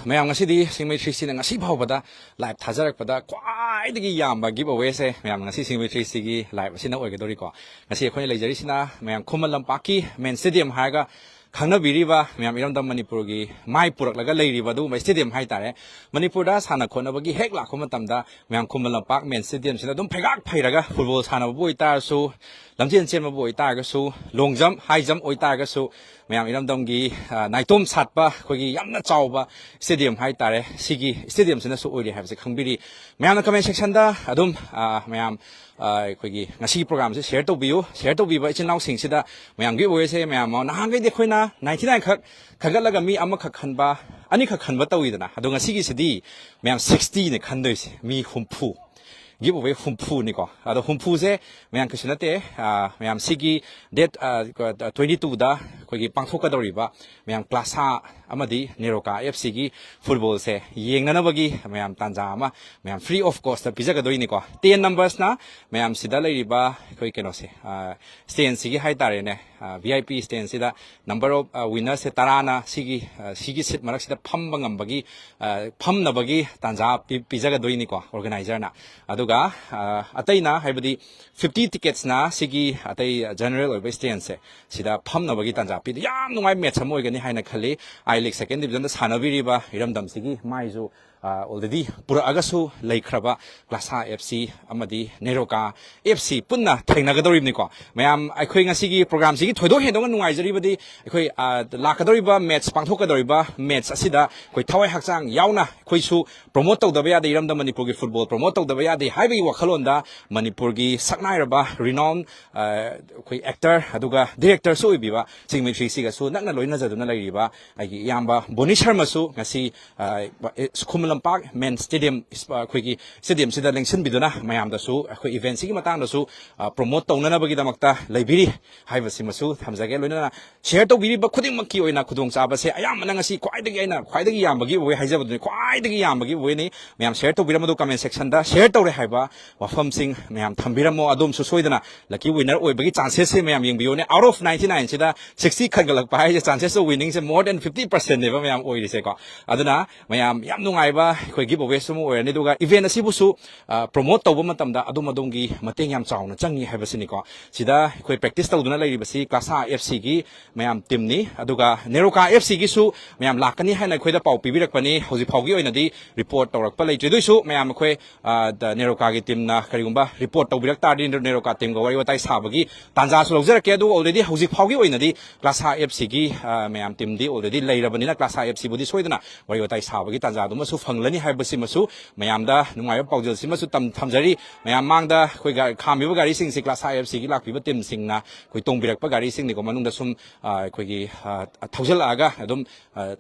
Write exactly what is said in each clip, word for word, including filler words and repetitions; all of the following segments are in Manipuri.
ꯃꯌꯥꯝ, ꯉꯁꯤꯗꯤ ꯁꯤꯡꯃꯩ ꯊ꯭ꯔꯤ ꯁꯤꯅ ꯉꯁꯤ ꯐꯥꯎꯕꯗ ꯂꯥꯏꯚ ꯊꯥꯖꯔꯛꯄꯗ ꯈ꯭ꯋꯥꯏꯗꯒꯤ ꯌꯥꯝꯕ ꯒꯤꯞ ꯑꯋꯦꯁꯦ, ꯃꯌꯥꯝ, ꯉꯁꯤ ꯁꯤꯡꯃꯩ ꯊ꯭ꯔꯤ ꯁꯤꯒꯤ ꯂꯥꯏꯚ ꯑꯁꯤꯅ ꯑꯣꯏꯒꯗꯧꯔꯤꯀꯣ꯫ ꯉꯁꯤ ꯑꯩꯈꯣꯏꯅ ꯂꯩꯖꯔꯤꯁꯤꯅ ꯃꯌꯥꯝ ꯈꯨꯃꯟ ꯂꯝꯄꯥꯛꯀꯤ ꯃꯦꯟ ꯁ꯭ꯇꯦꯗꯤꯌꯝ ꯍꯥꯏꯔꯒ ꯈꯪꯅꯕꯤꯔꯤꯕ, ꯃꯌꯥꯝ, ꯏꯔꯝꯗꯝ ꯃꯅꯤꯄꯨꯔꯒꯤ ꯃꯥꯏ ꯄꯨꯔꯛꯂꯒ ꯂꯩꯔꯤꯕ ꯑꯗꯨꯒꯨꯝꯕ ꯁ꯭ꯇꯦꯗꯤꯌꯝ ꯍꯥꯏꯇꯥꯔꯦ꯫ ꯃꯅꯤꯄꯨꯔꯗ ꯁꯥꯟꯅ ꯈꯣꯠꯅꯕꯒꯤ ꯍꯦꯛ ꯂꯥꯛꯄ ꯃꯇꯝꯗ ꯃꯌꯥꯝ ꯈꯨꯃꯟ ꯂꯝꯄꯥꯛ ꯃꯦꯟ ꯁ꯭ꯇꯦꯗꯤꯌꯝꯁꯤꯗ ꯑꯗꯨꯝ ꯐꯩꯒꯥꯛ ꯐꯩꯔꯒ ꯐꯨꯠꯕꯣꯜ ꯁꯥꯟꯅꯕꯕꯨ ꯑꯣꯏꯇꯥꯔꯁꯨ, ꯂꯝꯖꯦꯟ ꯆꯦꯟꯕꯕꯨ ꯑꯣꯏꯇꯥꯔꯒꯁꯨ, ꯂꯣꯡ ꯖꯝꯞ, ꯍꯥꯏ ꯖꯝꯞ ꯑꯣꯏꯇꯥꯔꯒꯁꯨ, ꯃꯌꯥꯝ, ꯏꯔꯝꯗꯝꯒꯤ, ꯑ, ꯅꯥꯏꯇꯣꯝ ꯁꯥꯠꯄ ꯑꯩꯈꯣꯏꯒꯤ ꯌꯥꯝꯅ ꯆꯥꯎꯕ ꯁ꯭ꯇꯦꯗꯤꯌꯝ ꯍꯥꯏꯇꯥꯔꯦ, ꯁꯤꯒꯤ ꯁ꯭ꯇꯦꯗꯤꯌꯝꯁꯤꯅꯁꯨ ꯑꯣꯏꯔꯤ ꯍꯥꯏꯕꯁꯦ ꯈꯪꯕꯤꯔꯤ꯫ ꯃꯌꯥꯝꯅ ꯀꯃꯦꯟ ꯁꯦꯛꯁꯟꯗ ꯑꯗꯨꯝ, ꯑ, ꯃꯌꯥꯝ, ꯑ, ꯑꯩꯈꯣꯏꯒꯤ ꯉꯁꯤꯒꯤ ꯄ꯭ꯔꯣꯒ꯭ꯔꯥꯝꯁꯦ ꯁꯤꯌꯔ ꯇꯧꯕꯤꯌꯨ꯫ ꯁꯤꯌꯔ ꯇꯧꯕꯤꯕ ꯏꯆꯤꯟ ꯏꯅꯥꯎꯁꯤꯡꯁꯤꯗ ꯃꯌꯥꯝ ꯒꯤꯞ ꯑꯋꯦꯁꯦ, ꯃꯌꯥꯝ, ꯅꯍꯥꯟꯈꯩꯗꯤ ꯑꯩꯈꯣꯏꯅ ꯅꯥꯏꯟꯇꯤ ꯅꯥꯏꯟ ꯈꯛ ꯈꯟꯒꯠꯂꯒ ꯃꯤ ꯑꯃꯈꯛ ꯈꯟꯕ, ꯑꯅꯤꯈꯛ ꯈꯟꯕ ꯇꯧꯋꯤꯗꯅ, ꯑꯗꯣ ꯉꯁꯤꯒꯤꯁꯤꯗꯤ ꯃꯌꯥꯝ ꯁꯤꯛꯁꯇꯤꯅꯦ ꯈꯟꯗꯣꯏꯁꯦ, ꯃꯤ ꯍꯨꯝꯐꯨ꯫ ꯒꯤꯞ ꯑꯋꯦ ꯍꯨꯝꯐꯨꯅꯤꯀꯣ꯫ ꯑꯗꯣ ꯍꯨꯝꯐꯨꯁꯦ ꯃꯌꯥꯝ ꯀꯩꯁꯨ ꯅꯠꯇꯦ, ꯑ, ꯃꯌꯥꯝ ꯁꯤꯒꯤ ꯗꯦꯠ, ꯑ, ꯇ꯭ꯋꯦꯟꯇꯤ ꯇꯨꯗ ꯑꯩꯈꯣꯏꯒꯤ ꯄꯥꯡꯊꯣꯛꯀꯗꯧꯔꯤꯕ ꯃꯌꯥꯝ ꯀ꯭ꯂꯥꯁꯥ ꯑꯃꯗꯤ ꯅꯦꯔꯣꯀꯥ ꯑꯦꯐ ꯁꯤꯒꯤ ꯐꯨꯠꯕꯣꯜꯁꯦ ꯌꯦꯡꯅꯅꯕꯒꯤ ꯃꯌꯥꯝ ꯇꯥꯟꯖꯥ ꯑꯃ ꯃꯌꯥꯝ ꯐ꯭ꯔꯤ ꯑꯣꯐ ꯀꯣꯁꯇ ꯄꯤꯖꯒꯗꯣꯏꯅꯤꯀꯣ꯫ ꯇꯦꯟ ꯅꯝꯕꯔꯁꯅ ꯃꯌꯥꯝ ꯁꯤꯗ ꯂꯩꯔꯤꯕ ꯑꯩꯈꯣꯏ ꯀꯩꯅꯣꯁꯦ, ꯑ, ꯁ꯭ꯇꯦꯟꯁꯤꯒꯤ ꯍꯥꯏꯇꯥꯔꯦꯅꯦ, ꯚꯤ ꯑꯥꯏ ꯄꯤ ꯁ꯭ꯇꯦꯟꯁꯤꯗ ꯅꯝꯕꯔ ꯑꯣꯐ ꯋꯤꯟꯅꯔꯁꯦ ꯇꯔꯥꯅ ꯁꯤꯒꯤ, ꯑ, ꯁꯤꯒꯤ ꯁꯤꯠ ꯃꯔꯛꯁꯤꯗ ꯐꯝꯕ ꯉꯝꯕꯒꯤ, ꯑ, ꯐꯝꯅꯕꯒꯤ ꯇꯥꯟꯖꯥ ꯄꯤ-, ꯄꯤꯖꯒꯗꯣꯏꯅꯤꯀꯣ ꯑꯣꯔꯒꯅꯥꯏꯖꯔꯅ꯫ ꯑꯗꯨꯒ, ꯑ, ꯑꯇꯩꯅ, ꯍꯥꯏꯕꯗꯤ ꯐꯤꯐꯇꯤ ꯇꯤꯀꯦꯠꯁꯅ ꯁꯤꯒꯤ ꯑꯇꯩ ꯖꯦꯅꯔꯦꯜ ꯑꯣꯏꯕ ꯁ꯭ꯇꯦꯟꯁꯦ ꯁꯤꯗ ꯐꯝꯅꯕꯒꯤ ꯇꯥꯟꯖꯥ ꯄꯤꯗ ꯌꯥꯝ ꯅꯨꯡꯉꯥꯏꯕ ꯃꯦꯠꯆ ꯑꯃ ꯑꯣꯏꯒꯅꯤ ꯍꯥꯏꯅ ꯈꯜꯂꯤ꯫ ꯑꯥꯏ ꯂꯤꯒ ꯁꯦꯀꯦꯟ ꯗꯤꯕꯤꯖꯟꯗ ꯁꯥꯟꯅꯕꯤꯔꯤꯕ ꯏꯔꯝꯗꯝꯁꯤꯒꯤ ꯃꯥꯏꯁꯨ, ꯑ, ꯑꯣꯜꯔꯦꯗꯤ ꯄꯨꯔꯛꯑꯒꯁꯨ ꯂꯩꯈ꯭ꯔꯕ ꯀ꯭ꯂꯥꯁꯥ ꯑꯦꯐ ꯁꯤ ꯑꯃꯗꯤ ꯅꯦꯔꯣꯀꯥ ꯑꯦꯐ ꯁꯤ ꯄꯨꯟꯅ ꯊꯦꯡꯅꯒꯗꯧꯔꯤꯕꯅꯤꯀꯣ꯫ ꯃꯌꯥꯝ, ꯑꯩꯈꯣꯏ ꯉꯁꯤꯒꯤ ꯄ꯭ꯔꯣꯒ꯭ꯔꯥꯝꯁꯤꯒꯤ ꯊꯣꯏꯗꯣꯛ ꯍꯦꯟꯗꯣꯛꯅ ꯅꯨꯡꯉꯥꯏꯖꯔꯤꯕꯗꯤ ꯑꯩꯈꯣꯏ, ꯑ, ꯂꯥꯛꯀꯗꯧꯔꯤꯕ ꯃꯦꯠꯆ, ꯄꯥꯡꯊꯣꯛꯀꯗꯧꯔꯤꯕ ꯃꯦꯠꯆ ꯑꯁꯤꯗ ꯑꯩꯈꯣꯏ ꯊꯋꯥꯏ ꯍꯛꯆꯥꯡ ꯌꯥꯎꯅ ꯑꯩꯈꯣꯏꯁꯨ ꯄ꯭ꯔꯣꯃꯣꯠ ꯇꯧꯗꯕ ꯌꯥꯗꯦ, ꯏꯔꯝꯗꯝ ꯃꯅꯤꯄꯨꯔꯒꯤ ꯐꯨꯠꯕꯣꯜ ꯄ꯭ꯔꯣꯃꯣꯠ ꯇꯧꯗꯕ ꯌꯥꯗꯦ ꯍꯥꯏꯕꯒꯤ ꯋꯥꯈꯜꯂꯣꯟꯗ ꯃꯅꯤꯄꯨꯔꯒꯤ ꯁꯛꯅꯥꯏꯔꯕ ꯔꯤꯅꯥꯎꯟ, ꯑ, ꯑꯩꯈꯣꯏ ꯑꯦꯛꯇꯔ ꯑꯗꯨꯒ ꯗꯤꯔꯦꯛꯇꯔꯁꯨ ꯑꯣꯏꯕꯤꯕ ꯁꯤꯡꯃꯩ ꯊ꯭ꯔꯤ ꯁꯤꯒꯁꯨ ꯅꯛꯅ ꯂꯣꯏꯅꯖꯗꯨꯅ ꯂꯩꯔꯤꯕ ꯑꯩꯒꯤ ꯏꯌꯥꯝꯕ ꯕꯣꯅꯤ ꯁꯔꯃꯁꯨ ꯉꯁꯤ, ꯑ, ꯈꯨꯃꯟ ꯂꯝꯄꯥꯛ ꯃꯦꯟ ꯁ꯭ꯇꯦꯗꯤꯌꯝ, ꯑꯩꯈꯣꯏꯒꯤ ꯁ꯭ꯇꯦꯗꯤꯌꯝꯁꯤꯗ ꯂꯦꯡꯁꯤꯟꯕꯤꯗꯨꯅ ꯃꯌꯥꯝꯗꯁꯨ ꯑꯩꯈꯣꯏ ꯏꯚꯦꯟꯁꯤꯒꯤ ꯃꯇꯥꯡꯗꯁꯨ, ꯑ, ꯄ꯭ꯔꯣꯃꯣꯠ ꯇꯧꯅꯅꯕꯒꯤꯗꯃꯛꯇ ꯂꯩꯕꯤꯔꯤ ꯍꯥꯏꯕꯁꯤꯃꯁꯨ ꯊꯝꯖꯒꯦ꯫ ꯂꯣꯏꯅꯅ ꯁꯤꯌꯔ ꯇꯧꯕꯤꯔꯤꯕ ꯈꯨꯗꯤꯡꯃꯛꯀꯤ ꯑꯣꯏꯅ ꯈꯨꯗꯣꯡꯆꯥꯕꯁꯦ ꯑꯌꯥꯝꯕꯅ ꯉꯁꯤ ꯈ꯭ꯋꯥꯏꯗꯒꯤ, ꯑꯩꯅ ꯈ꯭ꯋꯥꯏꯗꯒꯤ ꯌꯥꯝꯕꯒꯤ ꯑꯣꯏ ꯍꯥꯏꯖꯕꯗꯨꯅꯤ, ꯈ꯭ꯋꯥꯏ ꯈ꯭ꯋꯥꯏꯗꯒꯤ ꯌꯥꯝꯕꯒꯤ ꯋꯦꯅꯤ꯫ ꯃꯌꯥꯝ ꯁꯤꯌꯔ ꯇꯧꯕꯤꯔꯝꯃꯣ, ꯑꯗꯨ ꯀꯃꯦꯟ ꯁꯦꯛꯁꯟꯗ ꯁꯤꯌꯔ ꯇꯧꯔꯦ ꯍꯥꯏꯕ ꯋꯥꯐꯝꯁꯤꯡ ꯃꯌꯥꯝ ꯊꯝꯕꯤꯔꯝꯃꯣ꯫ ꯑꯗꯣꯝꯁꯨ ꯁꯣꯏꯗꯅ ꯂꯛꯀꯤ ꯋꯤꯟꯅꯔ ꯑꯣꯏꯕꯒꯤ ꯆꯥꯟꯁꯦꯁꯁꯦ ꯃꯌꯥꯝ ꯌꯦꯡꯕꯤꯌꯣꯅꯦ꯫ ꯑꯥꯎꯠ ꯑꯣꯐ ꯅꯥꯏꯟꯇꯤ ꯅꯥꯏꯟꯁꯤꯗ ꯁꯤꯛꯁꯇꯤ ꯈꯟꯒꯠꯂꯛꯄ ꯍꯥꯏꯁꯦ, ꯆꯥꯟꯁꯦꯁ ꯑꯣꯐ ꯋꯤꯅꯤꯡꯁꯦ ꯃꯣꯔ ꯗꯦꯟ ꯐꯤꯐꯇꯤ ꯄꯔꯁꯦꯟꯅꯦꯕ ꯃꯌꯥꯝ ꯑꯣꯏꯔꯤꯁꯦꯀꯣ꯫ ꯑꯗꯨꯅ ꯃꯌꯥꯝ ꯌꯥꯝ ꯅꯨꯡꯉꯥꯏꯕ ꯑꯩꯈꯣꯏ ꯒꯤꯐ ꯑꯋꯦꯁꯨ ꯑꯃ ꯑꯣꯏꯔꯅꯤ꯫ ꯑꯗꯨꯒ ꯏꯚꯦꯟ ꯑꯁꯤꯕꯨꯁꯨ ꯄ꯭ꯔꯣꯃꯣꯠ ꯇꯧꯕ ꯃꯇꯝꯗ ꯑꯗꯣꯝ ꯑꯗꯣꯝꯒꯤ ꯃꯇꯦꯡ ꯌꯥꯝ ꯆꯥꯎꯅ ꯆꯪꯉꯤ ꯍꯥꯏꯕꯁꯤꯅꯤꯀꯣ꯫ ꯁꯤꯗ ꯑꯩꯈꯣꯏ ꯄ꯭ꯔꯦꯛꯇꯤꯁ ꯇꯧꯗꯨꯅ ꯂꯩꯔꯤꯕꯁꯤ ꯀ꯭ꯂꯥꯁꯥ ꯑꯦꯐ ꯁꯤꯒꯤ ꯃꯌꯥꯝ ꯇꯤꯝꯅꯤ꯫ ꯑꯗꯨꯒ ꯅꯦꯔꯣꯀꯥ ꯑꯦꯐ ꯁꯤꯒꯤꯁꯨ ꯃꯌꯥꯝ ꯂꯥꯛꯀꯅꯤ ꯍꯥꯏꯅ ꯑꯩꯈꯣꯏꯗ ꯄꯥꯎ ꯄꯤꯕꯤꯔꯛꯄꯅꯤ꯫ ꯍꯧꯖꯤꯛ ꯐꯥꯎꯒꯤ ꯑꯣꯏꯅꯗꯤ ꯔꯤꯄꯣꯔꯠ ꯇꯧꯔꯛꯄ ꯂꯩꯇ꯭ꯔꯤ꯫ ꯑꯗꯨꯏꯁꯨ ꯃꯌꯥꯝ ꯑꯩꯈꯣꯏ, ꯑ, ꯗ-, ꯅꯦꯔꯣꯀꯥꯒꯤ ꯇꯤꯝꯅ ꯀꯔꯤꯒꯨꯝꯕ ꯔꯤꯄꯣꯔꯠ ꯇꯧꯕꯤꯔꯛ ꯇꯥꯔꯗꯤ ꯅꯦꯔꯣꯀꯥ ꯇꯤꯝꯒ ꯋꯥꯔꯤ ꯋꯥꯇꯥꯏ ꯁꯥꯕꯒꯤ ꯇꯥꯟꯖꯥꯁꯨ ꯂꯧꯖꯔꯛꯀꯦ꯫ ꯑꯗꯨꯕꯨ ꯑꯣꯜꯔꯦꯗꯤ ꯍꯧꯖꯤꯛ ꯐꯥꯎꯒꯤ ꯑꯣꯏꯅꯗꯤ ꯀ꯭ꯂꯥꯁꯥ ꯑꯦꯐ ꯁꯤꯒꯤ, ꯑ, ꯃꯌꯥꯝ ꯇꯤꯝꯗꯤ ꯑꯣꯜꯔꯦꯗꯤ ꯂꯩꯔꯕꯅꯤꯅ ꯀ꯭ꯂꯥꯁꯥ ꯑꯦꯐ ꯁꯤꯕꯨꯗꯤ ꯁꯣꯏꯗꯅ ꯋꯥꯔꯤ ꯋꯥꯇꯥꯏ ꯁꯥꯕꯒꯤ ꯇꯥꯟꯖꯥꯗꯨꯃꯁꯨ ꯐꯪꯂꯅꯤ ꯍꯥꯏꯕꯁꯤꯃꯁꯨ ꯃꯌꯥꯝꯗ ꯅꯨꯡꯉꯥꯏꯕ ꯄꯥꯎꯖꯦꯜꯁꯤꯃꯁꯨ ꯇꯝ-, ꯊꯝꯖꯔꯤ꯫ ꯃꯌꯥꯝ ꯃꯥꯡꯗ ꯑꯩꯈꯣꯏ ꯒꯥ-, ꯈꯥꯝꯃꯤꯕ ꯒꯥꯔꯤꯁꯤꯡꯁꯤ ꯀ꯭ꯂꯥꯁꯥ ꯑꯦꯐ ꯁꯤꯒꯤ ꯂꯥꯛꯄꯤꯕ ꯇꯤꯝꯁꯤꯡꯅ ꯑꯩꯈꯣꯏ ꯇꯣꯡꯕꯤꯔꯛꯄ ꯒꯥꯔꯤꯁꯤꯡꯅꯤꯀꯣ꯫ ꯃꯅꯨꯡꯗ ꯁꯨꯝ, ꯑ, ꯑꯩꯈꯣꯏꯒꯤ, ꯑ, ꯊꯧꯖꯤꯜꯂꯛꯑꯒ ꯑꯗꯨꯝ, ꯑ,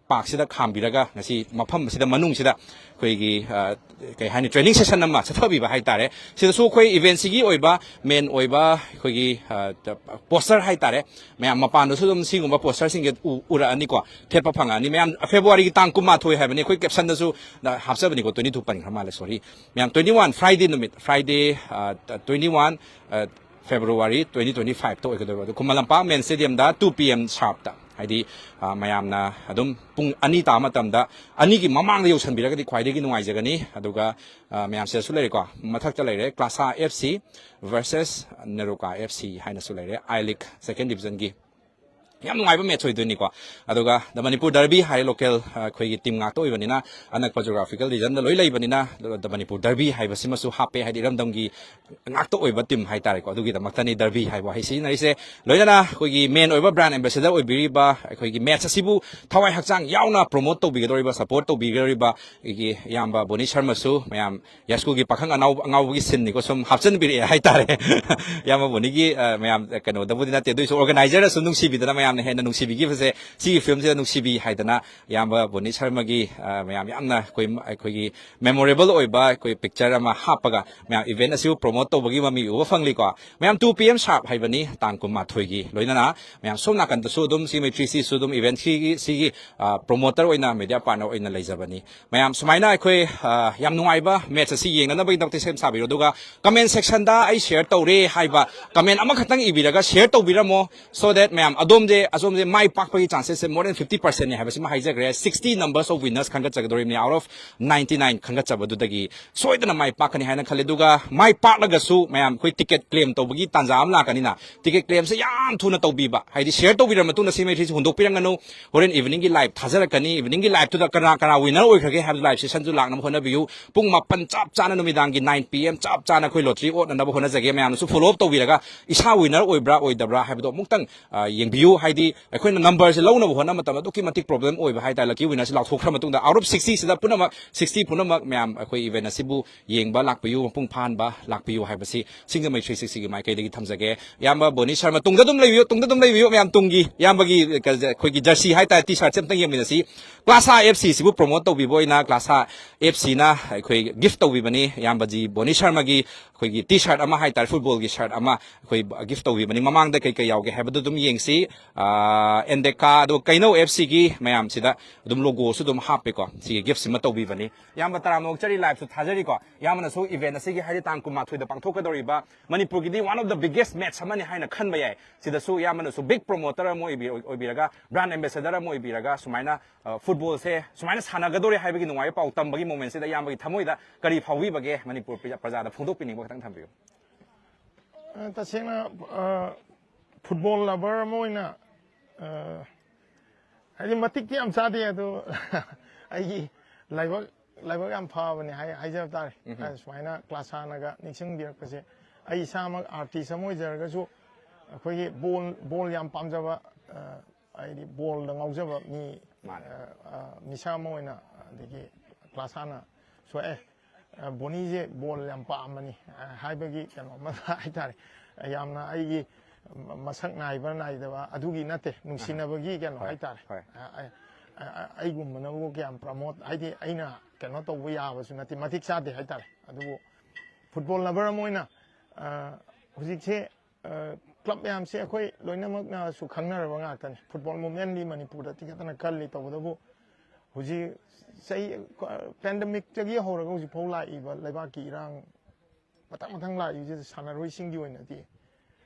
ꯄꯥꯔꯛꯁꯤꯗ ꯈꯥꯝꯕꯤꯔꯒ ꯉꯁꯤ ꯃꯐꯝ ꯑꯁꯤꯗ ꯃꯅꯨꯡꯁꯤꯗ ꯑꯩꯈꯣꯏꯒꯤ, ꯑ, ꯀꯩ ꯍꯥꯏꯅꯤ, ꯇ꯭ꯔꯦꯅꯤꯡ ꯁꯦꯁꯟ ꯑꯃ ꯆꯠꯊꯕꯤꯕ ꯍꯥꯏꯇꯥꯔꯦ꯫ ꯁꯤꯗꯁꯨ ꯑꯩꯈꯣꯏ ꯏꯚꯦꯟꯁꯤꯒꯤ ꯑꯣꯏꯕ ꯃꯦꯟ ꯑꯣꯏꯕ ꯑꯩꯈꯣꯏꯒꯤ, ꯑ, ꯄꯣꯁꯇꯔ ꯍꯥꯏꯇꯥꯔꯦ, ꯃꯌꯥꯝ ꯃꯄꯥꯟꯗꯁꯨ ꯑꯗꯨꯝ ꯁꯤꯒꯨꯝꯕ ꯄꯣꯁꯇꯔꯁꯤꯡꯁꯦ ꯎ-, ꯎꯔꯛꯑꯅꯤꯀꯣ, ꯊꯦꯠꯄ ꯐꯪꯉꯛꯑꯅꯤ꯫ ꯃꯌꯥꯝ ꯐꯦꯕ꯭ꯔꯨꯋꯥꯔꯤꯒꯤ ꯇꯥꯡ ꯀꯨꯟꯃꯥꯊꯣꯏ ꯍꯥꯏꯕꯅꯤ, ꯑꯩꯈꯣꯏ ꯀꯦꯞꯁꯟꯗꯁꯨ ꯍꯥꯞꯆꯕꯅꯤꯀꯣ, ꯇ꯭ꯋꯦꯟꯇꯤ ꯇꯨ ꯄꯟꯈ꯭ꯔ ꯃꯥꯜꯂꯦ, ꯁꯣꯔꯤ꯫ ꯃꯌꯥꯝ ꯇ꯭ꯋꯦꯟꯇꯤ ꯋꯥꯟ ꯐ꯭ꯔꯥꯏꯗꯦ ꯅꯨꯃꯤꯠ, ꯐ꯭ꯔꯥꯏꯗꯦ, ꯑ, ꯇ꯭ꯋꯦꯟꯇꯤ ꯋꯥꯟ, ꯑ, ꯐꯦꯕ꯭ꯔꯨꯋꯥꯔꯤ ꯇ꯭ꯋꯦꯟꯇꯤ ꯇ꯭ꯋꯦꯟꯇꯤ ꯐꯥꯏꯚꯇ ꯑꯣꯏꯒꯗꯣꯏꯕ꯫ ꯑꯗꯣ ꯈꯨꯃꯟ ꯂꯝꯄꯥꯛ ꯃꯦꯟ ꯁ꯭ꯇꯦꯗꯤꯌꯝꯗ ꯇꯨ ꯄꯤ ꯑꯦꯝ ꯁꯥꯔꯞꯇ, ꯍꯥꯏꯗꯤ, ꯑ, ꯃꯌꯥꯝꯅ ꯑꯗꯨꯝ ꯄꯨꯡ ꯑꯅꯤ ꯇꯥꯕ ꯃꯇꯝꯗ, ꯑꯅꯤꯒꯤ ꯃꯃꯥꯡꯗ ꯌꯧꯁꯟꯕꯤꯔꯒꯗꯤ ꯈ꯭ꯋꯥꯏꯗꯒꯤ ꯅꯨꯡꯉꯥꯏꯖꯒꯅꯤ꯫ ꯑꯗꯨꯒ, ꯑ, ꯃꯌꯥꯝ ꯁꯤꯗꯁꯨ ꯂꯩꯔꯦꯀꯣ, ꯃꯊꯛꯇ ꯂꯩꯔꯦ, Klasa F C versus NEROCA F C ꯍꯥꯏꯅꯁꯨ ꯂꯩꯔꯦ, ꯑꯥꯏ ꯂꯤꯒ ꯁꯦꯀꯦꯟ ꯗꯤꯕꯤꯖꯟꯒꯤ꯫ ꯌꯥꯝ ꯅꯨꯡꯉꯥꯏꯕ ꯃꯦꯠꯆ ꯑꯣꯏꯗꯣꯏꯅꯤꯀꯣ꯫ ꯑꯗꯨꯒ ꯗ ꯃꯅꯤꯄꯨꯔ ꯗꯔꯕꯤ ꯍꯥꯏꯔꯦ, ꯂꯣꯀꯦꯜ, ꯑ, ꯑꯩꯈꯣꯏꯒꯤ ꯇꯤꯝ ꯉꯥꯛꯇ ꯑꯣꯏꯕꯅꯤꯅ, ꯑꯅꯛꯄ ꯖꯣꯒ꯭ꯔꯥꯐꯤꯀꯦꯜ ꯔꯤꯖꯟꯗ ꯂꯣꯏ ꯂꯩꯕꯅꯤꯅ, ꯗ ꯃꯅꯤꯄꯨꯔ ꯗꯔꯕꯤ ꯍꯥꯏꯕꯁꯤꯃꯁꯨ ꯍꯥꯞꯄꯦ, ꯍꯥꯏꯗꯤ ꯏꯔꯝꯗꯝꯒꯤ ꯉꯥꯛꯇ ꯑꯣꯏꯕ ꯇꯤꯝ ꯍꯥꯏꯇꯥꯔꯦꯀꯣ, ꯑꯗꯨꯒꯤꯗꯃꯛꯇꯅꯤ ꯗꯔꯕꯤ ꯍꯥꯏꯕ ꯋꯥꯍꯩ ꯁꯤꯖꯤꯟꯅꯔꯤꯁꯦ꯫ ꯂꯣꯏꯅꯅ ꯑꯩꯈꯣꯏꯒꯤ ꯃꯦꯟ ꯑꯣꯏꯕ ꯕ꯭ꯔꯥꯟ ꯑꯦꯝꯕꯦꯁꯦꯗꯔ ꯑꯣꯏꯕꯤꯔꯤꯕ ꯑꯩꯈꯣꯏꯒꯤ ꯃꯦꯠꯆ ꯑꯁꯤꯕꯨ ꯊꯋꯥꯏ ꯍꯛꯆꯥꯡ ꯌꯥꯎꯅ ꯄ꯭ꯔꯣꯃꯣꯠ ꯇꯧꯕꯤꯒꯗꯧꯔꯤꯕ, ꯁꯄꯣꯔꯠ ꯇꯧꯕꯤꯒꯗꯧꯔꯤꯕ ꯑꯩꯒꯤ ꯏꯌꯥꯝꯕ ꯕꯣꯅꯤ ꯁꯔꯃꯁꯨ ꯃꯌꯥꯝ ꯌꯥꯏꯁ꯭ꯀꯨꯜꯒꯤ ꯄꯥꯈꯪ ꯑꯅꯥꯎ-, ꯑꯉꯥꯎꯕꯒꯤ ꯁꯤꯟꯅꯤꯀꯣ, ꯁꯨꯝ ꯍꯥꯞꯆꯤꯟꯕꯤꯔꯛꯑꯦ ꯍꯥꯏꯇꯥꯔꯦ꯫ ꯏꯌꯥꯝꯕ ꯕꯣꯅꯤꯒꯤ, ꯑ, ꯃꯌꯥꯝ ꯀꯩꯅꯣꯗꯕꯨꯗꯤ ꯅꯠꯇꯦ, ꯑꯗꯨꯏꯁꯨ ꯑꯣꯔꯒꯅꯥꯏꯖꯔꯅ ꯁꯨꯝ ꯅꯨꯡꯁꯤꯕꯤꯗꯅ ꯃꯌꯥꯝ ꯌꯥꯝꯅ ꯍꯦꯟꯅ ꯅꯨꯡꯁꯤꯕꯤꯈꯤꯕꯁꯦ, ꯁꯤꯒꯤ ꯐꯤꯂꯝꯁꯤꯗ ꯅꯨꯡꯁꯤꯕꯤ ꯍꯥꯏꯗꯅ ꯏꯌꯥꯝꯕ ꯕꯣꯅꯤ ꯁꯔꯃꯒꯤ, ꯑ, ꯃꯌꯥꯝ ꯌꯥꯝꯅ ꯑꯩꯈꯣꯏ, ꯑꯩꯈꯣꯏꯒꯤ memorable ꯑꯣꯏꯕ ꯑꯩꯈꯣꯏ picture ꯑꯃ ꯍꯥꯞꯄꯒ ꯃꯌꯥꯝ event ꯑꯁꯤꯕꯨ promote ꯇꯧꯕꯒꯤ ꯃꯃꯤ ꯎꯕ ꯐꯪꯂꯤꯀꯣ꯫ ꯃꯌꯥꯝ two P M sharp ꯍꯥꯏꯕꯅꯤ, ꯇꯥꯡ ꯀꯨꯟꯃꯥꯊꯣꯏꯒꯤ꯫ ꯂꯣꯏꯅꯅ ꯃꯌꯥꯝ ꯁꯣꯝ ꯅꯥꯀꯟꯗꯁꯨ ꯑꯗꯨꯝ ꯁꯤ ꯃꯩꯇ꯭ꯔꯤꯁꯤꯁꯨ ꯑꯗꯨꯝ event ꯁꯤꯒꯤ, ꯁꯤꯒꯤ, ꯑ, promoter ꯑꯣꯏꯅ, media partner ꯑꯣꯏꯅ ꯂꯩꯖꯕꯅꯤ꯫ ꯃꯌꯥꯝ ꯁꯨꯃꯥꯏꯅ ꯑꯩꯈꯣꯏ, ꯑ, ꯌꯥꯝ ꯅꯨꯡꯉꯥꯏꯕ match ꯑꯁꯤ ꯌꯦꯡꯅꯅꯕꯒꯤꯗꯃꯛꯇ ꯁꯦꯝ ꯁꯥꯕꯤꯔꯣ꯫ ꯑꯗꯨꯒ comment section ꯗ "ꯑꯩ share ꯇꯧꯔꯦ" ꯍꯥꯏꯕ comment ꯑꯃꯈꯛꯇꯪ ꯏꯕꯤꯔꯒ share ꯇꯧꯕꯤꯔꯝꯃꯣ꯫ So that ꯃꯌꯥꯝ ꯑꯗꯣꯝꯁꯦ, ꯑꯁꯣꯝꯁꯦ ꯃꯥꯏ ꯄꯥꯛꯄꯒꯤ chances ꯁꯦ more than fifty percent ꯅꯦ ꯍꯥꯏꯕꯁꯤꯃ ꯍꯥꯏꯖꯈ꯭ꯔꯦ꯫ Sixty numbers of winners ꯈꯟꯒꯠꯆꯒꯗꯧꯔꯤꯕꯅꯤ out of ninety nine ꯈꯟꯒꯠꯆꯕꯗꯨꯗꯒꯤ꯫ ꯁꯣꯏꯗꯅ ꯃꯥꯏ ꯄꯥꯛꯀꯅꯤ ꯍꯥꯏꯅ ꯈꯜꯂꯤ꯫ ꯑꯗꯨꯒ ꯃꯥꯏ ꯄꯥꯛꯂꯒꯁꯨ ꯃꯌꯥꯝ ꯑꯩꯈꯣꯏ ticket claim ꯇꯧꯕꯒꯤ ꯇꯥꯟꯖꯥ ꯑꯃ ꯂꯥꯛꯀꯅꯤꯅ, ticket claim ꯁꯦ ꯌꯥꯝ ꯊꯨꯅ ꯇꯧꯕꯤꯕ, ꯍꯥꯏꯗꯤ share ꯇꯧꯕꯤꯔ ꯃꯇꯨꯡꯗ ꯁꯤ ꯃꯩꯇ꯭ꯔꯤꯁꯤ ꯍꯨꯟꯗꯣꯛꯄꯤꯔꯝꯒꯅꯨ꯫ ꯍꯣꯔꯦꯟ evening ꯒꯤ live ꯊꯥꯖꯔꯛꯀꯅꯤ, evening ꯒꯤ live ꯇꯨꯗ ꯀꯅꯥ ꯀꯅꯥ winner ꯑꯣꯏꯈ꯭ꯔꯒꯦ ꯍꯥꯏꯕꯗꯨ live session ꯁꯨ ꯂꯥꯛꯅꯕ ꯍꯣꯠꯅꯕꯤꯌꯨ꯫ ꯄꯨꯡ ꯃꯥꯄꯟ ꯆꯞ ꯆꯥꯅ, ꯅꯨꯃꯤꯗꯥꯡꯒꯤ nine P M ꯆꯞ ꯆꯥꯅ ꯑꯩꯈꯣꯏ lottery ꯑꯣꯠꯅꯅꯕ ꯍꯣꯠꯅꯖꯒꯦ꯫ ꯃꯌꯥꯝꯅꯁꯨ follow up ꯇꯧꯕꯤꯔꯒ ꯏꯁꯥ winner ꯑꯣꯏꯕ꯭ꯔꯥ ꯑꯣꯏꯗꯕ꯭ꯔꯥ ꯍꯥꯏꯕꯗꯣ ꯑꯃꯨꯛꯇꯪ, ꯑ, ꯌꯦꯡꯕꯤꯌꯨ꯫ ꯍꯥꯏꯗꯤ ꯑꯩꯈꯣꯏꯅ number ꯁꯦ ꯂꯧꯅꯕ ꯍꯣꯠꯅꯕ ꯃꯇꯝꯗ ꯑꯗꯨꯛꯀꯤ ꯃꯇꯤꯛ problem ꯑꯣꯏꯕ ꯍꯥꯏꯇꯥꯔꯦ꯫ Lucky winner ꯁꯤ ꯂꯥꯎꯊꯣꯛꯈ꯭ꯔ ꯃꯇꯨꯡꯗ, out of sixty ꯁꯤꯗ ꯄꯨꯝꯅꯃꯛ, sixty ꯄꯨꯝꯅꯃꯛ ꯃꯌꯥꯝ ꯑꯩꯈꯣꯏ event ꯑꯁꯤꯕꯨ ꯌꯦꯡꯕ ꯂꯥꯛꯄꯤꯌꯨ, ꯃꯄꯨꯡ ꯐꯥꯍꯟꯕ ꯂꯥꯛꯄꯤꯌꯨ ꯍꯥꯏꯕꯁꯤ ꯁꯤꯡꯖꯃꯩ three sixty ꯒꯤ ꯃꯥꯏꯀꯩꯗꯒꯤ ꯊꯝꯖꯒꯦ꯫ ꯏꯌꯥꯝꯕ ꯕꯣꯅꯤ ꯁꯔꯃ, ꯇꯨꯡꯗ ꯑꯗꯨꯝ ꯂꯩꯕꯤꯌꯨ, ꯇꯨꯡꯗ ꯑꯗꯨꯝ ꯂꯩꯕꯤꯌꯨ꯫ ꯃꯌꯥꯝ ꯇꯨꯡꯒꯤ ꯏꯌꯥꯝꯕꯒꯤ, ꯑꯩꯈꯣꯏꯒꯤ jersey ꯍꯥꯏꯇꯥꯔꯦ, T shirt ꯁꯦ ꯑꯝꯇꯪ ꯌꯦꯡꯃꯤꯟꯅꯁꯤ꯫ Classa F C ꯁꯤꯕꯨ promote ꯇꯧꯕꯤꯕ ꯑꯣꯏꯅ Classa F C ꯅ ꯑꯩꯈꯣꯏ gift ꯇꯧꯕꯤꯕꯅꯤ꯫ ꯏꯌꯥꯝꯕꯖꯤ ꯕꯣꯅꯤ ꯁꯔꯃꯒꯤ ꯑꯩꯈꯣꯏꯒꯤ T shirt ꯑꯃ ꯍꯥꯏꯇꯥꯔꯦ, football ꯒꯤ shirt ꯑꯃ ꯑꯩꯈꯣꯏ gift ꯇꯧꯕꯤꯕꯅꯤ꯫ ꯃꯃꯥꯡꯗ ꯀꯩ ꯀꯩ ꯌꯥꯎꯒꯦ ꯍꯥꯏꯕꯗꯨ ꯑꯗꯨꯝ ꯌꯦꯡꯁꯤ꯫ ꯑꯥ, ꯑꯦꯟꯗꯦꯀꯥ, ꯑꯗꯨꯒ ꯀꯩꯅꯧ F C ꯒꯤ ꯃꯌꯥꯝꯁꯤꯗ ꯑꯗꯨꯝ logo ꯁꯨ ꯑꯗꯨꯝ ꯍꯥꯞꯄꯦꯀꯣ꯫ ꯁꯤꯒꯤ gift ꯁꯤꯃ ꯇꯧꯕꯤꯕꯅꯤ꯫ ꯏꯌꯥꯝꯕ ꯇꯔꯥꯝꯅ ꯑꯣꯛꯆꯔꯤ, live ꯁꯨ ꯊꯥꯖꯔꯤꯀꯣ꯫ ꯏꯌꯥꯝꯕꯅꯁꯨ event ꯑꯁꯤꯒꯤ, ꯍꯥꯏꯗꯤ ꯇꯥꯡ ꯀꯨꯟꯃꯥꯊꯣꯏꯗ ꯄꯥꯡꯊꯣꯛꯀꯗꯧꯔꯤꯕ ꯃꯅꯤꯄꯨꯔꯒꯤꯗꯤ one of the biggest match ꯑꯃꯅꯤ ꯍꯥꯏꯅ ꯈꯟꯕ ꯌꯥꯏ꯫ ꯁꯤꯗꯁꯨ ꯏꯌꯥꯝꯕꯅꯁꯨ big promoter ꯑꯃ ꯑꯣꯏꯕꯤ-, ꯑꯣꯏꯕꯤꯔꯒ, brand ambassador ꯑꯃ ꯑꯣꯏꯕꯤꯔꯒ, ꯁꯨꯃꯥꯏꯅ, ꯑ, football ꯁꯦ ꯁꯨꯃꯥꯏꯅ ꯁꯥꯟꯅꯒꯗꯧꯔꯦ ꯍꯥꯏꯕꯒꯤ ꯅꯨꯡꯉꯥꯏꯕ ꯄꯥꯎ ꯇꯝꯕꯒꯤ moment ꯁꯤꯗ ꯏꯌꯥꯝꯕꯒꯤ ꯊꯃꯣꯏꯗ ꯀꯔꯤ ꯐꯥꯎꯕꯤꯕꯒꯦ? ꯃꯅꯤꯄꯨꯔ ꯄ꯭ꯔꯖꯥ-, ꯄ꯭ꯔꯖꯥꯗ ꯐꯣꯡꯗꯣꯛꯄꯤꯅꯤꯡꯕ ꯈꯤꯇꯪ ꯊꯝꯕꯤꯌꯨ꯫ ꯑ, ꯇꯁꯦꯡꯅ, ꯑ, football lover ꯑꯃ ꯑꯣꯏꯅ, ꯑ, ꯍꯥꯏꯗꯤ ꯃꯇꯤꯛꯇꯤ ꯌꯥꯝ ꯆꯥꯗꯦ, ꯑꯗꯣ ꯑꯩꯒꯤ ꯂꯥꯏꯕꯛ, ꯂꯥꯏꯕꯛ ꯌꯥꯝ ꯐꯕꯅꯤ ꯍꯥꯏ-, ꯍꯥꯏꯖꯕ ꯇꯥꯔꯦ꯫ ꯎꯝꯍꯨꯝ꯫ ꯑ, ꯁꯨꯃꯥꯏꯅ Classa ꯅꯒ ꯅꯤꯡꯁꯤꯡꯕꯤꯔꯛꯄꯁꯦ꯫ ꯑꯩ ꯏꯁꯥꯃꯛ artist ꯑꯃ ꯑꯣꯏꯖꯔꯒꯁꯨ ꯑꯩꯈꯣꯏꯒꯤ ball, ball ꯌꯥꯝ ꯄꯥꯝꯖꯕ, ꯑ, ꯍꯥꯏꯗꯤ ball ꯗ ꯉꯥꯎꯖꯕ ꯃꯤ, ꯃꯥꯅꯦ꯫ ꯑ, ꯑ, ꯃꯤꯁꯛ ꯑꯃ ꯑꯣꯏꯅ, ꯑꯗꯒꯤ Classa ꯅ ꯁꯣꯛꯑꯦ, ꯑ, ꯕꯣꯅꯤꯁꯦ ball ꯌꯥꯝ ꯄꯥꯝꯕꯅꯤ, ꯑ, ꯍꯥꯏꯕꯒꯤ ꯀꯩꯅꯣ ꯑꯃ ꯍꯥꯏꯇꯥꯔꯦ꯫ ꯌꯥꯝꯅ ꯑꯩꯒꯤ, ꯃ- ꯃꯁꯛ ꯅꯥꯏꯕ ꯅꯥꯏꯗꯕ ꯑꯗꯨꯒꯤ ꯅꯠꯇꯦ, ꯅꯨꯡꯁꯤꯅꯕꯒꯤ ꯀꯩꯅꯣ ꯍꯣꯏ, ꯍꯥꯏꯇꯥꯔꯦ꯫ ꯍꯣꯏ꯫ ꯑ- ꯑ- ꯑ- ꯑꯩꯒꯨꯝꯕꯅꯕꯨ ꯀꯌꯥꯝ ꯄ꯭ꯔꯃꯣꯠ, ꯍꯥꯏꯗꯤ ꯑꯩꯅ ꯀꯩꯅꯣ ꯇꯧꯕ ꯌꯥꯕꯁꯨ ꯅꯠꯇꯦ, ꯃꯇꯤꯛ ꯆꯥꯗꯦ ꯍꯥꯏꯇꯥꯔꯦ꯫ ꯑꯗꯨꯕꯨ ꯐꯨꯠꯕꯣꯜ ꯂꯚꯔ ꯑꯃ ꯑꯣꯏꯅ ꯑ, ꯍꯧꯖꯤꯛꯁꯦ ꯀ꯭ꯂꯕ ꯃꯌꯥꯝꯁꯦ ꯑꯩꯈꯣꯏ ꯂꯣꯏꯅꯃꯛꯅꯁꯨ ꯈꯪꯅꯔꯕ ꯉꯥꯛꯇꯅꯤ꯫ ꯐꯨꯠꯕꯣꯜ ꯃꯨꯞꯃꯦꯟꯗꯤ ꯃꯅꯤꯄꯨꯔꯗ ꯇꯤꯈꯠꯇꯅ ꯀꯜꯂꯤ꯫ ꯇꯧꯕꯇꯕꯨ ꯍꯧꯖꯤꯛ ꯆꯍꯤ ꯄꯦꯟꯗꯃꯤꯛꯇꯒꯤ ꯍꯧꯔꯒ ꯍꯧꯖꯤꯛꯐꯥꯎ ꯂꯥꯛꯏꯕ ꯂꯩꯕꯥꯛꯀꯤ ꯏꯔꯥꯡ ꯃꯊꯪ ꯃꯊꯪ ꯂꯥꯛꯏꯕꯁꯤꯗ ꯁꯥꯟꯅꯔꯣꯏꯁꯤꯡꯒꯤ ꯑꯣꯏꯅꯗꯤ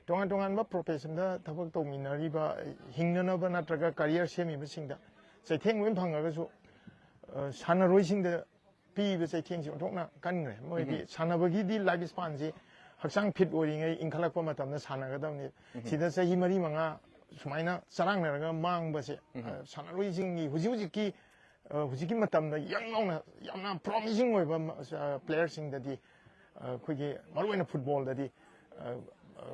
ꯇꯣꯉꯥꯟ ꯇꯣꯉꯥꯟꯕ ꯄ꯭ꯔꯣꯐꯦꯁꯟꯗ ꯊꯕꯛ ꯇꯧꯃꯤꯟꯅꯔꯤꯕ, ꯍꯤꯡꯅꯅꯕ ꯅꯠꯇ꯭ꯔꯒ ꯀꯔꯤꯌꯔ ꯁꯦꯝꯃꯤꯕꯁꯤꯡꯗ ꯆꯩꯊꯦꯡ ꯂꯣꯏ ꯐꯪꯉꯒꯁꯨ, ꯑ, ꯁꯥꯟꯅꯔꯣꯏꯁꯤꯡꯗ ꯄꯤꯕ ꯆꯩꯊꯦꯡꯁꯤ ꯑꯣꯟꯊꯣꯛꯅ ꯀꯟꯈ꯭ꯔꯦ꯫ ꯃꯣꯏꯗꯤ ꯁꯥꯟꯅꯕꯒꯤꯗꯤ ꯂꯥꯏꯐ ꯁ꯭ꯄꯥꯟꯁꯤ ꯍꯛꯆꯥꯡ ꯐꯤꯠ ꯑꯣꯏꯔꯤꯉꯩ ꯏꯟꯈꯠꯂꯛꯄ ꯃꯇꯝꯗ ꯁꯥꯟꯅꯒꯗꯕꯅꯤ꯫ ꯁꯤꯗ ꯆꯍꯤ ꯃꯔꯤ ꯃꯉꯥ ꯁꯨꯃꯥꯏꯅ ꯆꯔꯥꯡꯅꯔꯒ ꯃꯥꯡꯕꯁꯦ, ꯑ, ꯁꯥꯟꯅꯔꯣꯏꯁꯤꯡꯒꯤ ꯍꯧꯖꯤꯛ ꯍꯧꯖꯤꯛꯀꯤ, ꯑ, ꯍꯧꯖꯤꯛꯀꯤ ꯃꯇꯝꯗ ꯌꯪ ꯅꯧꯅ ꯌꯥꯝꯅ ꯄ꯭ꯔꯣꯃꯤꯁꯤꯡ ꯑꯣꯏꯕ ꯃ-, ꯑ, ꯄ꯭ꯂꯦꯌꯔꯁꯤꯡꯗꯗꯤ, ꯑ, ꯑꯩꯈꯣꯏꯒꯤ ꯃꯔꯨꯑꯣꯏꯅ ꯐꯨꯠꯕꯣꯜꯗꯗꯤ, ꯑ, ꯑ,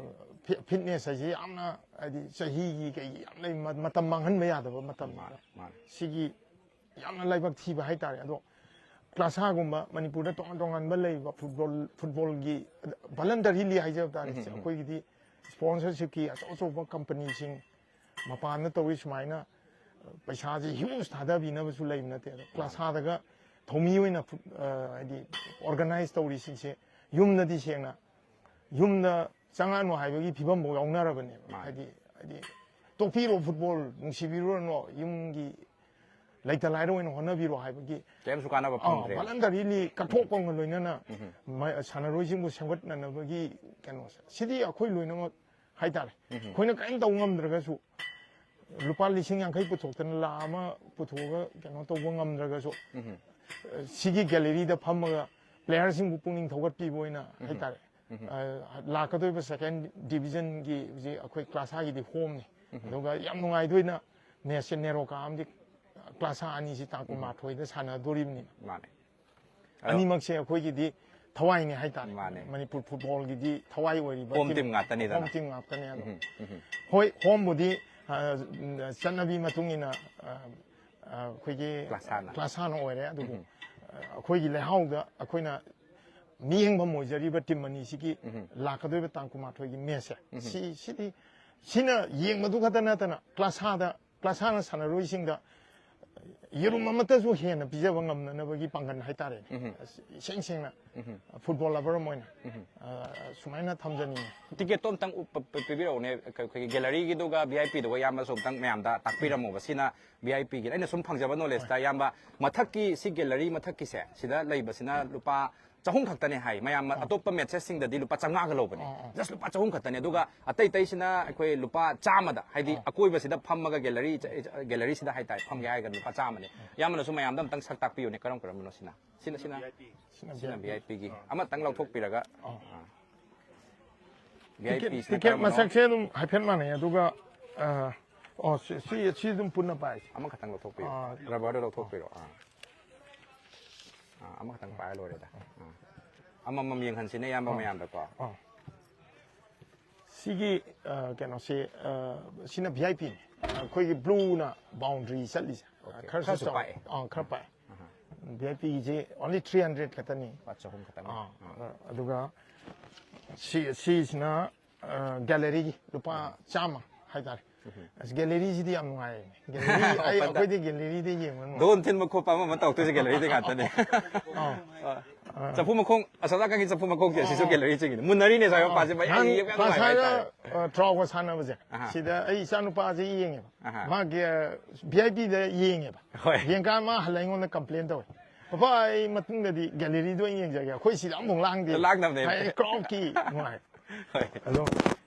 ꯐꯤ- ꯐꯤꯠꯅꯦꯁ ꯍꯥꯏꯁꯤ ꯌꯥꯝꯅ, ꯍꯥꯏꯗꯤ ꯆꯍꯤꯒꯤ ꯀꯩꯒꯤ ꯌꯥꯝ ꯂꯩ, ꯃ- ꯃꯇꯝ ꯃꯥꯡꯍꯟꯕ ꯌꯥꯗꯕ ꯃꯇꯝ꯫ ꯃꯥꯅꯦ, ꯃꯥꯅꯦ꯫ ꯁꯤꯒꯤ ꯌꯥꯝꯅ ꯂꯥꯏꯕꯛ ꯊꯤꯕ ꯍꯥꯏꯇꯥꯔꯦ꯫ ꯑꯗꯣ ꯀ꯭ꯂꯥꯁꯥꯒꯨꯝꯕ ꯃꯅꯤꯄꯨꯔꯗ ꯇꯣꯉꯥꯟ ꯇꯣꯉꯥꯟꯕ ꯂꯩꯕ ꯐꯨꯠꯕꯣꯜ, ꯐꯨꯠꯕꯣꯜꯒꯤ ꯚꯂꯟꯇꯔꯤꯂꯤ ꯍꯥꯏꯖꯕ ꯇꯥꯔꯦ꯫ ꯑꯩꯈꯣꯏꯒꯤꯗꯤ ꯁ꯭ꯄꯣꯟꯁꯔꯁꯤꯞꯀꯤ ꯑꯆꯧ ꯑꯆꯧꯕ ꯀꯝꯄꯅꯤꯁꯤꯡ ꯃꯄꯥꯟꯗ ꯇꯧꯔꯤ ꯁꯨꯃꯥꯏꯅ ꯄꯩꯁꯥꯁꯦ ꯍ꯭ꯌꯨꯖ ꯊꯥꯗꯕꯤꯅꯕꯁꯨ ꯂꯩꯕ ꯅꯠꯇꯦ꯫ ꯑꯗꯣ ꯀ꯭ꯂꯥꯁꯥꯗꯒ ꯊꯧꯃꯤ ꯑꯣꯏꯅ ꯐꯨꯠ-, ꯑ, ꯍꯥꯏꯗꯤ ꯑꯣꯔꯒꯅꯥꯏꯖ ꯇꯧꯔꯤꯁꯤꯡꯁꯦ ꯌꯨꯝꯗꯗꯤ ꯁꯦꯡꯅ ꯌꯨꯝꯗ ꯆꯪꯉꯛꯑꯅꯨ ꯍꯥꯏꯕꯒꯤ ꯐꯤꯕꯝꯐꯥꯎ ꯌꯥꯎꯅꯔꯕꯅꯦꯕ꯫ ꯃꯥꯅꯦ꯫ ꯍꯥꯏꯗꯤ, ꯍꯥꯏꯗꯤ ꯇꯣꯛꯄꯤꯔꯣ, ꯐꯨꯠꯕꯣꯜ ꯅꯨꯡꯁꯤꯕꯤꯔꯨꯔꯅꯣ, ꯌꯨꯝꯒꯤ ꯂꯩꯇ ꯂꯥꯏꯔ ꯑꯣꯏꯅ ꯍꯣꯠꯅꯕꯤꯔꯣ ꯍꯥꯏꯕꯒꯤ ꯀꯔꯤꯝꯁꯨ ꯀꯥꯟꯅꯕ ꯐꯪꯗ꯭ꯔꯦ꯫ ꯚꯂꯟꯇꯔꯤꯂꯤ ꯀꯠꯊꯣꯛꯄꯒ ꯂꯣꯏꯅꯅ ꯃ- ꯁꯥꯟꯅꯔꯣꯏꯁꯤꯡꯕꯨ ꯁꯦꯝꯒꯠꯅꯅꯕꯒꯤ ꯀꯩꯅꯣꯁꯦ, ꯁꯤꯗꯤ ꯑꯩꯈꯣꯏ ꯂꯣꯏꯅꯃꯛ ꯍꯥꯏꯇꯥꯔꯦ꯫ ꯑꯩꯈꯣꯏꯅ ꯀꯔꯤꯝ ꯇꯧ ꯉꯝꯗ꯭ꯔꯒꯁꯨ ꯂꯨꯄꯥ ꯂꯤꯁꯤꯡ ꯌꯥꯡꯈꯩ ꯄꯨꯊꯣꯛꯇꯅ ꯂꯥꯈ ꯑꯃ ꯄꯨꯊꯣꯛꯑꯒ ꯀꯩꯅꯣ ꯇꯧꯕ ꯉꯝꯗ꯭ꯔꯒꯁꯨ, ꯁꯤꯒꯤ ꯒꯦꯂꯔꯤꯗ ꯐꯝꯃꯒ ꯄ꯭ꯂꯦꯌꯔꯁꯤꯡꯕꯨ ꯄꯨꯛꯅꯤꯡ ꯊꯧꯒꯠꯄꯤꯕ ꯑꯣꯏꯅ ꯍꯥꯏꯇꯥꯔꯦ꯫ ꯑ, ꯂꯥꯛꯀꯗꯧꯔꯤꯕ ꯁꯦꯀꯦꯟ ꯗꯤꯕꯤꯖꯟꯒꯤ ꯍꯧꯖꯤꯛ ꯑꯩꯈꯣꯏ ꯀ꯭ꯂꯥꯁꯥꯒꯤꯗꯤ ꯍꯣꯝꯅꯤ꯫ ꯑꯗꯨꯒ ꯌꯥꯝ ꯅꯨꯡꯉꯥꯏꯗꯣꯏꯅ ꯃꯦꯠꯁꯁꯦ ꯅꯦꯔꯣꯀꯥ ꯑꯃꯗꯤ ꯀ꯭ꯂꯥꯁꯥ ꯑꯅꯤꯁꯤ ꯇꯥꯡ ꯀꯨꯟꯃꯥꯊꯣꯏꯗ ꯁꯥꯟꯅꯗꯣꯔꯤꯕꯅꯤꯅ꯫ ꯃꯥꯅꯦ꯫ ꯑꯗꯣ ꯑꯅꯤꯃꯛꯁꯦ ꯑꯩꯈꯣꯏꯒꯤꯗꯤ ꯊꯋꯥꯏꯅꯤ ꯍꯥꯏꯇꯥꯔꯦ꯫ ꯃꯥꯅꯦ꯫ ꯃꯅꯤꯄꯨꯔ ꯐꯨꯠꯕꯣꯜꯒꯤꯗꯤ ꯊꯋꯥꯏ ꯑꯣꯏꯔꯤꯕ ꯍꯣꯝ ꯇꯤꯝ ꯉꯥꯛꯇꯅꯤꯗꯅ꯫ ꯍꯣꯝ ꯇꯤꯝ ꯉꯥꯛꯇꯅꯦ꯫ ꯑꯗꯣ ꯍꯣꯏ, ꯍꯣꯝꯕꯨꯗꯤ, ꯑ, ꯆꯠꯅꯕꯤ ꯃꯇꯨꯡ ꯏꯟꯅ, ꯑ, ꯑ, ꯑꯩꯈꯣꯏꯒꯤ ꯀ꯭ꯂꯥꯁꯥꯅ꯫ ꯀ꯭ꯂꯥꯁꯥꯅ ꯑꯣꯏꯔꯦ꯫ ꯑꯗꯨꯕꯨ, ꯑ, ꯑꯩꯈꯣꯏꯒꯤ ꯂꯩꯍꯥꯎꯗ ꯑꯩꯈꯣꯏꯅ ꯃꯤꯠꯌꯦꯡꯐꯝ ꯑꯣꯏꯖꯔꯤꯕ ꯇꯤꯝ ꯑꯅꯤꯁꯤꯒꯤ ꯎꯝ꯫ ꯂꯥꯛꯀꯗꯣꯏꯕ ꯇꯥꯡ ꯀꯨꯟꯃꯥꯊꯣꯏꯒꯤ ꯃꯦꯠꯁꯁꯦ, ꯎꯝ꯫ ꯁꯤ, ꯁꯤꯗꯤ, ꯁꯤꯅ ꯌꯦꯡꯕꯗꯨ ꯈꯛꯇ ꯅꯠꯇꯅ ꯀ꯭ꯂꯥꯁꯥꯗ, ꯀ꯭ꯂꯥꯁꯥꯅ ꯁꯥꯟꯅꯔꯣꯏꯁꯤꯡꯗ ꯌꯦꯔꯨꯝ ꯑꯃꯠꯇꯁꯨ ꯍꯦꯟꯅ ꯄꯤꯖꯕ ꯉꯝꯅꯅꯕꯒꯤ ꯄꯥꯡꯒꯜ ꯍꯥꯏꯇꯥꯔꯦꯅꯦ꯫ ꯎꯝ꯫ ꯑꯁ, ꯏꯁꯦꯡ ꯁꯦꯡꯅ, ꯎꯝ꯫ ꯑ, ꯐꯨꯠꯕꯣꯜ ꯂꯚꯔ ꯑꯃ ꯑꯣꯏꯅ, ꯎꯝ꯫ ꯑ, ꯁꯨꯃꯥꯏꯅ ꯊꯝꯖꯅꯤꯡꯉꯤ꯫ ꯇꯤꯀꯦꯠꯇꯣ ꯑꯝꯇꯪ ꯎꯞ-, ꯄ-, ꯄ-, ꯄꯤꯕꯤꯔꯛꯎꯅꯦ꯫ ꯑꯩꯈꯣꯏꯒꯤ ꯒꯦꯂꯔꯤꯒꯤꯗꯨꯒ ꯚꯤ ꯑꯥꯏ ꯄꯤꯗꯨꯒ ꯏꯌꯥꯝꯕꯁꯨ ꯑꯝꯇꯪ ꯃꯌꯥꯝꯗ ꯇꯥꯛꯄꯤꯔꯝꯃꯣꯕ꯫ ꯁꯤꯅ ꯚꯤ ꯑꯥꯏ ꯄꯤꯒꯤ꯫ ꯑꯩꯅ ꯁꯨꯝ ꯐꯪꯖꯕ ꯅꯣꯂꯦꯖꯇ, ꯍꯣꯏ꯫ ꯏꯌꯥꯝꯕ, ꯃꯊꯛꯀꯤ ꯁꯤ ꯒꯦꯂꯔꯤ ꯃꯊꯛꯀꯤꯁꯦ, ꯁꯤꯗ ꯂꯩꯕꯁꯤꯅ ꯂꯨꯄꯥ ꯆꯍꯨꯝ ꯈꯛꯇꯅꯦ ꯍꯥꯏ꯫ ꯃꯌꯥꯝ ꯑꯥ꯫ ꯑꯇꯣꯞꯄ ꯃꯦꯠꯁꯦꯁꯁꯤꯡꯗꯗꯤ ꯂꯨꯄꯥ ꯆꯥꯝꯃꯉꯥꯒ ꯂꯧꯕꯅꯦ꯫ ꯑꯥ, ꯑꯥ꯫ Just ꯂꯨꯄꯥ ꯆꯍꯨꯝ ꯈꯛꯇꯅꯦ꯫ ꯑꯗꯨꯒ ꯑꯇꯩ ꯑꯇꯩꯁꯤꯅ ꯑꯩꯈꯣꯏ ꯂꯨꯄꯥ ꯆꯥꯝꯃꯗ, ꯍꯥꯏꯗꯤ ꯑꯥ꯫ ꯑꯀꯣꯏꯕꯁꯤꯗ ꯐꯝꯃꯒ ꯒꯦꯂꯔꯤ, ꯒꯦꯂꯔꯤꯁꯤꯗ ꯍꯥꯏꯇꯥꯔꯦ, ꯐꯝꯒꯦ ꯍꯥꯏꯔꯒꯅ ꯂꯨꯄꯥ ꯆꯥꯝꯃꯅꯦ꯫ ꯑꯥ꯫ ꯏꯌꯥꯝꯕꯅ ꯁꯨꯝ ꯃꯌꯥꯝꯗ ꯑꯝꯇꯪ ꯁꯛ ꯇꯥꯛꯄꯤꯌꯨꯅꯦ, ꯀꯔꯝ ꯀꯔꯝꯕꯅꯣ ꯁꯤꯅ? ꯁꯤꯅ, ꯁꯤꯅ? ꯁꯤꯅ ꯁꯤꯅ ꯚꯤ ꯑꯥꯏ ꯄꯤ꯫ ꯚꯤ ꯑꯥꯏ ꯄꯤꯒꯤ꯫ ꯑꯥ꯫ ꯑꯃꯇꯪ ꯂꯧꯊꯣꯛꯄꯤꯔꯒ꯫ ꯑꯥ꯫ ꯑꯥ꯫ ꯚꯤ ꯑꯥꯏ ꯄꯤ ꯇꯤꯀꯦꯠ, ꯁꯤꯅ ꯇꯤꯀꯦꯠ ꯀꯔꯝꯕꯅꯣ? ꯃꯁꯛꯁꯦ ꯑꯗꯨꯝ ꯍꯥꯏꯐꯦꯠ ꯃꯥꯟꯅꯩ, ꯑꯗꯨꯒ, ꯑ, ꯑꯣ, ꯁꯤ, ꯁꯤ, ꯁꯤ ꯑꯗꯨꯝ ꯄꯨꯟꯅ ꯄꯥꯏꯁꯦ꯫ ꯑꯃꯈꯛꯇꯪ ꯂꯧꯊꯣꯛꯄꯤꯌꯨ꯫ ꯑꯥ꯫ ꯔꯕꯔꯗꯣ ꯂꯧꯊꯣꯛꯄꯤꯔꯣ꯫ ꯑꯥ꯫ ꯑꯥ, ꯑꯃꯈꯛꯇꯪ ꯄꯥꯏꯔ ꯂꯣꯏꯔꯦꯗ꯫ ꯑꯥ꯫ ꯑꯃꯃꯝ ꯌꯦꯡꯍꯟꯁꯤꯅꯦ, ꯏꯌꯥꯝꯕ ꯑꯥ꯫ ꯃꯌꯥꯝꯗꯀꯣ꯫ ꯑꯥ꯫ ꯁꯤꯒꯤ, ꯑ, ꯀꯩꯅꯣꯁꯦ, ꯑ, ꯁꯤꯅ ꯚꯤ ꯑꯥꯏ ꯄꯤꯅꯤ꯫ ꯑꯩꯈꯣꯏꯒꯤ ꯕ꯭ꯂꯨꯅ ꯕꯥꯎꯟꯗ꯭ꯔꯤ ꯆꯠꯂꯤꯁꯦ꯫ ꯑꯣꯀꯦ꯫ ꯈꯔꯁꯨ ꯈꯔꯁꯨ ꯆꯥꯎ-, ꯄꯥꯛꯑꯦ꯫ ꯑꯥ, ꯈꯔ ꯄꯥꯛꯑꯦ꯫ ꯑꯍꯥ꯫ ꯚꯤ ꯑꯥꯏ ꯄꯤꯁꯦ only three hundred ꯈꯛꯇꯅꯤ꯫ ꯂꯨꯄꯥ ꯆꯍꯨꯝ ꯈꯛꯇꯪ꯫ ꯑꯥ, ꯑꯥ꯫ ꯑꯗꯨꯒ ꯁꯤ, ꯁꯤꯁꯤꯅ, ꯑ, ꯒꯦꯂꯔꯤꯒꯤ ꯂꯨꯄꯥ ꯑꯥ꯫ ꯆꯥꯝꯃ ꯍꯥꯏꯇꯥꯔꯦ꯫ ꯎꯝ꯫ ꯑꯁ, ꯒꯦꯂꯔꯤꯁꯤꯗꯤ ꯌꯥꯝ ꯅꯨꯡꯉꯥꯏꯌꯦ꯫ ꯒꯦꯂꯔꯤ, ꯑꯩ, ꯑꯣꯄꯟꯗ꯫ ꯑꯩꯈꯣꯏꯗꯤ ꯒꯦꯂꯔꯤꯗ ꯌꯦꯡꯕ ꯅꯨꯡꯉꯥꯏ꯫ ꯗꯣꯟ ꯊꯤꯟꯕ ꯈꯣꯠꯄ ꯑꯃ ꯑꯃ ꯇꯧꯗꯣꯏꯁꯦ ꯒꯦꯂꯔꯤꯗ ꯉꯥꯛꯇꯅꯦ꯫ ꯑꯥ꯫ ꯑꯥ꯫ ꯑꯥ꯫ ꯆꯐꯨ ꯃꯈꯣꯡ, ꯑꯁꯣꯝ ꯅꯥꯀꯟꯒꯤ ꯆꯐꯨ ꯃꯈꯣꯡꯁꯦ, ꯑꯁꯤꯁꯨ ꯑꯥ꯫ ꯒꯦꯂꯔꯤ ꯆꯤꯡꯉꯤꯅꯦ꯫ ꯃꯨꯟꯅꯔꯤꯅꯦ ꯁ꯭ꯋꯥꯏ ꯑꯥ꯫ ꯃꯄꯥꯁꯦ, ꯃꯌꯥꯏ ꯅꯍꯥꯟ ꯌꯦꯡꯕ ꯌꯥꯝ ꯅꯨꯡꯉꯥꯏꯕ ꯀ꯭ꯂꯥꯁ ꯍꯥꯏꯇꯥꯔꯦ꯫ ꯑꯥꯏꯗ, ꯑ, ꯇ꯭ꯔꯥꯎꯒ ꯁꯥꯟꯅꯕꯁꯦ, ꯑꯍꯥ꯫ ꯁꯤꯗ ꯑꯩ ꯏꯆꯥꯅꯨꯄꯥꯁꯦ ꯌꯦꯡꯉꯦꯕ꯫ ꯑꯍꯥ꯫ ꯃꯥꯒꯤ, ꯑ, ꯚꯤ ꯑꯥꯏ ꯄꯤꯗ ꯌꯦꯡꯉꯦꯕ꯫ ꯍꯣꯏ꯫ ꯌꯦꯡꯀꯥꯟ ꯃꯥ ꯍꯜꯂ ꯑꯩꯉꯣꯟꯗ ꯀꯝꯄ꯭ꯂꯦꯟ ꯇꯧꯋꯦ꯫ "ꯄꯄꯥ, ꯑꯩ ꯃꯇꯨꯡꯗꯗꯤ ꯒꯦꯂꯔꯤꯗ ꯑꯣꯏꯅ ꯌꯦꯡꯖꯒꯦ꯫ ꯑꯩꯈꯣꯏ ꯁꯤꯗ ꯑꯃꯨꯛ ꯂꯥꯡꯗꯦ꯫ ꯂꯥꯡꯗꯕꯅꯦ꯫ ꯍꯥꯏ, ꯀ꯭ꯔꯥꯎꯗꯀꯤ ꯅꯨꯡꯉꯥꯏ"꯫ ꯍꯣꯏ꯫ ꯑꯗꯣ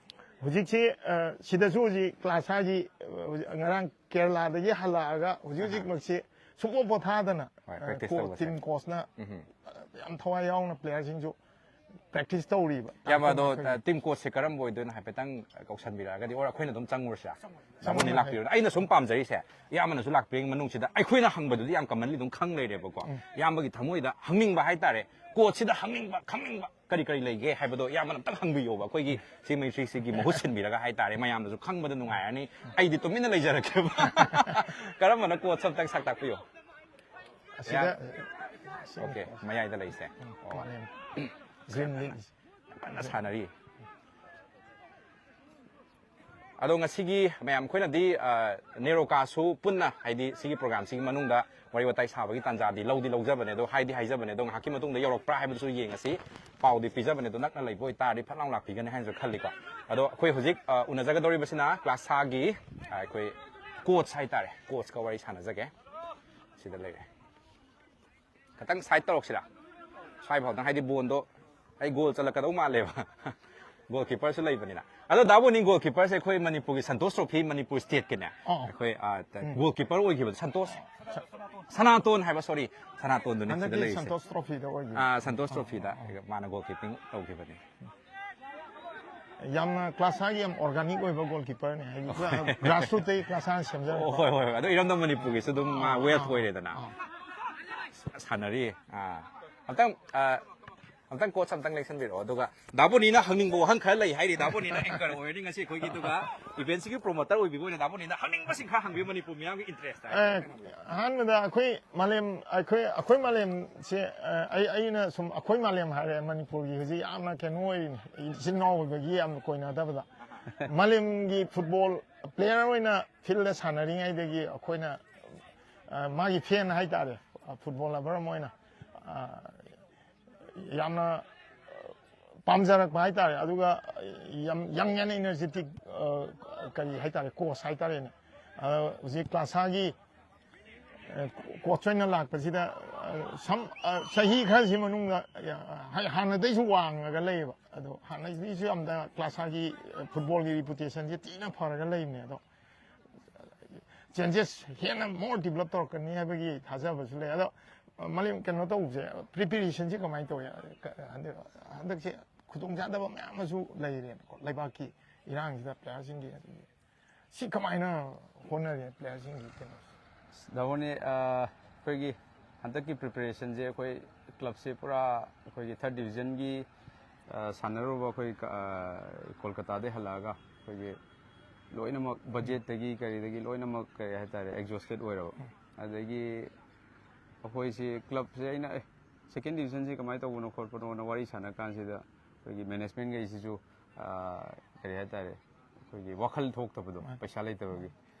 ꯍꯧꯖꯤꯛꯁꯤ, ꯑ, ꯁꯤꯗꯁꯨ ꯍꯧꯖꯤꯛ ꯀ꯭ꯂꯥꯁ ꯍꯥꯏꯁꯤ, ꯑ, ꯍꯧꯖꯤꯛ ꯉꯔꯥꯡ ꯀꯦꯔꯂꯥꯗꯒꯤ ꯍꯜꯂꯛꯑꯒ ꯍꯧꯖꯤꯛ ꯑꯍꯥ꯫ ꯍꯧꯖꯤꯛꯃꯛꯁꯤ ꯁꯨꯡꯄꯣ ꯄꯣꯊꯥꯗꯅ, ꯍꯣꯏ, ꯑ, practice ꯀꯣ-, ꯇꯧꯕꯁꯦ꯫ ꯇꯤꯝ ꯀꯣꯆꯅ, ꯎꯝ꯫ ꯑ, ꯌꯥꯝ ꯊꯋꯥꯏ ꯌꯥꯎꯅ ꯄ꯭ꯂꯦꯌꯔꯁꯤꯡꯁꯨ ꯄ꯭ꯔꯦꯛꯇꯤꯁ ꯇꯧꯔꯤꯕ꯫ ꯏꯌꯥꯝꯕ, ꯑꯗꯣ, ꯇꯥꯡꯈꯨꯜ ꯃꯈꯩꯒꯤ꯫ ꯑ, ꯇꯤꯝ ꯀꯣꯆꯁꯦ ꯀꯔꯝꯕ ꯑꯣꯏꯗꯣꯏꯅꯣ ꯍꯥꯏꯐꯦꯠꯇꯪ ꯀꯧꯁꯟꯕꯤꯔꯛꯑꯒꯗꯤ, or ꯑꯩꯈꯣꯏꯅ ꯑꯗꯨꯝ ꯆꯪꯉꯨꯔꯁꯤꯔꯥ? ꯆꯪꯉꯨꯔꯁꯤ꯫ ꯏꯌꯥꯝꯕꯅ ꯂꯥꯛꯄꯤꯔꯣꯅꯦ꯫ ꯑꯩꯅ ꯁꯨꯝ ꯄꯥꯝꯖꯔꯤꯁꯦ, ꯏꯌꯥꯝꯕꯅꯁꯨ ꯂꯥꯛꯄꯤꯔꯤꯉꯩ ꯃꯅꯨꯡꯁꯤꯗ ꯑꯩꯈꯣꯏꯅ ꯍꯪꯕꯗꯨꯗꯤ ꯌꯥꯝ commonly ꯑꯗꯨꯝ ꯈꯪ ꯂꯩꯔꯦꯕꯀꯣ꯫ ꯎꯝ꯫ ꯏꯌꯥꯝꯕꯒꯤ ꯊꯃꯣꯏꯗ ꯍꯪꯅꯤꯡꯕ ꯍꯥꯏꯇꯥꯔꯦ, ꯀꯣꯆꯁꯤꯗ ꯍꯪꯅꯤꯡꯕ, ꯈꯪꯅꯤꯡꯕ ꯀꯔꯤ ꯀꯔꯤ ꯂꯩꯒꯦ ꯍꯥꯏꯕꯗꯣ ꯏꯌꯥꯝꯕꯅ ꯑꯝꯇꯪ ꯍꯪꯕꯤꯌꯣꯕ, ꯑꯩꯈꯣꯏꯒꯤ ꯁꯤ ꯃꯩꯇ꯭ꯔꯤꯁꯤꯒꯤ ꯃꯍꯨꯠ ꯁꯤꯟꯕꯤꯔꯒ ꯍꯥꯏꯇꯥꯔꯦ, ꯃꯌꯥꯝꯅꯁꯨ ꯈꯪꯕꯗ ꯅꯨꯡꯉꯥꯏꯔꯅꯤ꯫ ꯑꯩꯗꯤ ꯇꯨꯃꯤꯟꯅ ꯂꯩꯖꯔꯛꯀꯦꯕ꯫ ꯀꯔꯝꯕꯅ ꯀꯣꯆ ꯑꯝꯇꯪ ꯁꯛ ꯇꯥꯛꯄꯤꯌꯣ꯫ ꯑꯁꯤꯗ ꯌꯥ-, ꯑꯣꯀꯦ, ꯃꯌꯥꯏꯗ ꯂꯩꯁꯦ꯫ ꯑꯣ, ꯃꯥꯅꯦ꯫ Green League꯫ ꯀꯟꯅ ꯁꯥꯟꯅꯔꯤ꯫ ꯑꯗꯣ ꯉꯁꯤꯒꯤ ꯃꯌꯥꯝ ꯑꯩꯈꯣꯏꯅꯗꯤ, ꯑ, ꯅꯦꯔꯣꯀꯥꯁꯨ ꯄꯨꯟꯅ, ꯍꯥꯏꯗꯤ ꯁꯤꯒꯤ ꯄ꯭ꯔꯣꯒ꯭ꯔꯥꯝꯁꯤꯒꯤ ꯃꯅꯨꯡꯗ ꯋꯥꯔꯤ ꯋꯥꯇꯥꯏ ꯁꯥꯕꯒꯤ ꯇꯥꯟꯖꯥꯗꯤ ꯂꯧꯗꯤ ꯂꯧꯖꯕꯅꯦ, ꯑꯗꯣ ꯍꯥꯏꯗꯤ ꯍꯥꯏꯖꯕꯅꯦ, ꯑꯗꯣ ꯉꯥꯏꯍꯥꯛꯀꯤ ꯃꯇꯨꯡꯗ ꯌꯧꯔꯛꯄ꯭ꯔꯥ ꯍꯥꯏꯕꯗꯨꯁꯨ ꯌꯦꯡꯉꯁꯤ꯫ ꯄꯥꯎꯗꯤ ꯄꯤꯖꯕꯅꯦ, ꯑꯗꯣ ꯅꯛꯅ ꯂꯩꯕ ꯑꯣꯏꯇꯥꯔꯗꯤ ꯐꯠ ꯂꯥꯎ ꯂꯥꯛꯄꯤꯒꯅꯤ ꯍꯥꯏꯅꯁꯨ ꯈꯜꯂꯤꯀꯣ꯫ ꯑꯗꯣ ꯑꯩꯈꯣꯏ ꯍꯧꯖꯤꯛ, ꯑ, ꯎꯅꯖꯒꯗꯧꯔꯤꯕꯁꯤꯅ ꯀ꯭ꯂꯥꯁꯥꯒꯤ, ꯑ, ꯑꯩꯈꯣꯏ ꯀꯣꯆ ꯍꯥꯏꯇꯥꯔꯦ, ꯀꯣꯆꯀ ꯋꯥꯔꯤ ꯁꯥꯟꯅꯖꯒꯦ꯫ ꯁꯤꯗ ꯂꯩꯔꯦ꯫ ꯈꯤꯇꯪ ꯁꯥꯏꯠ ꯇꯧꯔꯛꯁꯤꯔꯥ? ꯁ꯭ꯋꯥꯏ ꯐꯥꯎꯗꯪ, ꯍꯥꯏꯗꯤ ꯕꯣꯟꯗꯣ ꯑꯩ ꯒꯣꯜ ꯆꯠꯂꯛꯀꯗꯧ ꯃꯥꯜꯂꯦꯕ꯫ ꯒꯣꯜ ꯀꯤꯄꯔꯁꯨ ꯂꯩꯕꯅꯤꯅ꯫ ꯑꯗꯣ ꯗꯥꯕꯣꯅꯤ, ꯒꯣꯜ ꯀꯤꯄꯔꯁꯦ ꯑꯩꯈꯣꯏ ꯃꯅꯤꯄꯨꯔꯒꯤ ꯁꯟꯇꯣꯁ ꯇ꯭ꯔꯣꯐꯤ, ꯃꯅꯤꯄꯨꯔ ꯁ꯭ꯇꯦꯠꯀꯤꯅꯦ꯫ ꯑꯣ꯫ ꯑꯩꯈꯣꯏ, ꯑ, ꯒꯣꯜ ꯀꯤꯄꯔ ꯑꯣꯏꯈꯤꯕꯗꯣ ꯁꯟꯇꯣꯁ, ꯁꯅꯥꯇꯣꯟ ꯍꯥꯏꯕ, ꯁꯣꯔꯤ, ꯁꯅꯥꯇꯣꯟꯗꯨꯅꯤ ꯁꯤꯗ ꯍꯟꯗꯛꯀꯤ ꯂꯩꯔꯤꯁꯦ꯫ ꯁꯟꯇꯣꯁ ꯇ꯭ꯔꯣꯐꯤꯗ ꯑꯣꯏꯈꯤꯕ꯫ ꯑꯥ, ꯁꯟꯇꯣꯁ ꯇ꯭ꯔꯣꯐꯤꯗ ꯃꯥꯅ ꯒꯣꯜ ꯀꯤꯄꯤꯡ ꯇꯧꯈꯤꯕꯅꯤ꯫ ꯌꯥꯝꯅ ꯀ꯭ꯂꯥꯁꯥꯒꯤ ꯌꯥꯝ ꯑꯣꯔꯒꯥꯅꯤꯛ ꯑꯣꯏꯕ ꯒꯣꯜ ꯀꯤꯄꯔꯅꯦ, ꯍꯥꯏꯗꯤ ꯄꯨꯔꯥ ꯒ꯭ꯔꯥꯁꯔꯨꯠꯇꯒꯤ ꯀ꯭ꯂꯥꯁꯥꯅ ꯑꯣ, ꯁꯦꯝꯖꯔꯛꯄ꯫ ꯍꯣꯏ, ꯍꯣꯏ, ꯍꯣꯏ꯫ ꯑꯗꯣ ꯏꯔꯝꯗꯝ ꯃꯅꯤꯄꯨꯔꯒꯤꯁꯨ ꯑꯗꯨꯝ ꯃꯥ ꯑꯥ, ꯋꯦꯜ ꯑꯥ, ꯑꯣꯏꯔꯦꯗꯅ꯫ ꯑꯥ꯫ ꯁꯥꯟꯅꯔꯤ꯫ ꯑꯥ꯫ ꯑꯝꯇꯪ, ꯑꯥ, ꯑꯝꯇꯪ ꯀꯣꯆ ꯑꯝꯇꯪ ꯂꯦꯡꯁꯟꯕꯤꯔꯛꯑꯣ, ꯑꯗꯨꯒ ꯗꯥꯕꯣꯅꯤꯅ ꯍꯪꯅꯤꯡꯕ ꯋꯥꯍꯪ ꯈꯔ ꯂꯩ ꯍꯥꯏꯔꯤ꯫ ꯗꯥꯕꯣꯅꯤꯅ ꯑꯦꯡꯀꯔ ꯑꯣꯏꯔꯅꯤ ꯉꯁꯤ ꯑꯩꯈꯣꯏꯒꯤ, ꯑꯗꯨꯒ ꯏꯚꯦꯟꯁꯤꯒꯤ ꯄ꯭ꯔꯣꯃꯣꯇꯔ ꯑꯣꯏꯕꯤꯕ ꯑꯣꯏꯅ ꯗꯥꯕꯣꯅꯤꯅ ꯍꯪꯅꯤꯡꯕꯁꯤꯡ ꯈꯔ ꯍꯪꯕꯤꯌꯨ, ꯃꯅꯤꯄꯨꯔ ꯃꯤꯌꯥꯝꯒꯤ ꯏꯟꯇꯔꯦꯁꯇ꯫ ꯑꯦ, ꯑꯍꯥꯟꯕꯗ ꯑꯩꯈꯣꯏ ꯃꯥꯂꯦꯝ, ꯑꯩꯈꯣꯏ, ꯑꯩꯈꯣꯏ ꯃꯥꯂꯦꯝꯁꯦ, ꯑ, ꯑꯩ, ꯑꯩꯅ ꯁꯨꯝ ꯑꯩꯈꯣꯏ ꯃꯥꯂꯦꯝ ꯍꯥꯏꯔꯦ, ꯃꯅꯤꯄꯨꯔꯒꯤ ꯍꯧꯖꯤꯛ ꯌꯥꯝꯅ ꯀꯩꯅꯣ ꯑꯣꯏꯔꯤꯅꯤ, ꯏꯆꯤꯟ ꯏꯅꯥꯎ ꯑꯣꯏꯕꯒꯤ ꯌꯥꯝꯅ ꯀꯣꯏꯅꯗꯕꯗ꯫ ꯃꯥꯂꯦꯝꯒꯤ ꯐꯨꯠꯕꯣꯜ ꯄ꯭ꯂꯦꯌꯔ ꯑꯣꯏꯅ ꯐꯤꯜꯗ ꯁꯥꯟꯅꯔꯤꯉꯩꯗꯒꯤ ꯑꯩꯈꯣꯏꯅ, ꯑ, ꯃꯥꯒꯤ ꯐꯦꯟ ꯍꯥꯏꯇꯥꯔꯦ, ꯐꯨꯠꯕꯣꯜ ꯂꯚꯔ ꯑꯃ ꯑꯣꯏꯅ, ꯑ, ꯌꯥꯝꯅ ꯄꯥꯝꯖꯔꯛꯄ ꯍꯥꯏꯇꯥꯔꯦ꯫ ꯑꯗꯨꯒ ꯌꯥꯝ ꯌꯪ ꯑꯦꯟ ꯏꯅꯔꯖꯦꯇꯤꯛ, ꯀꯔꯤ ꯍꯥꯏꯇꯥꯔꯦ, ꯀꯣꯆ ꯍꯥꯏꯇꯥꯔꯦꯅꯦ꯫ ꯑꯗꯣ ꯍꯧꯖꯤꯛ ꯀ꯭ꯂꯥꯁꯥꯒꯤ ꯀꯣꯆ ꯑꯣꯏꯅ ꯂꯥꯛꯄꯁꯤꯗ, ꯑ, ꯁꯝ, ꯑ, ꯆꯍꯤ ꯈꯔꯁꯤ ꯃꯅꯨꯡꯗ, ꯑ, ꯍꯥꯟꯅꯗꯩꯁꯨ ꯋꯥꯡꯉꯒ ꯂꯩꯌꯦꯕ꯫ ꯑꯗꯣ ꯍꯥꯟꯅꯗꯩꯁꯨ ꯌꯥꯝꯅ ꯀ꯭ꯂꯥꯁꯥꯒꯤ ꯐꯨꯠꯕꯣꯜꯒꯤ ꯔꯤꯄꯨꯇꯦꯁꯟꯁꯦ ꯊꯤꯅ ꯐꯔꯒ ꯂꯩꯕꯅꯦ꯫ ꯑꯗꯣ ꯆꯦꯟꯖꯦꯁ ꯍꯦꯟꯅ ꯃꯣꯔ ꯗꯤꯕꯂꯞ ꯇꯧꯔꯛꯀꯅꯤ ꯍꯥꯏꯕꯒꯤ ꯊꯥꯖꯕꯁꯨ ꯂꯩ꯫ ꯑꯗꯣ ꯃꯥꯂꯦꯝ ꯀꯩꯅꯣ ꯇꯧꯕꯁꯦ, ꯄ꯭ꯔꯤꯄꯦꯔꯦꯁꯟꯁꯦ ꯀꯃꯥꯏꯅ ꯇꯧꯋꯤ? ꯍꯟꯗꯛ, ꯍꯟꯗꯛꯁꯦ ꯈꯨꯗꯣꯡꯆꯥꯗꯕ ꯃꯌꯥꯝ ꯑꯃꯁꯨ ꯂꯩꯔꯦꯅꯀꯣ, ꯂꯩꯕꯥꯛꯀꯤ ꯏꯔꯥꯡꯁꯤꯗ ꯄ꯭ꯂꯦꯌꯥꯔꯁꯤꯡꯒꯤ꯫ ꯑꯗꯨꯒꯤ ꯁꯤ ꯀꯃꯥꯏꯅ ꯍꯣꯠꯅꯔꯤ ꯄ꯭ꯂꯦꯌꯥꯔꯁꯤꯡꯒꯤ ꯀꯩꯅꯣ? ꯗꯥꯕꯣꯅꯤ, ꯑ, ꯑꯩꯈꯣꯏꯒꯤ ꯍꯟꯗꯛꯀꯤ ꯄ꯭ꯔꯤꯄꯦꯔꯦꯁꯟꯁꯦ ꯑꯩꯈꯣꯏ ꯀ꯭ꯂꯕꯁꯦ ꯄꯨꯔꯥ ꯑꯩꯈꯣꯏꯒꯤ ꯊꯥꯔꯠ ꯗꯤꯕꯤꯖꯟꯒꯤ, ꯑ, ꯁꯥꯟꯅꯔꯨꯕ ꯑꯩꯈꯣꯏ ꯀ-, ꯑ, ꯀꯣꯜꯀꯇꯥꯗꯩ ꯍꯜꯂꯛꯑꯒ ꯑꯩꯈꯣꯏꯒꯤ ꯂꯣꯏꯅꯃꯛ ꯕꯖꯦꯠꯇꯒꯤ ꯀꯔꯤꯗꯒꯤ ꯂꯣꯏꯅꯃꯛ, ꯀꯔꯤ ꯍꯥꯏꯇꯥꯔꯦ, ꯑꯦꯛꯖꯣꯁꯇꯦꯠ ꯑꯣꯏꯔꯕ꯫ ꯑꯗꯒꯤ ꯑꯩꯈꯣꯏꯁꯤ ꯀ꯭ꯂꯕꯁꯦ ꯑꯩꯅ ꯑꯦ ꯁꯦꯀꯦꯟ ꯗꯤꯕꯤꯖꯟꯁꯤ ꯀꯃꯥꯏꯅ ꯇꯧꯕꯅꯣ ꯈꯣꯠꯄꯅꯣꯅ ꯋꯥꯔꯤ ꯁꯥꯟꯅ ꯀꯥꯟꯁꯤꯗ ꯑꯩꯈꯣꯏꯒꯤ ꯃꯦꯅꯦꯖꯃꯦꯟꯒꯩꯁꯤꯁꯨ ꯑꯥ, ꯀꯔꯤ ꯍꯥꯏꯇꯥꯔꯦ, ꯑꯩꯈꯣꯏꯒꯤ ꯋꯥꯈꯜ ꯊꯣꯛꯇꯕꯗꯣ, ꯄꯩꯁꯥ ꯂꯩꯇꯕꯒꯤ꯫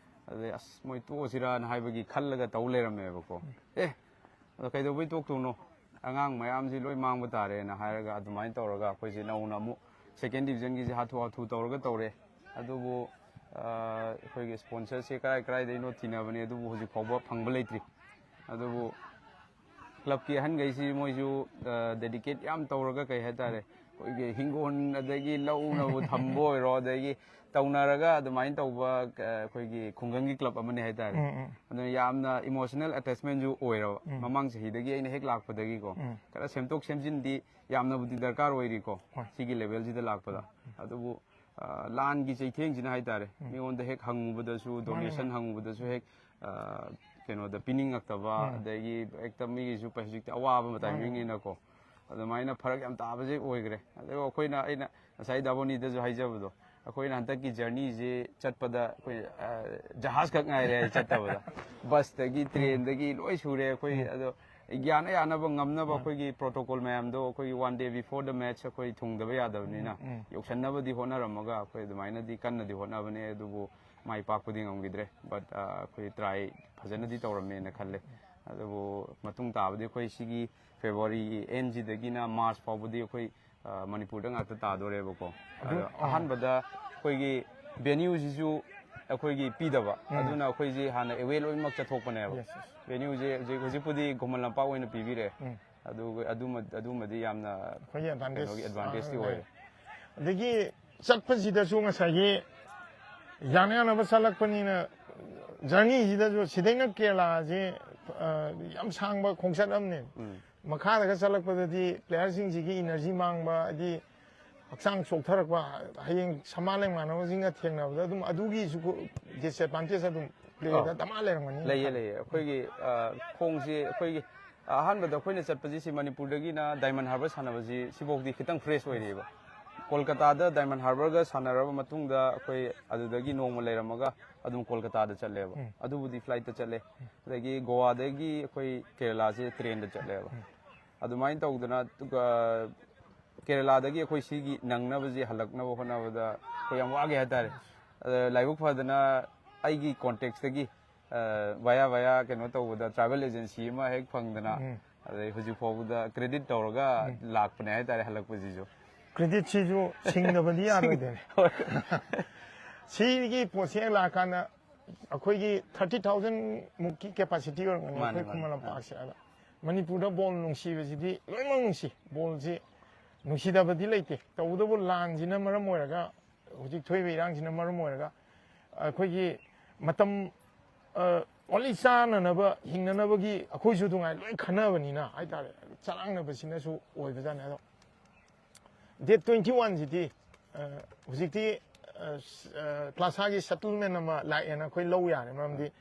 ꯑꯗꯩ ꯑꯁ ꯃꯣꯏ ꯇꯣꯛꯑꯁꯤꯔꯥꯅ ꯍꯥꯏꯕꯒꯤ ꯈꯜꯂꯒ ꯇꯧ ꯂꯩꯔꯝꯃꯦꯕꯀꯣ꯫ ꯑꯦ ꯑꯗꯣ ꯀꯩꯗꯧꯕꯩ ꯇꯣꯛꯇꯧꯅꯣ, ꯑꯉꯥꯡ ꯃꯌꯥꯝꯁꯤ ꯂꯣꯏ ꯃꯥꯡꯕ ꯇꯥꯔꯦꯅ ꯍꯥꯏꯔꯒ ꯑꯗꯨꯃꯥꯏꯅ ꯇꯧꯔꯒ ꯑꯩꯈꯣꯏꯁꯦ ꯅꯧꯅ ꯑꯃꯨꯛ ꯁꯦꯀꯦꯟ ꯗꯤꯕꯤꯖꯟꯒꯤꯁꯦ ꯍꯥꯊꯨ ꯍꯥꯊꯨ ꯇꯧꯔꯒ ꯇꯧꯔꯦ꯫ ꯑꯗꯨꯕꯨ ꯑꯥ, ꯑꯩꯈꯣꯏꯒꯤ ꯁ꯭ꯄꯣꯟꯁꯔꯁꯦ ꯀꯔꯥꯏ ꯀꯔꯥꯏꯗꯩꯅꯣ ꯊꯤꯅꯕꯅꯦ, ꯑꯗꯨꯕꯨ ꯍꯧꯖꯤꯛ ꯐꯥꯎꯕ ꯐꯪꯕ ꯂꯩꯇ꯭ꯔꯤ꯫ ꯑꯗꯨꯕꯨ ꯀ꯭ꯂꯕꯀꯤ ꯑꯍꯟꯈꯩꯁꯤ ꯃꯣꯏꯁꯨ ꯗꯦꯗꯤꯀꯦꯠ ꯌꯥꯝ ꯇꯧꯔꯒ, ꯀꯩ ꯍꯥꯏꯇꯥꯔꯦ, ꯑꯩꯈꯣꯏꯒꯤ ꯍꯤꯡꯒꯣꯜ ꯑꯗꯒꯤ ꯂꯧꯅꯕꯨ ꯊꯝꯕ ꯑꯣꯏꯔꯣ, ꯑꯗꯒꯤ ꯇꯧꯅꯔꯒ ꯑꯗꯨꯃꯥꯏꯅ ꯇꯧꯕ ꯑ, ꯑꯩꯈꯣꯏꯒꯤ ꯈꯨꯡꯒꯪꯒꯤ ꯀ꯭ꯂꯕ ꯑꯃꯅꯤ ꯍꯥꯏꯇꯥꯔꯦ꯫ ꯎꯝ, ꯎꯝ꯫ ꯑꯗꯨꯅ ꯌꯥꯝꯅ ꯏꯃꯣꯁꯅꯦꯜ ꯑꯦꯇꯦꯆꯃꯦꯟꯁꯨ ꯑꯣꯏꯔꯕ꯫ ꯎꯝ꯫ ꯃꯃꯥꯡ ꯆꯍꯤꯗꯒꯤ ꯑꯩꯅ ꯍꯦꯛ ꯂꯥꯛꯄꯗꯒꯤꯀꯣ, ꯎꯝ꯫ ꯈꯔ ꯁꯦꯝꯗꯣꯛ ꯁꯦꯝꯖꯤꯟꯗꯤ ꯌꯥꯝꯅꯕꯨꯗꯤ ꯗꯔꯀꯥꯔ ꯑꯣꯏꯔꯤꯀꯣ, ꯍꯣꯏ꯫ ꯁꯤꯒꯤ ꯂꯦꯚꯦꯜꯁꯤꯗ ꯂꯥꯛꯄꯗ꯫ ꯑꯗꯨꯕꯨ ꯑ, ꯂꯥꯟꯒꯤ ꯆꯩꯊꯦꯡꯁꯤꯅ ꯍꯥꯏꯇꯥꯔꯦ, ꯎꯝ꯫ ꯃꯤꯉꯣꯟꯗ ꯍꯦꯛ ꯍꯪꯉꯨꯕꯗꯁꯨ, ꯃꯥꯅꯦ, ꯗꯣꯅꯦꯁꯟ ꯃꯥꯅꯦ꯫ ꯍꯪꯉꯨꯕꯗꯁꯨ ꯍꯦꯛ ꯑ, ꯀꯩꯅꯣꯗ ꯄꯤꯅꯤꯡꯉꯛꯇꯕ, ꯎꯝ꯫ ꯑꯗꯒꯤ ꯍꯦꯛꯇ ꯃꯤꯒꯤꯁꯨ ꯄꯩ-, ꯍꯧꯖꯤꯛꯇꯤ ꯑꯋꯥꯕ ꯃꯇꯥꯏ ꯃꯥꯅꯦ꯫ ꯃꯤꯅꯤꯅꯀꯣ, ꯑꯗꯨꯃꯥꯏꯅ ꯐꯔꯛ ꯌꯥꯝ ꯇꯥꯕꯁꯦ ꯑꯣꯏꯈ꯭ꯔꯦ꯫ ꯑꯗꯨꯒ ꯑꯩꯈꯣꯏꯅ, ꯑꯩꯅ ꯉꯁꯥꯏ ꯗꯥꯕꯣꯅꯤꯗꯁꯨ ꯍꯥꯏꯖꯕꯗꯣ, ꯑꯩꯈꯣꯏꯅ ꯍꯟꯗꯛꯀꯤ ꯖꯔꯅꯤꯁꯦ ꯆꯠꯄꯗ ꯑꯩꯈꯣꯏ ꯑ, ꯖꯍꯥꯖ ꯈꯛ ꯉꯥꯏꯔꯦ ꯍꯥꯏ ꯆꯠꯇꯕꯗ꯫ ꯕꯁꯇꯒꯤ, ꯇ꯭ꯔꯦꯟꯗꯒꯤ ꯂꯣꯏ ꯁꯨꯔꯦ ꯑꯩꯈꯣꯏ꯫ ꯎꯝ꯫ ꯑꯗꯣ ꯌꯥꯅ ꯌꯥꯅꯕ ꯉꯝꯅꯕ ꯎꯝ꯫ ꯑꯩꯈꯣꯏꯒꯤ ꯄ꯭ꯔꯣꯇꯣꯀꯣꯜ ꯃꯌꯥꯝꯗꯣ ꯑꯩꯈꯣꯏꯒꯤ ꯋꯥꯟ ꯗꯦ ꯕꯤꯐꯣꯔ ꯗ ꯃꯦꯠꯆ ꯑꯩꯈꯣꯏ ꯊꯨꯡꯗꯕ ꯌꯥꯗꯕꯅꯤꯅ ꯎꯝ, ꯎꯝ꯫ ꯌꯧꯁꯟꯅꯕꯗꯤ ꯍꯣꯠꯅꯔꯝꯃꯒ ꯑꯩꯈꯣꯏ ꯑꯗꯨꯃꯥꯏꯅꯗꯤ ꯀꯟꯅꯗꯤ ꯍꯣꯠꯅꯕꯅꯦ, ꯑꯗꯨꯕꯨ ꯃꯥꯏ ꯄꯥꯛꯄꯗꯤ ꯉꯝꯈꯤꯗ꯭ꯔꯦ꯫ But ꯑ, ꯑꯩꯈꯣꯏ ꯇ꯭ꯔꯥꯏ ꯐꯖꯅꯗꯤ ꯇꯧꯔꯝꯃꯦꯅ ꯈꯜꯂꯦ꯫ ꯑꯗꯨꯕꯨ ꯃꯇꯨꯡ ꯇꯥꯕꯗꯤ ꯑꯩꯈꯣꯏ ꯁꯤꯒꯤ ꯐꯦꯕ꯭ꯔꯨꯋꯥꯔꯤꯒꯤ ꯑꯦꯟꯁꯤꯗꯒꯤꯅ ꯃꯥꯔꯆ ꯐꯥꯎꯕꯗꯤ ꯑꯩꯈꯣꯏ ꯑ, ꯃꯅꯤꯄꯨꯔꯗ ꯉꯥꯛꯇ ꯇꯥꯗꯣꯔꯦꯕꯀꯣ꯫ ꯑꯗꯨ, ꯑꯗꯣ ꯑꯥ꯫ ꯑꯍꯥꯟꯕꯗ ꯑꯩꯈꯣꯏꯒꯤ ꯚꯦꯅ꯭ꯌꯨꯁꯤꯁꯨ ꯑꯩꯈꯣꯏꯒꯤ ꯄꯤꯗꯕ꯫ ꯎꯝ꯫ ꯑꯗꯨꯅ ꯑꯩꯈꯣꯏꯁꯤ ꯍꯥꯟꯅ ꯑꯦꯋꯦ ꯂꯣꯏꯅꯃꯛ ꯆꯠꯊꯣꯛꯄꯅꯦꯕ꯫ Yes, yes꯫ ꯚꯦꯅ꯭ꯌꯨꯁꯦ ꯍꯧꯖꯤꯛ, ꯍꯧꯖꯤꯛꯄꯨꯗꯤ ꯈꯨꯃꯟ ꯂꯝꯄꯥꯛ ꯑꯣꯏꯅ ꯄꯤꯕꯤꯔꯦ꯫ ꯎꯝ꯫ ꯑꯗꯨꯒ ꯑꯗꯨꯃ-, ꯑꯗꯨꯃꯗꯤ ꯌꯥꯝꯅ ꯑꯩꯈꯣꯏꯒꯤ ꯑꯦꯗꯚꯥꯟꯇꯦꯖ, ꯀꯩꯅꯣꯒꯤ ꯑꯦꯗꯚꯥꯟꯇꯦꯖꯇꯤ ꯑꯥ, ꯑꯣꯏꯔꯦ꯫ ꯑꯗꯒꯤ ꯆꯠꯄꯁꯤꯗꯁꯨ ꯉꯁꯥꯏꯒꯤ ꯌꯥꯅ ꯌꯥꯅꯕ ꯆꯠꯂꯛꯄꯅꯤꯅ, ꯖꯔꯅꯤꯁꯤꯗꯁꯨ ꯁꯤꯗꯩꯅ ꯀꯦꯔꯂꯥꯁꯦ, ꯑ, ꯌꯥꯝ ꯁꯥꯡꯕ ꯈꯣꯡꯆꯠ ꯑꯃꯅꯦ꯫ ꯎꯝ꯫ ꯃꯈꯥꯗꯒ ꯆꯠꯂꯛꯄꯗꯗꯤ ꯄ꯭ꯂꯦꯌꯔꯁꯤꯡꯁꯤꯒꯤ ꯏꯅꯔꯖꯤ ꯃꯥꯡꯕ, ꯍꯥꯏꯗꯤ ꯍꯛꯆꯥꯡ ꯆꯣꯛꯊꯔꯛꯄ, ꯍꯌꯦꯡ ꯁꯃꯥꯟ ꯂꯩꯃꯥꯟꯅꯕꯁꯤꯡꯒ ꯊꯦꯡꯅꯕꯗ ꯑꯗꯨꯝ ꯑꯗꯨꯒꯤꯁꯨ ꯗꯤꯁꯑꯦꯗꯚꯥꯟꯇꯦꯖ ꯑꯗꯨꯝ ꯄ꯭ꯂꯦꯌꯔꯗ ꯑꯧ꯫ ꯗꯃꯥ ꯂꯩꯔꯝꯒꯅꯤ ꯂꯩꯌꯦ, ꯈꯜꯂꯦ꯫ ꯂꯩꯌꯦ꯫ ꯑꯩꯈꯣꯏꯒꯤ, ꯑ, ꯈꯣꯡꯁꯤ ꯑꯩꯈꯣꯏꯒꯤ ꯑꯍꯥꯟꯕꯗ ꯑꯩꯈꯣꯏꯅ ꯆꯠꯄꯁꯤ ꯁꯤ ꯃꯅꯤꯄꯨꯔꯗꯒꯤꯅ ꯗꯥꯏꯃꯟ ꯍꯥꯔꯕꯔ ꯁꯥꯟꯅꯕꯁꯤ ꯁꯤꯐꯥꯎꯗꯤ ꯈꯤꯇꯪ ꯐ꯭ꯔꯦꯁ ꯑꯣꯏꯔꯤꯑꯕ꯫ ꯀꯣꯜꯀꯇꯥꯗ ꯗꯥꯏꯃꯟ ꯍꯥꯔꯕꯔꯒ ꯁꯥꯟꯅꯔꯕ ꯃꯇꯨꯡꯗ ꯑꯩꯈꯣꯏ ꯑꯗꯨꯗꯒꯤ ꯅꯣꯡꯃ ꯂꯩꯔꯝꯃꯒ ꯑꯗꯨꯝ ꯀꯣꯜꯀꯇꯥꯗ ꯆꯠꯂꯦꯕ꯫ ꯎꯝ꯫ ꯑꯗꯨꯕꯨꯗꯤ ꯐ꯭ꯂꯥꯏꯠꯇ ꯆꯠꯂꯦ꯫ ꯑꯗꯒꯤ ꯒꯣꯋꯥꯗꯒꯤ ꯑꯩꯈꯣꯏ ꯀꯦꯔꯂꯥꯁꯦ ꯇ꯭ꯔꯦꯟꯗ ꯆꯠꯂꯦꯕ꯫ ꯑꯗꯨꯃꯥꯏꯅ ꯇꯧꯗꯅ, ꯑꯗꯨꯒ ꯀꯦꯔꯂꯥꯗꯒꯤ ꯑꯩꯈꯣꯏ ꯁꯤꯒꯤ ꯅꯪꯅꯕꯁꯤ ꯍꯜꯂꯛꯅꯕ ꯍꯣꯠꯅꯕꯗ ꯑꯩꯈꯣꯏ ꯌꯥꯝ ꯋꯥꯈꯤ ꯍꯥꯏꯇꯥꯔꯦ꯫ ꯑꯗ ꯂꯥꯏꯕꯛ ꯐꯗꯅ ꯑꯩꯒꯤ ꯀꯣꯟꯇꯦꯛꯁꯇꯒꯤ, ꯑ, ꯚꯌꯥ ꯚꯌꯥ ꯀꯩꯅꯣ ꯇꯧꯕꯗ ꯇ꯭ꯔꯥꯚꯦꯜ ꯑꯦꯖꯦꯟꯁꯤ ꯑꯃ ꯍꯦꯛ ꯐꯪꯗꯅ, ꯎꯝ꯫ ꯑꯗꯩ ꯍꯧꯖꯤꯛ ꯐꯥꯎꯕꯗ ꯀ꯭ꯔꯦꯗꯤꯠ ꯇꯧꯔꯒ ꯎꯝ꯫ ꯂꯥꯛꯄꯅꯦ ꯍꯥꯏꯇꯥꯔꯦ ꯍꯜꯂꯛꯄꯁꯤꯁꯨ꯫ ꯀ꯭ꯔꯦꯗꯤꯠꯁꯤꯁꯨ ꯁꯤꯡꯗꯕꯗꯤ ꯌꯥꯔꯣꯏꯗꯣꯏꯅꯦ꯫ ꯍꯣꯏ꯫ ꯁꯤꯒꯤ ꯄꯣꯠꯁꯦ ꯍꯦꯛ ꯂꯥꯛꯑꯀꯥꯟꯗ ꯑꯩꯈꯣꯏꯒꯤ ꯊꯥꯔꯇꯤ ꯊꯥꯎꯖꯟ ꯃꯨꯛꯀꯤ ꯀꯦꯄꯥꯁꯤꯇꯤ ꯑꯣꯏꯔꯝꯒꯅꯤ ꯃꯥꯅꯦ, ꯑꯩꯈꯣꯏ ꯈꯨꯃꯟ ꯃꯥꯅꯦ꯫ ꯂꯝꯄꯥꯛꯁꯦ꯫ ꯑꯗ ꯃꯅꯤꯄꯨꯔꯗ ꯕꯣꯜ ꯅꯨꯡꯁꯤꯕꯁꯤꯗꯤ ꯂꯣꯏꯅꯃꯛ ꯅꯨꯡꯁꯤ꯫ ꯕꯣꯜꯁꯤ ꯅꯨꯡꯁꯤꯗꯕꯗꯤ ꯂꯩꯇꯦ꯫ ꯇꯧꯕꯇꯕꯨ ꯂꯥꯟꯁꯤꯅ ꯃꯔꯝ ꯑꯣꯏꯔꯒ, ꯍꯧꯖꯤꯛ ꯊꯣꯛꯏꯕ ꯏꯔꯥꯡꯁꯤꯅ ꯃꯔꯝ ꯑꯣꯏꯔꯒ ꯑꯩꯈꯣꯏꯒꯤ ꯃꯇꯝ, ꯑ, ꯑꯣꯟꯂꯤ ꯆꯥꯅꯅꯕ, ꯍꯤꯡꯅꯅꯕꯒꯤ ꯑꯩꯈꯣꯏꯁꯨ ꯅꯨꯡꯉꯥꯏ ꯂꯣꯏ ꯈꯟꯅꯕꯅꯤꯅ ꯍꯥꯏꯇꯥꯔꯦ, ꯆꯔꯥꯡꯅꯕꯁꯤꯅꯁꯨ ꯑꯣꯏꯕꯖꯥꯠꯅꯤ꯫ ꯑꯗꯣ ꯗꯦꯠ ꯇ꯭ꯋꯦꯟꯇꯤ ꯋꯥꯟꯁꯤꯗꯤ, ꯑ, ꯍꯧꯖꯤꯛꯇꯤ, ꯑ, ꯁ-, ꯑ, ꯀ꯭ꯂꯥꯁꯥꯒꯤ ꯁꯦꯇꯜꯃꯦꯟ ꯑꯃ ꯂꯥꯛꯑꯦꯅ ꯑꯩꯈꯣꯏ ꯂꯧ ꯌꯥꯔꯦ꯫ ꯃꯔꯝꯗꯤ,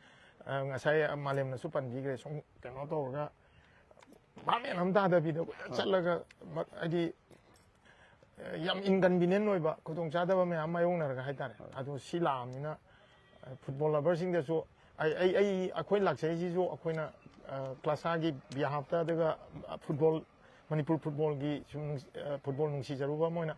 ꯑ, ꯉꯁꯥꯏ ꯃꯥꯂꯦꯝꯅꯁꯨ ꯄꯟꯕꯤꯈ꯭ꯔꯦ, ꯁꯨꯝ ꯀꯩꯅꯣ ꯇꯧꯔꯒ ꯚꯥꯞ ꯃꯦꯟ ꯑꯃ ꯇꯥꯗꯕꯤꯗ ꯀꯣꯏꯆꯠ ꯆꯠꯂꯒ, ꯃ-, ꯍꯥꯏꯗꯤ, ꯑ, ꯌꯥꯝ ꯏꯟꯀꯟꯚꯤꯅꯤꯌꯦꯟ ꯑꯣꯏꯕ ꯈꯨꯗꯣꯡꯆꯥꯗꯕ ꯃꯌꯥꯝ ꯃꯥꯌꯣꯛꯅꯔꯒ ꯍꯥꯏꯇꯥꯔꯦ꯫ ꯑꯗꯣ ꯁꯤ ꯂꯥꯛꯑꯕꯅꯤꯅ, ꯑ, ꯐꯨꯠꯕꯣꯜ ꯂꯚꯔꯁꯤꯡꯗꯁꯨ ꯑꯩ, ꯑꯩ, ꯑꯩ, ꯑꯩꯈꯣꯏ ꯂꯥꯛꯆꯩꯁꯤꯁꯨ ꯑꯩꯈꯣꯏꯅ, ꯑ, ꯀ꯭ꯂꯥꯁꯥꯒꯤ ꯕꯤꯍꯥꯐꯇ, ꯑꯗꯨꯒ, ꯑ, ꯐꯨꯠꯕꯣꯜ, ꯃꯅꯤꯄꯨꯔ ꯐꯨꯠꯕꯣꯜꯒꯤ ꯁꯨꯝ ꯅꯨꯡꯁꯤ-, ꯑ, ꯐꯨꯠꯕꯣꯜ ꯅꯨꯡꯁꯤꯖꯔꯨꯕ ꯑꯃ ꯑꯣꯏꯅ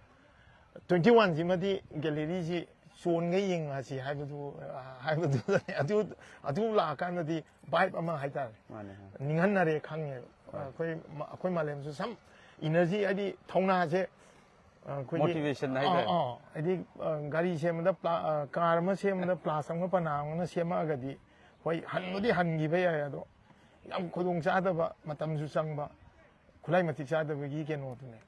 ꯇ꯭ꯋꯦꯟꯇꯤ ꯋꯥꯟꯁꯤꯃꯗꯤ ꯒꯦꯂꯔꯤꯁꯤ ꯆꯣꯟꯒ ꯌꯦꯡꯉꯁꯤ ꯍꯥꯏꯕꯗꯨ, ꯑ, ꯍꯥꯏꯕꯗꯨꯗꯅꯦ꯫ ꯑꯗꯨ, ꯑꯗꯨ ꯂꯥꯛꯑꯀꯥꯟꯗꯗꯤ ꯚꯥꯏꯕ ꯑꯃ ꯍꯥꯏꯇꯥꯔꯦ꯫ ꯃꯥꯅꯦ, ꯃꯥꯅꯦ꯫ ꯅꯤꯡꯍꯟꯅꯔꯦ ꯈꯪꯉꯦꯕ꯫ ꯍꯣꯏ꯫ ꯑꯩꯈꯣꯏ ꯃ-, ꯑꯩꯈꯣꯏ ꯃꯥꯂꯦꯝꯁꯨ ꯁꯝ ꯏꯅꯔꯖꯤ ꯍꯥꯏꯗꯤ ꯊꯧꯅꯥꯁꯦ, ꯑ, ꯑꯩꯈꯣꯏꯒꯤ ꯃꯣꯇꯤꯚꯦꯁꯟ ꯍꯥꯏꯇꯥꯔꯦ꯫ ꯑꯥ, ꯑꯥ, ꯍꯥꯏꯗꯤ, ꯑ, ꯒꯥꯔꯤ ꯁꯦꯝꯕꯗ ꯄ꯭ꯂꯥ-, ꯑ, ꯀꯥꯔ ꯑꯃ ꯁꯦꯝꯕꯗ ꯄ꯭ꯂꯥꯁ ꯑꯃꯒ ꯄꯅꯥ ꯑꯃꯒ ꯁꯦꯝꯃꯛꯑꯒꯗꯤ ꯍꯣꯏ ꯍꯟꯕꯨꯗꯤ ꯍꯟꯈꯤꯕ ꯌꯥꯏ, ꯑꯗꯣ ꯌꯥꯝ ꯈꯨꯗꯣꯡ ꯆꯥꯗꯕ, ꯃꯇꯝꯁꯨ ꯆꯪꯕ, ꯈꯨꯠꯂꯥꯏ ꯃꯇꯤꯛ ꯆꯥꯗꯕꯒꯤ ꯀꯩꯅꯣꯗꯨꯅꯦ꯫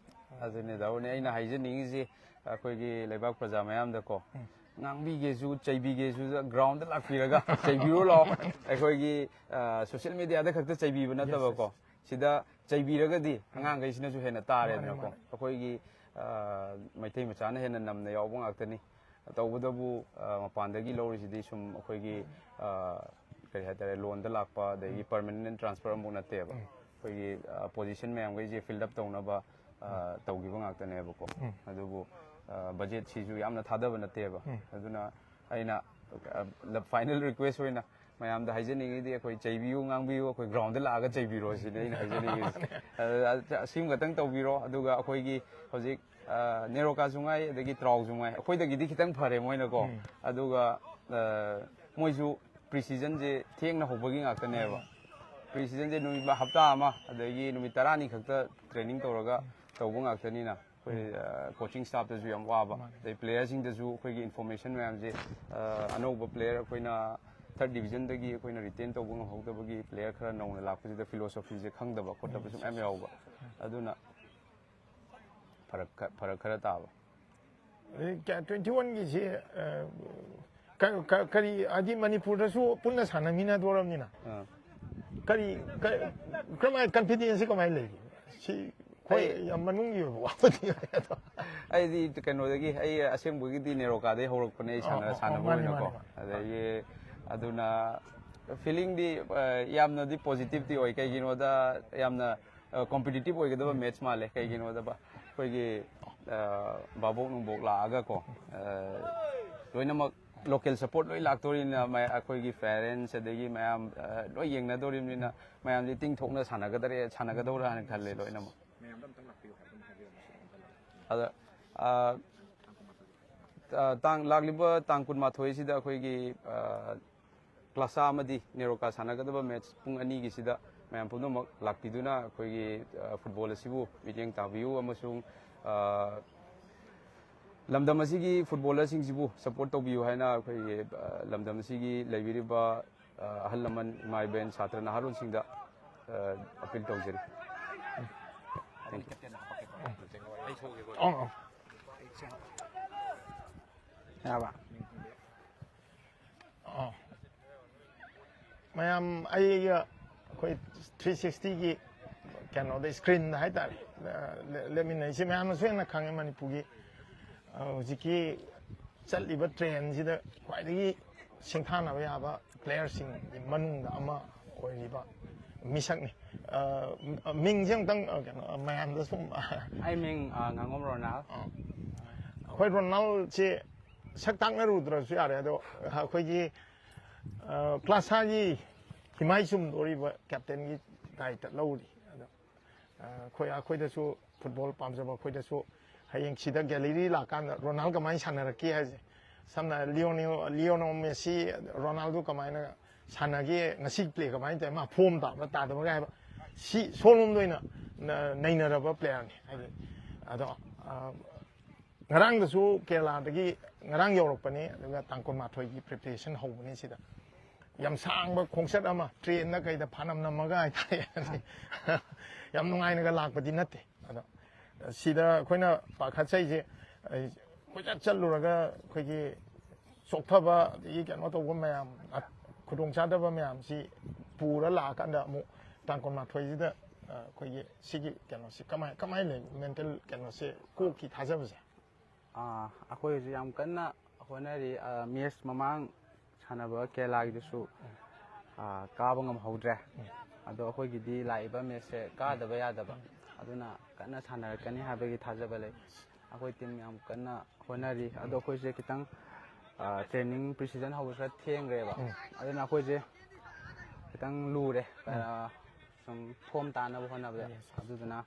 ꯑꯗꯨꯅꯦ ꯗꯥꯎꯅꯦ ꯑꯩꯅ ꯍꯥꯏꯖꯅꯤꯡꯉꯤꯁꯤ, ꯑꯩꯈꯣꯏꯒꯤ ꯂꯩꯕꯥꯛ ꯄ꯭ꯔꯖꯥ ꯃꯌꯥꯝꯗꯀꯣ, ꯎꯝ꯫ ꯉꯥꯡꯕꯤꯒꯦꯁꯨ ꯆꯩꯕꯤꯒꯦꯁꯨ ꯒ꯭ꯔꯥꯎꯟꯗ ꯂꯥꯛꯄꯤꯔꯒ ꯆꯩꯕꯤꯔꯨ ꯂꯥꯛꯑꯣ꯫ ꯑꯩꯈꯣꯏꯒꯤ, ꯑ, ꯁꯣꯁꯤꯌꯦꯜ ꯃꯦꯗꯤꯌꯥꯗ ꯈꯛꯇ ꯆꯩꯕꯤꯕ ꯅꯠꯇꯕꯀꯣ, ꯁꯤꯗ ꯆꯩꯕꯤꯔꯒꯗꯤ ꯑꯉꯥꯡꯈꯩꯁꯤꯅꯁꯨ ꯍꯦꯟꯅ ꯇꯥꯔꯦꯗꯅꯀꯣ꯫ ꯃꯥꯅꯦ, ꯃꯥꯅꯦ꯫ ꯑꯩꯈꯣꯏꯒꯤ, ꯑ, ꯃꯩꯇꯩ ꯃꯆꯥꯅ ꯍꯦꯟꯅ ꯅꯝꯅ ꯌꯥꯎꯕ ꯉꯥꯛꯇꯅꯤ꯫ ꯇꯧꯕꯇꯕꯨ, ꯑ, ꯃꯄꯥꯟꯗꯒꯤ ꯂꯧꯔꯤꯁꯤꯗꯤ ꯁꯨꯝ ꯑꯩꯈꯣꯏꯒꯤ, ꯑ, ꯀꯔꯤ ꯍꯥꯏꯇꯥꯔꯦ, ꯂꯣꯟꯗ ꯂꯥꯛꯄ, ꯑꯗꯒꯤ ꯄꯔꯃꯅꯦꯟ ꯇ꯭ꯔꯥꯟꯁꯐꯔ ꯑꯃꯐꯥꯎ ꯅꯠꯇꯦꯕ꯫ ꯎꯝ꯫ ꯑꯩꯈꯣꯏꯒꯤ, ꯑ, ꯄꯣꯖꯤꯁꯟ ꯃꯌꯥꯝꯈꯩꯁꯦ ꯐꯤꯜ ꯑꯞ ꯇꯧꯅꯕ, ꯑ, ꯇꯧꯈꯤꯕ ꯉꯥꯛꯇꯅꯦꯕꯀꯣ꯫ ꯑꯗꯨꯕꯨ ꯕꯖꯦꯠꯁꯤꯁꯨ ꯌꯥꯝꯅ ꯊꯥꯗꯕ ꯅꯠꯇꯦꯕ꯫ ꯑꯗꯨꯅ ꯑꯩꯅ ꯐꯥꯏꯅꯦꯜ ꯔꯤꯀ꯭ꯋꯦꯁ ꯑꯣꯏꯅ ꯃꯌꯥꯝꯗ ꯍꯥꯏꯖꯅꯤꯡꯉꯤꯗꯤ, ꯑꯩꯈꯣꯏ ꯆꯩꯕꯤꯌꯨ, ꯉꯥꯡꯕꯤꯌꯨ, ꯑꯩꯈꯣꯏ ꯒ꯭ꯔꯥꯎꯟꯗ ꯂꯥꯛꯑꯒ ꯆꯩꯕꯤꯔꯣ ꯁꯤꯅꯤ ꯑꯩꯅ ꯍꯥꯏꯖꯅꯤꯡꯉꯤꯁꯦ꯫ ꯑ, ꯑꯁꯤꯃ ꯈꯛꯇꯪ ꯇꯧꯕꯤꯔꯣ꯫ ꯑꯗꯨꯒ ꯑꯩꯈꯣꯏꯒꯤ ꯍꯧꯖꯤꯛ, ꯑ, ꯅꯦꯔꯣꯀꯥꯁꯨ ꯉꯥꯏ, ꯑꯗꯒꯤ ꯇ꯭ꯔꯥꯎꯁꯨ ꯉꯥꯏ, ꯑꯩꯈꯣꯏꯗꯒꯤꯗꯤ ꯈꯤꯇꯪ ꯐꯔꯦ ꯃꯣꯏꯅꯀꯣ꯫ ꯑꯗꯨꯒ, ꯑ, ꯃꯣꯏꯁꯨ ꯄ꯭ꯔꯤ ꯁꯤꯖꯟꯁꯦ ꯊꯦꯡꯅ ꯍꯧꯕꯒꯤ ꯉꯥꯛꯇꯅꯦꯕ꯫ ꯄ꯭ꯔꯤ ꯁꯤꯖꯟꯁꯦ ꯅꯨꯃꯤꯠ ꯍꯞꯇꯥ ꯑꯃ, ꯑꯗꯒꯤ ꯅꯨꯃꯤꯠ ꯇꯔꯥꯅꯤ ꯈꯛꯇ ꯇ꯭ꯔꯦꯅꯤꯡ ꯇꯧꯔꯒ ꯇꯧꯕ ꯉꯥꯛꯇꯅꯤꯅ, ꯑꯩꯈꯣꯏ, ꯑ, ꯀꯣꯆꯤꯡ ꯁ꯭ꯇꯥꯐꯇꯁꯨ ꯌꯥꯝ ꯋꯥꯕ, ꯑꯗꯩ ꯄ꯭ꯂꯦꯌꯔꯁꯤꯡꯗꯁꯨ ꯑꯩꯈꯣꯏꯒꯤ ꯏꯟꯐꯣꯔꯃꯦꯁꯟ ꯃꯌꯥꯝꯁꯦ, ꯑ, ꯑꯅꯧꯕ ꯄ꯭ꯂꯦꯌꯔ ꯑꯩꯈꯣꯏꯅ ꯊꯔꯠ ꯗꯤꯕꯤꯖꯟꯗꯒꯤ ꯑꯩꯈꯣꯏꯅ ꯔꯤꯇꯦꯟ ꯇꯧꯕ ꯉꯝꯍꯧꯗꯕꯒꯤ, ꯄ꯭ꯂꯦꯌꯔ ꯈꯔ ꯅꯧꯅ ꯂꯥꯛꯄꯁꯤꯗ ꯐꯤꯂꯣꯁꯣꯐꯤꯁꯦ ꯈꯪꯗꯕ ꯈꯣꯠꯇꯕꯁꯨ ꯃꯌꯥꯝ ꯌꯥꯎꯕ꯫ ꯑꯗꯨꯅ ꯐꯔꯛ ꯈ-, ꯐꯔꯛ ꯈꯔ ꯇꯥꯕ꯫ ꯇ꯭ꯋꯦꯟꯇꯤ ꯋꯥꯟꯒꯤꯁꯤ ꯀꯔꯤ, ꯍꯥꯏꯗꯤ ꯃꯅꯤꯄꯨꯔꯗꯁꯨ ꯄꯨꯟꯅ ꯁꯥꯟꯅꯃꯤꯟꯅꯗꯣꯔꯕꯅꯤꯅ, ꯑꯥ꯫ ꯀꯔꯤ, ꯀ-, ꯀꯃꯥꯏ, ꯀꯟꯐꯤꯗꯦꯟꯁꯁꯤ ꯀꯃꯥꯏꯅ ꯂꯩꯒꯦ? ꯁꯤ ꯍꯣꯏ, ꯑꯩ ꯌꯥꯝ ꯃꯅꯨꯡꯒꯤ ꯑꯣꯏꯕ ꯋꯥꯕꯨꯗꯤ ꯑꯣꯏ ꯑꯗꯣ꯫ ꯑꯩꯗꯤ ꯀꯩꯅꯣꯗꯒꯤ, ꯑꯩ ꯑꯁꯦꯡꯕꯒꯤꯗꯤ ꯅꯦꯔꯣꯀꯥꯗꯩ ꯍꯧꯔꯛꯄꯅꯦ ꯑꯩ ꯑꯣ, ꯁꯥꯟꯅ-, ꯑꯣ, ꯑꯣ, ꯁꯥꯟꯅꯕ ꯃꯥꯅꯦ, ꯑꯣꯏꯅꯀꯣ꯫ ꯃꯥꯅꯦ, ꯃꯥꯅꯦ꯫ ꯑꯗꯒꯤ ꯑꯗꯨꯅ ꯐꯤꯂꯤꯡꯗꯤ, ꯑ, ꯌꯥꯝꯅꯗꯤ ꯄꯣꯖꯤꯇꯤꯚꯇꯤ ꯑꯣꯏ꯫ ꯀꯩꯒꯤꯅꯣꯗ ꯌꯥꯝꯅ, ꯑ, ꯀꯣꯝꯄꯤꯇꯤꯇꯤꯚ ꯑꯣꯏꯒꯗꯕ ꯃꯦꯠꯆ ꯃꯥꯜꯂꯦ꯫ ꯀꯩꯒꯤꯅꯣꯗ ꯕ-, ꯑꯩꯈꯣꯏꯒꯤ, ꯑ, ꯚꯥꯕꯣꯛ ꯅꯨꯡꯕꯣꯛ ꯂꯥꯛꯑꯒꯀꯣ, ꯑ, ꯂꯣꯏꯅꯃꯛ ꯂꯣꯀꯦꯜ ꯁꯞꯄꯣꯔꯠ ꯂꯣꯏ ꯂꯥꯛꯇꯣꯔꯤꯅ, ꯃꯌꯥ-, ꯑꯩꯈꯣꯏꯒꯤ ꯄꯦꯔꯦꯟꯁ ꯑꯗꯒꯤ ꯃꯌꯥꯝ, ꯑ, ꯂꯣꯏ ꯌꯦꯡꯅꯗꯣꯔꯤꯕꯅꯤꯅ ꯃꯌꯥꯝꯁꯦ ꯏꯇꯤꯡ ꯊꯣꯛꯅ ꯁꯥꯟꯅꯒꯗ꯭ꯔꯦ, ꯁꯥꯟꯅꯒꯗꯧꯔꯥ ꯍꯥꯏꯅ ꯈꯜꯂꯦ ꯂꯣꯏꯅꯃꯛ꯫ ꯃꯌꯥꯝꯗ ꯑꯝꯇꯪ ꯂꯥꯛꯄꯤꯌꯨ ꯍꯥꯏꯕ ꯑꯃ ꯍꯥꯏꯕꯤꯔꯝꯃꯁꯨ ꯑꯝꯇ ꯂꯥꯛꯄꯤꯌꯨ꯫ ꯑꯗ, ꯑ, ꯑ, ꯇꯥꯡ, ꯂꯥꯛꯂꯤꯕ ꯇꯥꯡ ꯀꯨꯟꯃꯥꯊꯣꯏꯁꯤꯗ ꯑꯩꯈꯣꯏꯒꯤ, ꯑ, ꯀ꯭ꯂꯥꯁꯥ ꯑꯃꯗꯤ ꯅꯦꯔꯣꯀꯥ ꯁꯥꯟꯅꯒꯗꯕ ꯃꯦꯠꯆ ꯄꯨꯡ ꯑꯅꯤꯒꯤꯁꯤꯗ ꯃꯌꯥꯝ ꯄꯨꯝꯅꯃꯛ ꯂꯥꯛꯄꯤꯗꯨꯅ ꯑꯩꯈꯣꯏꯒꯤ, ꯑ, ꯐꯨꯠꯕꯣꯜ ꯑꯁꯤꯕꯨ ꯃꯤꯠꯌꯦꯡ ꯇꯥꯕꯤꯌꯨ ꯑꯃꯁꯨꯡ, ꯑ, ꯂꯝꯗꯝ ꯑꯁꯤꯒꯤ ꯐꯨꯠꯕꯣꯜꯂꯔꯁꯤꯡꯁꯤꯕꯨ ꯁꯞꯄꯣꯔꯠ ꯇꯧꯕꯤꯌꯨ ꯍꯥꯏꯅ ꯑꯩꯈꯣꯏꯒꯤ, ꯑ, ꯂꯝꯗꯝ ꯑꯁꯤꯒꯤ ꯂꯩꯕꯤꯔꯤꯕ, ꯑ, ꯑꯍꯜ ꯂꯃꯟ, ꯏꯃꯥ ꯏꯕꯦꯟ, ꯁꯥꯇ꯭ꯔ ꯅꯍꯥꯔꯣꯜꯁꯤꯡꯗ, ꯑ, ꯑꯄꯤꯜ ꯇꯧꯖꯔꯤ꯫ Thank you. ꯑꯧ, ꯑꯧ꯫ ꯌꯥꯕ? ꯑꯣ꯫ ꯃꯌꯥꯝ, ꯑꯩꯒ ꯑꯩꯈꯣꯏ ꯊ꯭ꯔꯤ ꯁꯤꯛꯁꯇꯤꯒꯤ ꯀꯩꯅꯣꯗ, ꯁ꯭ꯀ꯭ꯔꯤꯟꯗ ꯍꯥꯏꯇꯥꯔꯦ, ꯂꯦ-, ꯂꯦꯞꯃꯤꯟꯅꯩꯁꯦ ꯃꯌꯥꯝꯅꯁꯨ ꯍꯦꯟꯅ ꯈꯪꯉꯦ꯫ ꯃꯅꯤꯄꯨꯔꯒꯤ, ꯑ, ꯍꯧꯖꯤꯛꯀꯤ ꯆꯠꯂꯤꯕ ꯇ꯭ꯔꯦꯟꯁꯤꯗ ꯈ꯭ꯋꯥꯏꯗꯒꯤ ꯁꯤꯡꯊꯥꯅꯕ ꯌꯥꯕ ꯄ꯭ꯂꯦꯌꯔꯁꯤꯡꯒꯤ ꯃꯅꯨꯡꯗ ꯑꯃ ꯑꯣꯏꯔꯤꯕ ꯃꯤꯁꯛꯅꯤ꯫ ꯑ, ꯃꯤꯡꯁꯦ ꯑꯃꯨꯛꯇꯪ, ꯑ, ꯀꯩꯅꯣ, ꯃꯌꯥꯝꯗ ꯁꯨꯝ ꯑꯩ ꯃꯤꯡ ꯑ, ꯉꯥꯉꯣꯝ ꯔꯣꯅꯥꯜ꯫ ꯑꯩꯈꯣꯏ ꯔꯣꯅꯥꯜꯁꯦ ꯁꯛ ꯇꯥꯛꯅꯔꯨꯗ꯭ꯔꯁꯨ ꯌꯥꯔꯦ, ꯑꯗꯣ ꯑꯩꯈꯣꯏꯒꯤ ꯀ꯭ꯂꯥꯁꯥꯒꯤ ꯍꯤꯃꯥꯏ ꯆꯨꯝꯗꯣꯔꯤꯕ ꯀꯦꯞꯇꯦꯟꯒꯤ ꯗꯥꯏꯇ ꯂꯧꯔꯤ꯫ ꯑꯗꯣ ꯑꯩꯈꯣꯏ ꯑꯩꯈꯣꯏꯗꯁꯨ, ꯐꯨꯠꯕꯣꯜ ꯄꯥꯝꯖꯕ ꯑꯩꯈꯣꯏꯗꯁꯨ ꯍꯌꯦꯡ ꯁꯤꯗ ꯒꯦꯂꯔꯤ ꯂꯥꯛꯀꯥꯟꯗ ꯔꯣꯅꯥꯜ ꯀꯃꯥꯏꯅ ꯁꯥꯟꯅꯔꯛꯀꯦ ꯍꯥꯏꯁꯦ, ꯁꯝꯅ ꯍꯥꯏꯔꯕꯗ ꯂꯤꯑꯣꯅꯦꯜ ꯂꯤꯑꯣꯅꯦꯜ ꯃꯦꯁꯤ, ꯔꯣꯅꯥꯜꯗꯣ ꯀꯃꯥꯏꯅ ꯁꯥꯟꯅꯒꯦ, ꯉꯁꯤ ꯄ꯭ꯂꯦ ꯀꯃꯥꯏꯅ ꯇꯧꯋꯦ, ꯃꯥ ꯐꯣꯝ ꯇꯥꯕ꯭ꯔꯥ ꯇꯥꯗꯕ꯭ꯔꯥ ꯍꯥꯏꯕ, ꯁꯤ ꯁꯣꯝꯂꯣꯝꯗ ꯑꯣꯏꯅ ꯅ- ꯅꯩꯅꯔꯕ ꯄ꯭ꯂꯦꯌꯔꯅꯤ ꯍꯥꯏꯗꯤ꯫ ꯑꯗꯣ ꯑ, ꯉꯔꯥꯡꯗꯁꯨ ꯀꯦꯔꯂꯥꯗꯒꯤ ꯉꯔꯥꯡ ꯌꯧꯔꯛꯄꯅꯤ, ꯑꯗꯨꯒ ꯇꯥꯡ ꯀꯨꯟꯃꯥꯊꯣꯏꯒꯤ ꯄ꯭ꯔꯤꯄꯦꯔꯦꯁꯟ ꯍꯧꯕꯅꯤ ꯁꯤꯗ꯫ ꯌꯥꯝ ꯁꯥꯡꯕ ꯈꯣꯡꯆꯠ ꯑꯃ ꯇ꯭ꯔꯦꯟꯗ ꯀꯩꯗ ꯐꯥꯅꯝ ꯅꯝꯃꯒ ꯍꯥꯏꯇꯥꯔꯦ꯫ ꯌꯥꯝ ꯅꯨꯡꯉꯥꯏꯅꯒ ꯂꯥꯛꯄꯗꯤ ꯅꯠꯇꯦ꯫ ꯑꯗꯣ ꯁꯤꯗ ꯑꯩꯈꯣꯏꯅ ꯄꯥꯈꯠꯆꯩꯁꯦ, ꯑꯩ ꯀꯣꯏꯆꯠ ꯆꯠꯂꯨꯔꯒ ꯑꯩꯈꯣꯏꯒꯤ ꯆꯣꯛꯊꯕ ꯑꯗꯒꯤ ꯀꯩꯅꯣ ꯇꯧꯕ ꯃꯌꯥꯝ, ꯑ- ꯈꯨꯗꯣꯡꯆꯥꯗꯕ ꯃꯌꯥꯝꯁꯤ ꯄꯨꯔ ꯂꯥꯛꯑꯀꯥꯟꯗ ꯑꯃꯨꯛ ꯇꯥꯡ ꯀꯨꯟꯃꯥꯊꯣꯏꯁꯤꯗ, ꯑ, ꯑꯩꯈꯣꯏꯒꯤ ꯁꯤꯒꯤ ꯀꯩꯅꯣꯁꯤ ꯀꯃꯥꯏ ꯀꯃꯥꯏꯅ ꯂꯩ, ꯃꯦꯟꯇꯦꯜ ꯀꯩꯅꯣꯁꯦ, ꯀꯣꯛꯀꯤ ꯊꯥꯖꯕꯁꯦ? ꯑꯥ, ꯑꯩꯈꯣꯏ ꯍꯧꯖꯤꯛ ꯌꯥꯝ ꯀꯟꯅ ꯍꯣꯠꯅꯔꯤ꯫ ꯑꯥ, ꯃꯦꯠꯁ ꯃꯃꯥꯡ ꯁꯥꯟꯅꯕ ꯀꯦꯔꯂꯥꯒꯤꯗꯨꯁꯨ ꯑꯥ, ꯀꯥꯕ ꯉꯝꯍꯧꯗ꯭ꯔꯦ꯫ ꯑꯗꯣ ꯑꯩꯈꯣꯏꯒꯤꯗꯤ ꯂꯥꯛꯏꯕ ꯃꯦꯠꯁꯁꯦ ꯀꯥꯗꯕ ꯌꯥꯗꯕ, ꯑꯗꯨꯅ ꯀꯟꯅ ꯁꯥꯟꯅꯔꯛꯀꯅꯤ ꯍꯥꯏꯕꯒꯤ ꯊꯥꯖꯕ ꯂꯩ꯫ ꯑꯩꯈꯣꯏ ꯇꯤꯝ ꯌꯥꯝ ꯀꯟꯅ ꯍꯣꯠꯅꯔꯤ꯫ ꯑꯗꯣ ꯑꯩꯈꯣꯏꯁꯦ ꯈꯤꯇꯪ ꯇ꯭ꯔꯦꯅꯤꯡ ꯄ꯭ꯔꯤꯁꯤꯖꯟ ꯍꯧꯕꯁꯨ ꯈꯔ ꯊꯦꯡꯈ꯭ꯔꯦꯕ, ꯑꯗꯨꯅ ꯑꯩꯈꯣꯏꯁꯦ ꯈꯤꯇꯪ ꯂꯨꯔꯦ꯫ ꯑꯥ, ꯁꯨꯝ ꯐꯣꯝ ꯇꯥꯅꯕ ꯍꯣꯠꯅꯕꯗ꯫ ꯑꯗꯨꯗꯨꯅ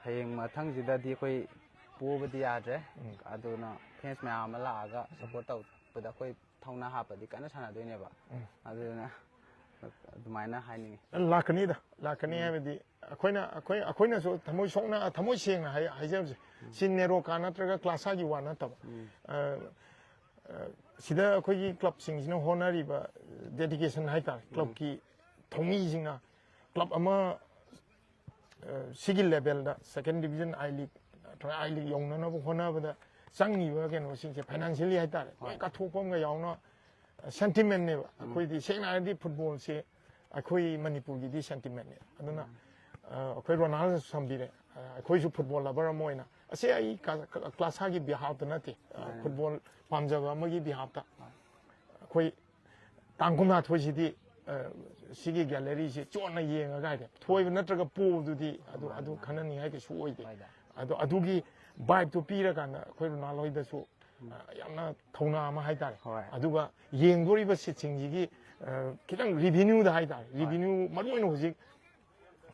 ꯍꯌꯦꯡ ꯃꯊꯪꯁꯤꯗꯗꯤ ꯑꯩꯈꯣꯏ ꯄꯣꯕꯗꯤ ꯌꯥꯗ꯭ꯔꯦ꯫ ꯑꯗꯨꯅ ꯐꯦꯟꯁ ꯃꯌꯥꯝ ꯑꯃ ꯂꯥꯛꯑꯒ ꯁꯞꯄꯣꯔꯠ ꯇꯧꯕꯗ ꯑꯩꯈꯣꯏ ꯊꯧꯅꯥ ꯍꯥꯞꯄꯗꯤ ꯀꯟꯅ ꯁꯥꯟꯅꯗꯣꯏꯅꯦꯕ꯫ ꯑꯗꯨꯅ ꯑꯗꯨꯃꯥꯏꯅ ꯍꯥꯏꯅꯤꯡꯉꯤ꯫ ꯂꯥꯛꯀꯅꯤꯗ, ꯂꯥꯛꯀꯅꯤ ꯍꯥꯏꯕꯗꯤ ꯑꯩꯈꯣꯏꯅ ꯑꯩꯈꯣꯏ ꯑꯩꯈꯣꯏꯅꯁꯨ ꯊꯃꯣꯏ ꯁꯣꯛꯅ, ꯊꯃꯣꯏ ꯁꯦꯡꯅ ꯍꯥꯏ- ꯍꯥꯏꯖꯕꯁꯦ, ꯁꯤ ꯅꯦꯔꯣꯀꯥ ꯅꯠꯇ꯭ꯔꯒ ꯀ꯭ꯂꯥꯁꯥꯒꯤ ꯋꯥ ꯅꯠꯇꯕ꯫ ꯑ, ꯑ, ꯁꯤꯗ ꯑꯩꯈꯣꯏꯒꯤ ꯀ꯭ꯂꯕꯁꯤꯡꯁꯤꯅ ꯍꯣꯠꯅꯔꯤꯕ ꯗꯦꯗꯤꯀꯦꯁꯟ ꯍꯥꯏꯇꯥꯔꯦ, ꯀ꯭ꯂꯕꯀꯤ ꯊꯧꯃꯤꯁꯤꯡꯅ ꯀ꯭ꯂꯕ ꯑꯃ ꯑ, ꯁꯤꯒꯤ ꯂꯦꯚꯦꯜꯗ, ꯁꯦꯀꯦꯟ ꯗꯤꯕꯤꯖꯟ, ꯑꯥꯏ ꯂꯤꯒ ꯅꯠꯇ꯭ꯔꯒ ꯑꯥꯏ ꯂꯤꯒ ꯌꯧꯅꯅꯕ ꯍꯣꯠꯅꯕꯗ ꯆꯪꯉꯤꯕ ꯀꯩꯅꯣꯁꯤꯡꯁꯦ, ꯐꯥꯏꯅꯥꯟꯁꯤꯌꯦꯜꯂꯤ ꯍꯥꯏꯇꯥꯔꯦ, ꯂꯣꯏ ꯀꯠꯊꯣꯛꯄ ꯑꯃꯒ ꯌꯥꯎꯅ ꯁꯦꯟꯇꯤꯃꯦꯟꯅꯦꯕ꯫ ꯑꯩꯈꯣꯏꯗꯤ ꯁꯦꯡꯅ ꯍꯥꯏꯔꯗꯤ ꯐꯨꯠꯕꯣꯜꯁꯦ ꯑꯩꯈꯣꯏ ꯃꯅꯤꯄꯨꯔꯒꯤꯗꯤ ꯁꯦꯟꯇꯤꯃꯦꯟꯅꯦ꯫ ꯑꯗꯨꯅ ꯑ, ꯑꯩꯈꯣꯏ ꯔꯣꯅꯥꯜꯗꯣꯁꯨ ꯊꯝꯕꯤꯔꯦ, ꯑ, ꯑꯩꯈꯣꯏꯁꯨ ꯐꯨꯠꯕꯣꯜ ꯂꯚꯔ ꯑꯃ ꯑꯣꯏꯅ, ꯑꯁꯤ ꯑꯩ ꯀ- ꯀ- ꯀ꯭ꯂꯥꯁꯥꯒꯤ ꯕꯤꯍꯥꯐꯇ ꯅꯠꯇꯦ, ꯑ, ꯐꯨꯠꯕꯣꯜ ꯄꯥꯝꯖꯕ ꯑꯃꯒꯤ ꯕꯤꯍꯥꯐꯇ ꯑꯩꯈꯣꯏ ꯇꯥꯡ ꯀꯨꯟꯃꯥꯊꯣꯏꯁꯤꯗꯤ ꯑ, ꯁꯤꯒꯤ ꯒꯦꯂꯔꯤꯁꯤ ꯆꯣꯟꯅ ꯌꯦꯡꯉꯒ ꯍꯥꯏꯗꯤ ꯊꯣꯏꯕ ꯅꯠꯇ꯭ꯔꯒ ꯄꯣꯕꯗꯨꯗꯤ ꯑꯗꯨ, ꯃꯥꯅꯦ, ꯑꯗꯨ ꯃꯥꯅꯦ꯫ ꯈꯟꯅꯅꯤꯡꯉꯥꯏ ꯀꯩꯁꯨ ꯑꯣꯏꯗꯦ꯫ ꯍꯣꯏꯗ꯫ ꯑꯗꯣ ꯑꯗꯨꯒꯤ ꯚꯥꯏꯕꯇꯨ ꯄꯤꯔꯀꯥꯟꯗ ꯑꯩꯈꯣꯏ ꯔꯣꯅꯥꯜ ꯍꯣꯏꯗꯁꯨ, ꯎꯝ꯫ ꯑ, ꯌꯥꯝꯅ ꯊꯧꯅꯥ ꯑꯃ ꯍꯥꯏꯇꯥꯔꯦ꯫ ꯍꯣꯏ꯫ ꯑꯗꯨꯒ ꯌꯦꯡꯗꯣꯔꯤꯕ ꯁꯤꯠꯁꯤꯡꯁꯤꯒꯤ, ꯑ, ꯈꯤꯇꯪ ꯔꯤꯚꯤꯅ꯭ꯌꯨꯗ ꯍꯥꯏꯇꯥꯔꯦ, ꯍꯣꯏ꯫ ꯔꯤꯚꯤꯅ꯭ꯌꯨ ꯃꯔꯨ ꯑꯣꯏꯅ ꯍꯧꯖꯤꯛ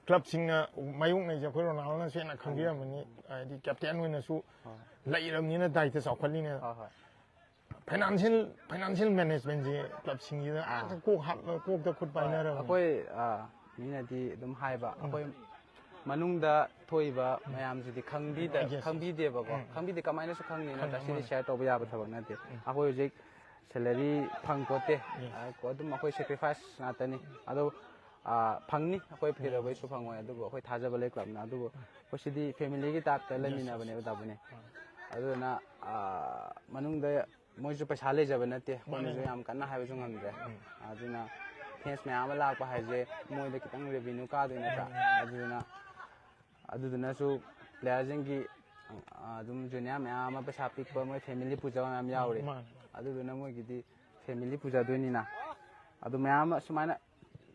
ꯀ꯭ꯂꯕꯁꯤꯡꯅ ꯃꯥꯌꯣꯛꯅꯩꯁꯦ ꯑꯩꯈꯣꯏ ꯔꯣꯅꯥꯜꯗꯣꯅꯁꯨ ꯍꯦꯟꯅ ꯈꯪꯕꯤꯔꯝꯃꯅꯤ, ꯍꯥꯏꯗꯤ ꯀꯦꯞꯇꯦꯟ ꯑꯣꯏꯅꯁꯨ ꯍꯣꯏ꯫ ꯂꯩꯔꯕꯅꯤꯅ ꯗꯥꯏꯇ ꯆꯥꯎꯈꯠꯂꯤꯅꯦ꯫ ꯍꯣꯏ, ꯍꯣꯏ꯫ ꯐꯥꯏꯅꯥꯟꯁꯤꯌꯦꯜ, ꯐꯥꯏꯅꯥꯟꯁꯤꯌꯦꯜ ꯃꯦꯅꯦꯖꯃꯦꯟꯁꯦ ꯀ꯭ꯂꯕꯁꯤꯡꯁꯤꯗ ꯑꯥ꯫ ꯍꯦꯛꯇ ꯀꯣꯛ ꯍꯥꯞ-, ꯀꯣꯛꯇ ꯈꯨꯠ ꯍꯣꯏ, ꯄꯥꯏꯅꯔꯕꯅꯤ꯫ ꯑꯩꯈꯣꯏ, ꯑꯥ, ꯃꯤꯅꯗꯤ ꯑꯗꯨꯝ ꯍꯥꯏꯕ, ꯎꯝ꯫ ꯑꯩꯈꯣꯏ ꯃꯅꯨꯡꯗ ꯊꯣꯛꯏꯕ ꯎꯝ꯫ ꯃꯌꯥꯝꯁꯤꯗꯤ ꯈꯪꯕꯤꯗ-, Yes, yes. ꯈꯪꯕꯤꯗꯦꯕꯀꯣ꯫ ꯎꯝ꯫ ꯈꯪꯕꯤꯗꯦ ꯀꯃꯥꯏꯅꯁꯨ ꯈꯪꯅꯤ ꯈꯪꯅꯤ, ꯅꯠꯇ꯭ꯔꯥ? ꯁꯤꯗꯤ ꯃꯥꯅꯤ꯫ ꯁꯤꯌꯔ ꯇꯧꯕ ꯌꯥꯕ ꯊꯕꯛ ꯅꯠꯇꯦ꯫ ꯎꯝ꯫ ꯑꯩꯈꯣꯏ ꯍꯧꯖꯤꯛ ꯁꯦꯂꯔꯤ ꯐꯪ ꯄꯣꯠꯇꯦ꯫ Yes. ꯑ, ꯑꯗꯨꯝ ꯑꯩꯈꯣꯏ ꯁꯦꯀ꯭ꯔꯤꯐꯥꯏꯁ ꯉꯥꯛꯇꯅꯤ꯫ ꯑꯗꯣ, ꯑ, ꯐꯪꯅꯤ, ꯑꯩꯈꯣꯏ ꯎꯝ꯫ ꯀꯩꯗꯧꯕꯩꯁꯨ ꯐꯪꯉꯣꯏ, ꯑꯗꯨꯕꯨ ꯑꯩꯈꯣꯏ ꯊꯥꯖꯕ ꯂꯩ ꯀ꯭ꯂꯕꯅ꯫ ꯑꯗꯨꯕꯨ ꯑꯩꯈꯣꯏ ꯁꯤꯗꯤ ꯐꯦꯃꯤꯂꯤꯒꯤ ꯇꯥꯏꯞꯇ Yes, yes. ꯂꯩꯃꯤꯟꯅꯕꯅꯦꯕ, ꯇꯥꯕꯨꯅꯦ꯫ ꯎꯝ꯫ ꯑꯗꯨꯅ, ꯑ, ꯃꯅꯨꯡꯗ ꯃꯣꯏꯁꯨ ꯄꯩꯁꯥ ꯂꯩꯖꯕ ꯅꯠꯇꯦ, ꯑꯩꯈꯣꯏꯅꯁꯨ ꯃꯥꯅꯤ꯫ ꯌꯥꯝ ꯀꯟꯅ ꯍꯥꯏꯕꯁꯨ ꯉꯝꯗ꯭ꯔꯦ꯫ ꯎꯝ꯫ ꯑꯗꯨꯅ ꯐꯦꯟꯁ ꯃꯌꯥꯝ ꯑꯃ ꯂꯥꯛꯄ ꯍꯥꯏꯁꯦ ꯃꯣꯏꯗ ꯈꯤꯇꯪ ꯔꯦꯚꯤꯅ꯭ꯌꯨ ꯀꯥꯗꯣꯏ ꯅꯠꯇ꯭ꯔꯥ? ꯎꯝ꯫ ꯑꯗꯨꯗꯨꯅ, ꯑꯗꯨꯗꯨꯅꯁꯨ ꯄ꯭ꯂꯦꯌꯔꯁꯤꯡꯒꯤ, ꯑ, ꯑꯗꯨꯝ ꯖꯨꯅꯤꯌꯔ ꯃꯌꯥꯝ ꯑꯃ ꯄꯩꯁꯥ ꯄꯤꯛꯄ ꯃꯣꯏ ꯐꯦꯃꯤꯂꯤ ꯄꯨꯖꯕ ꯃꯌꯥꯝ ꯌꯥꯎꯔꯤ꯫ ꯃꯥꯅꯤ꯫ ꯑꯗꯨꯗꯨꯅ ꯃꯣꯏꯒꯤꯗꯤ ꯐꯦꯃꯤꯂꯤ ꯄꯨꯖꯗꯣꯏꯅꯤꯅ꯫ ꯑꯗꯨ ꯃꯌꯥꯝ ꯑꯃ ꯁꯨꯃꯥꯏꯅ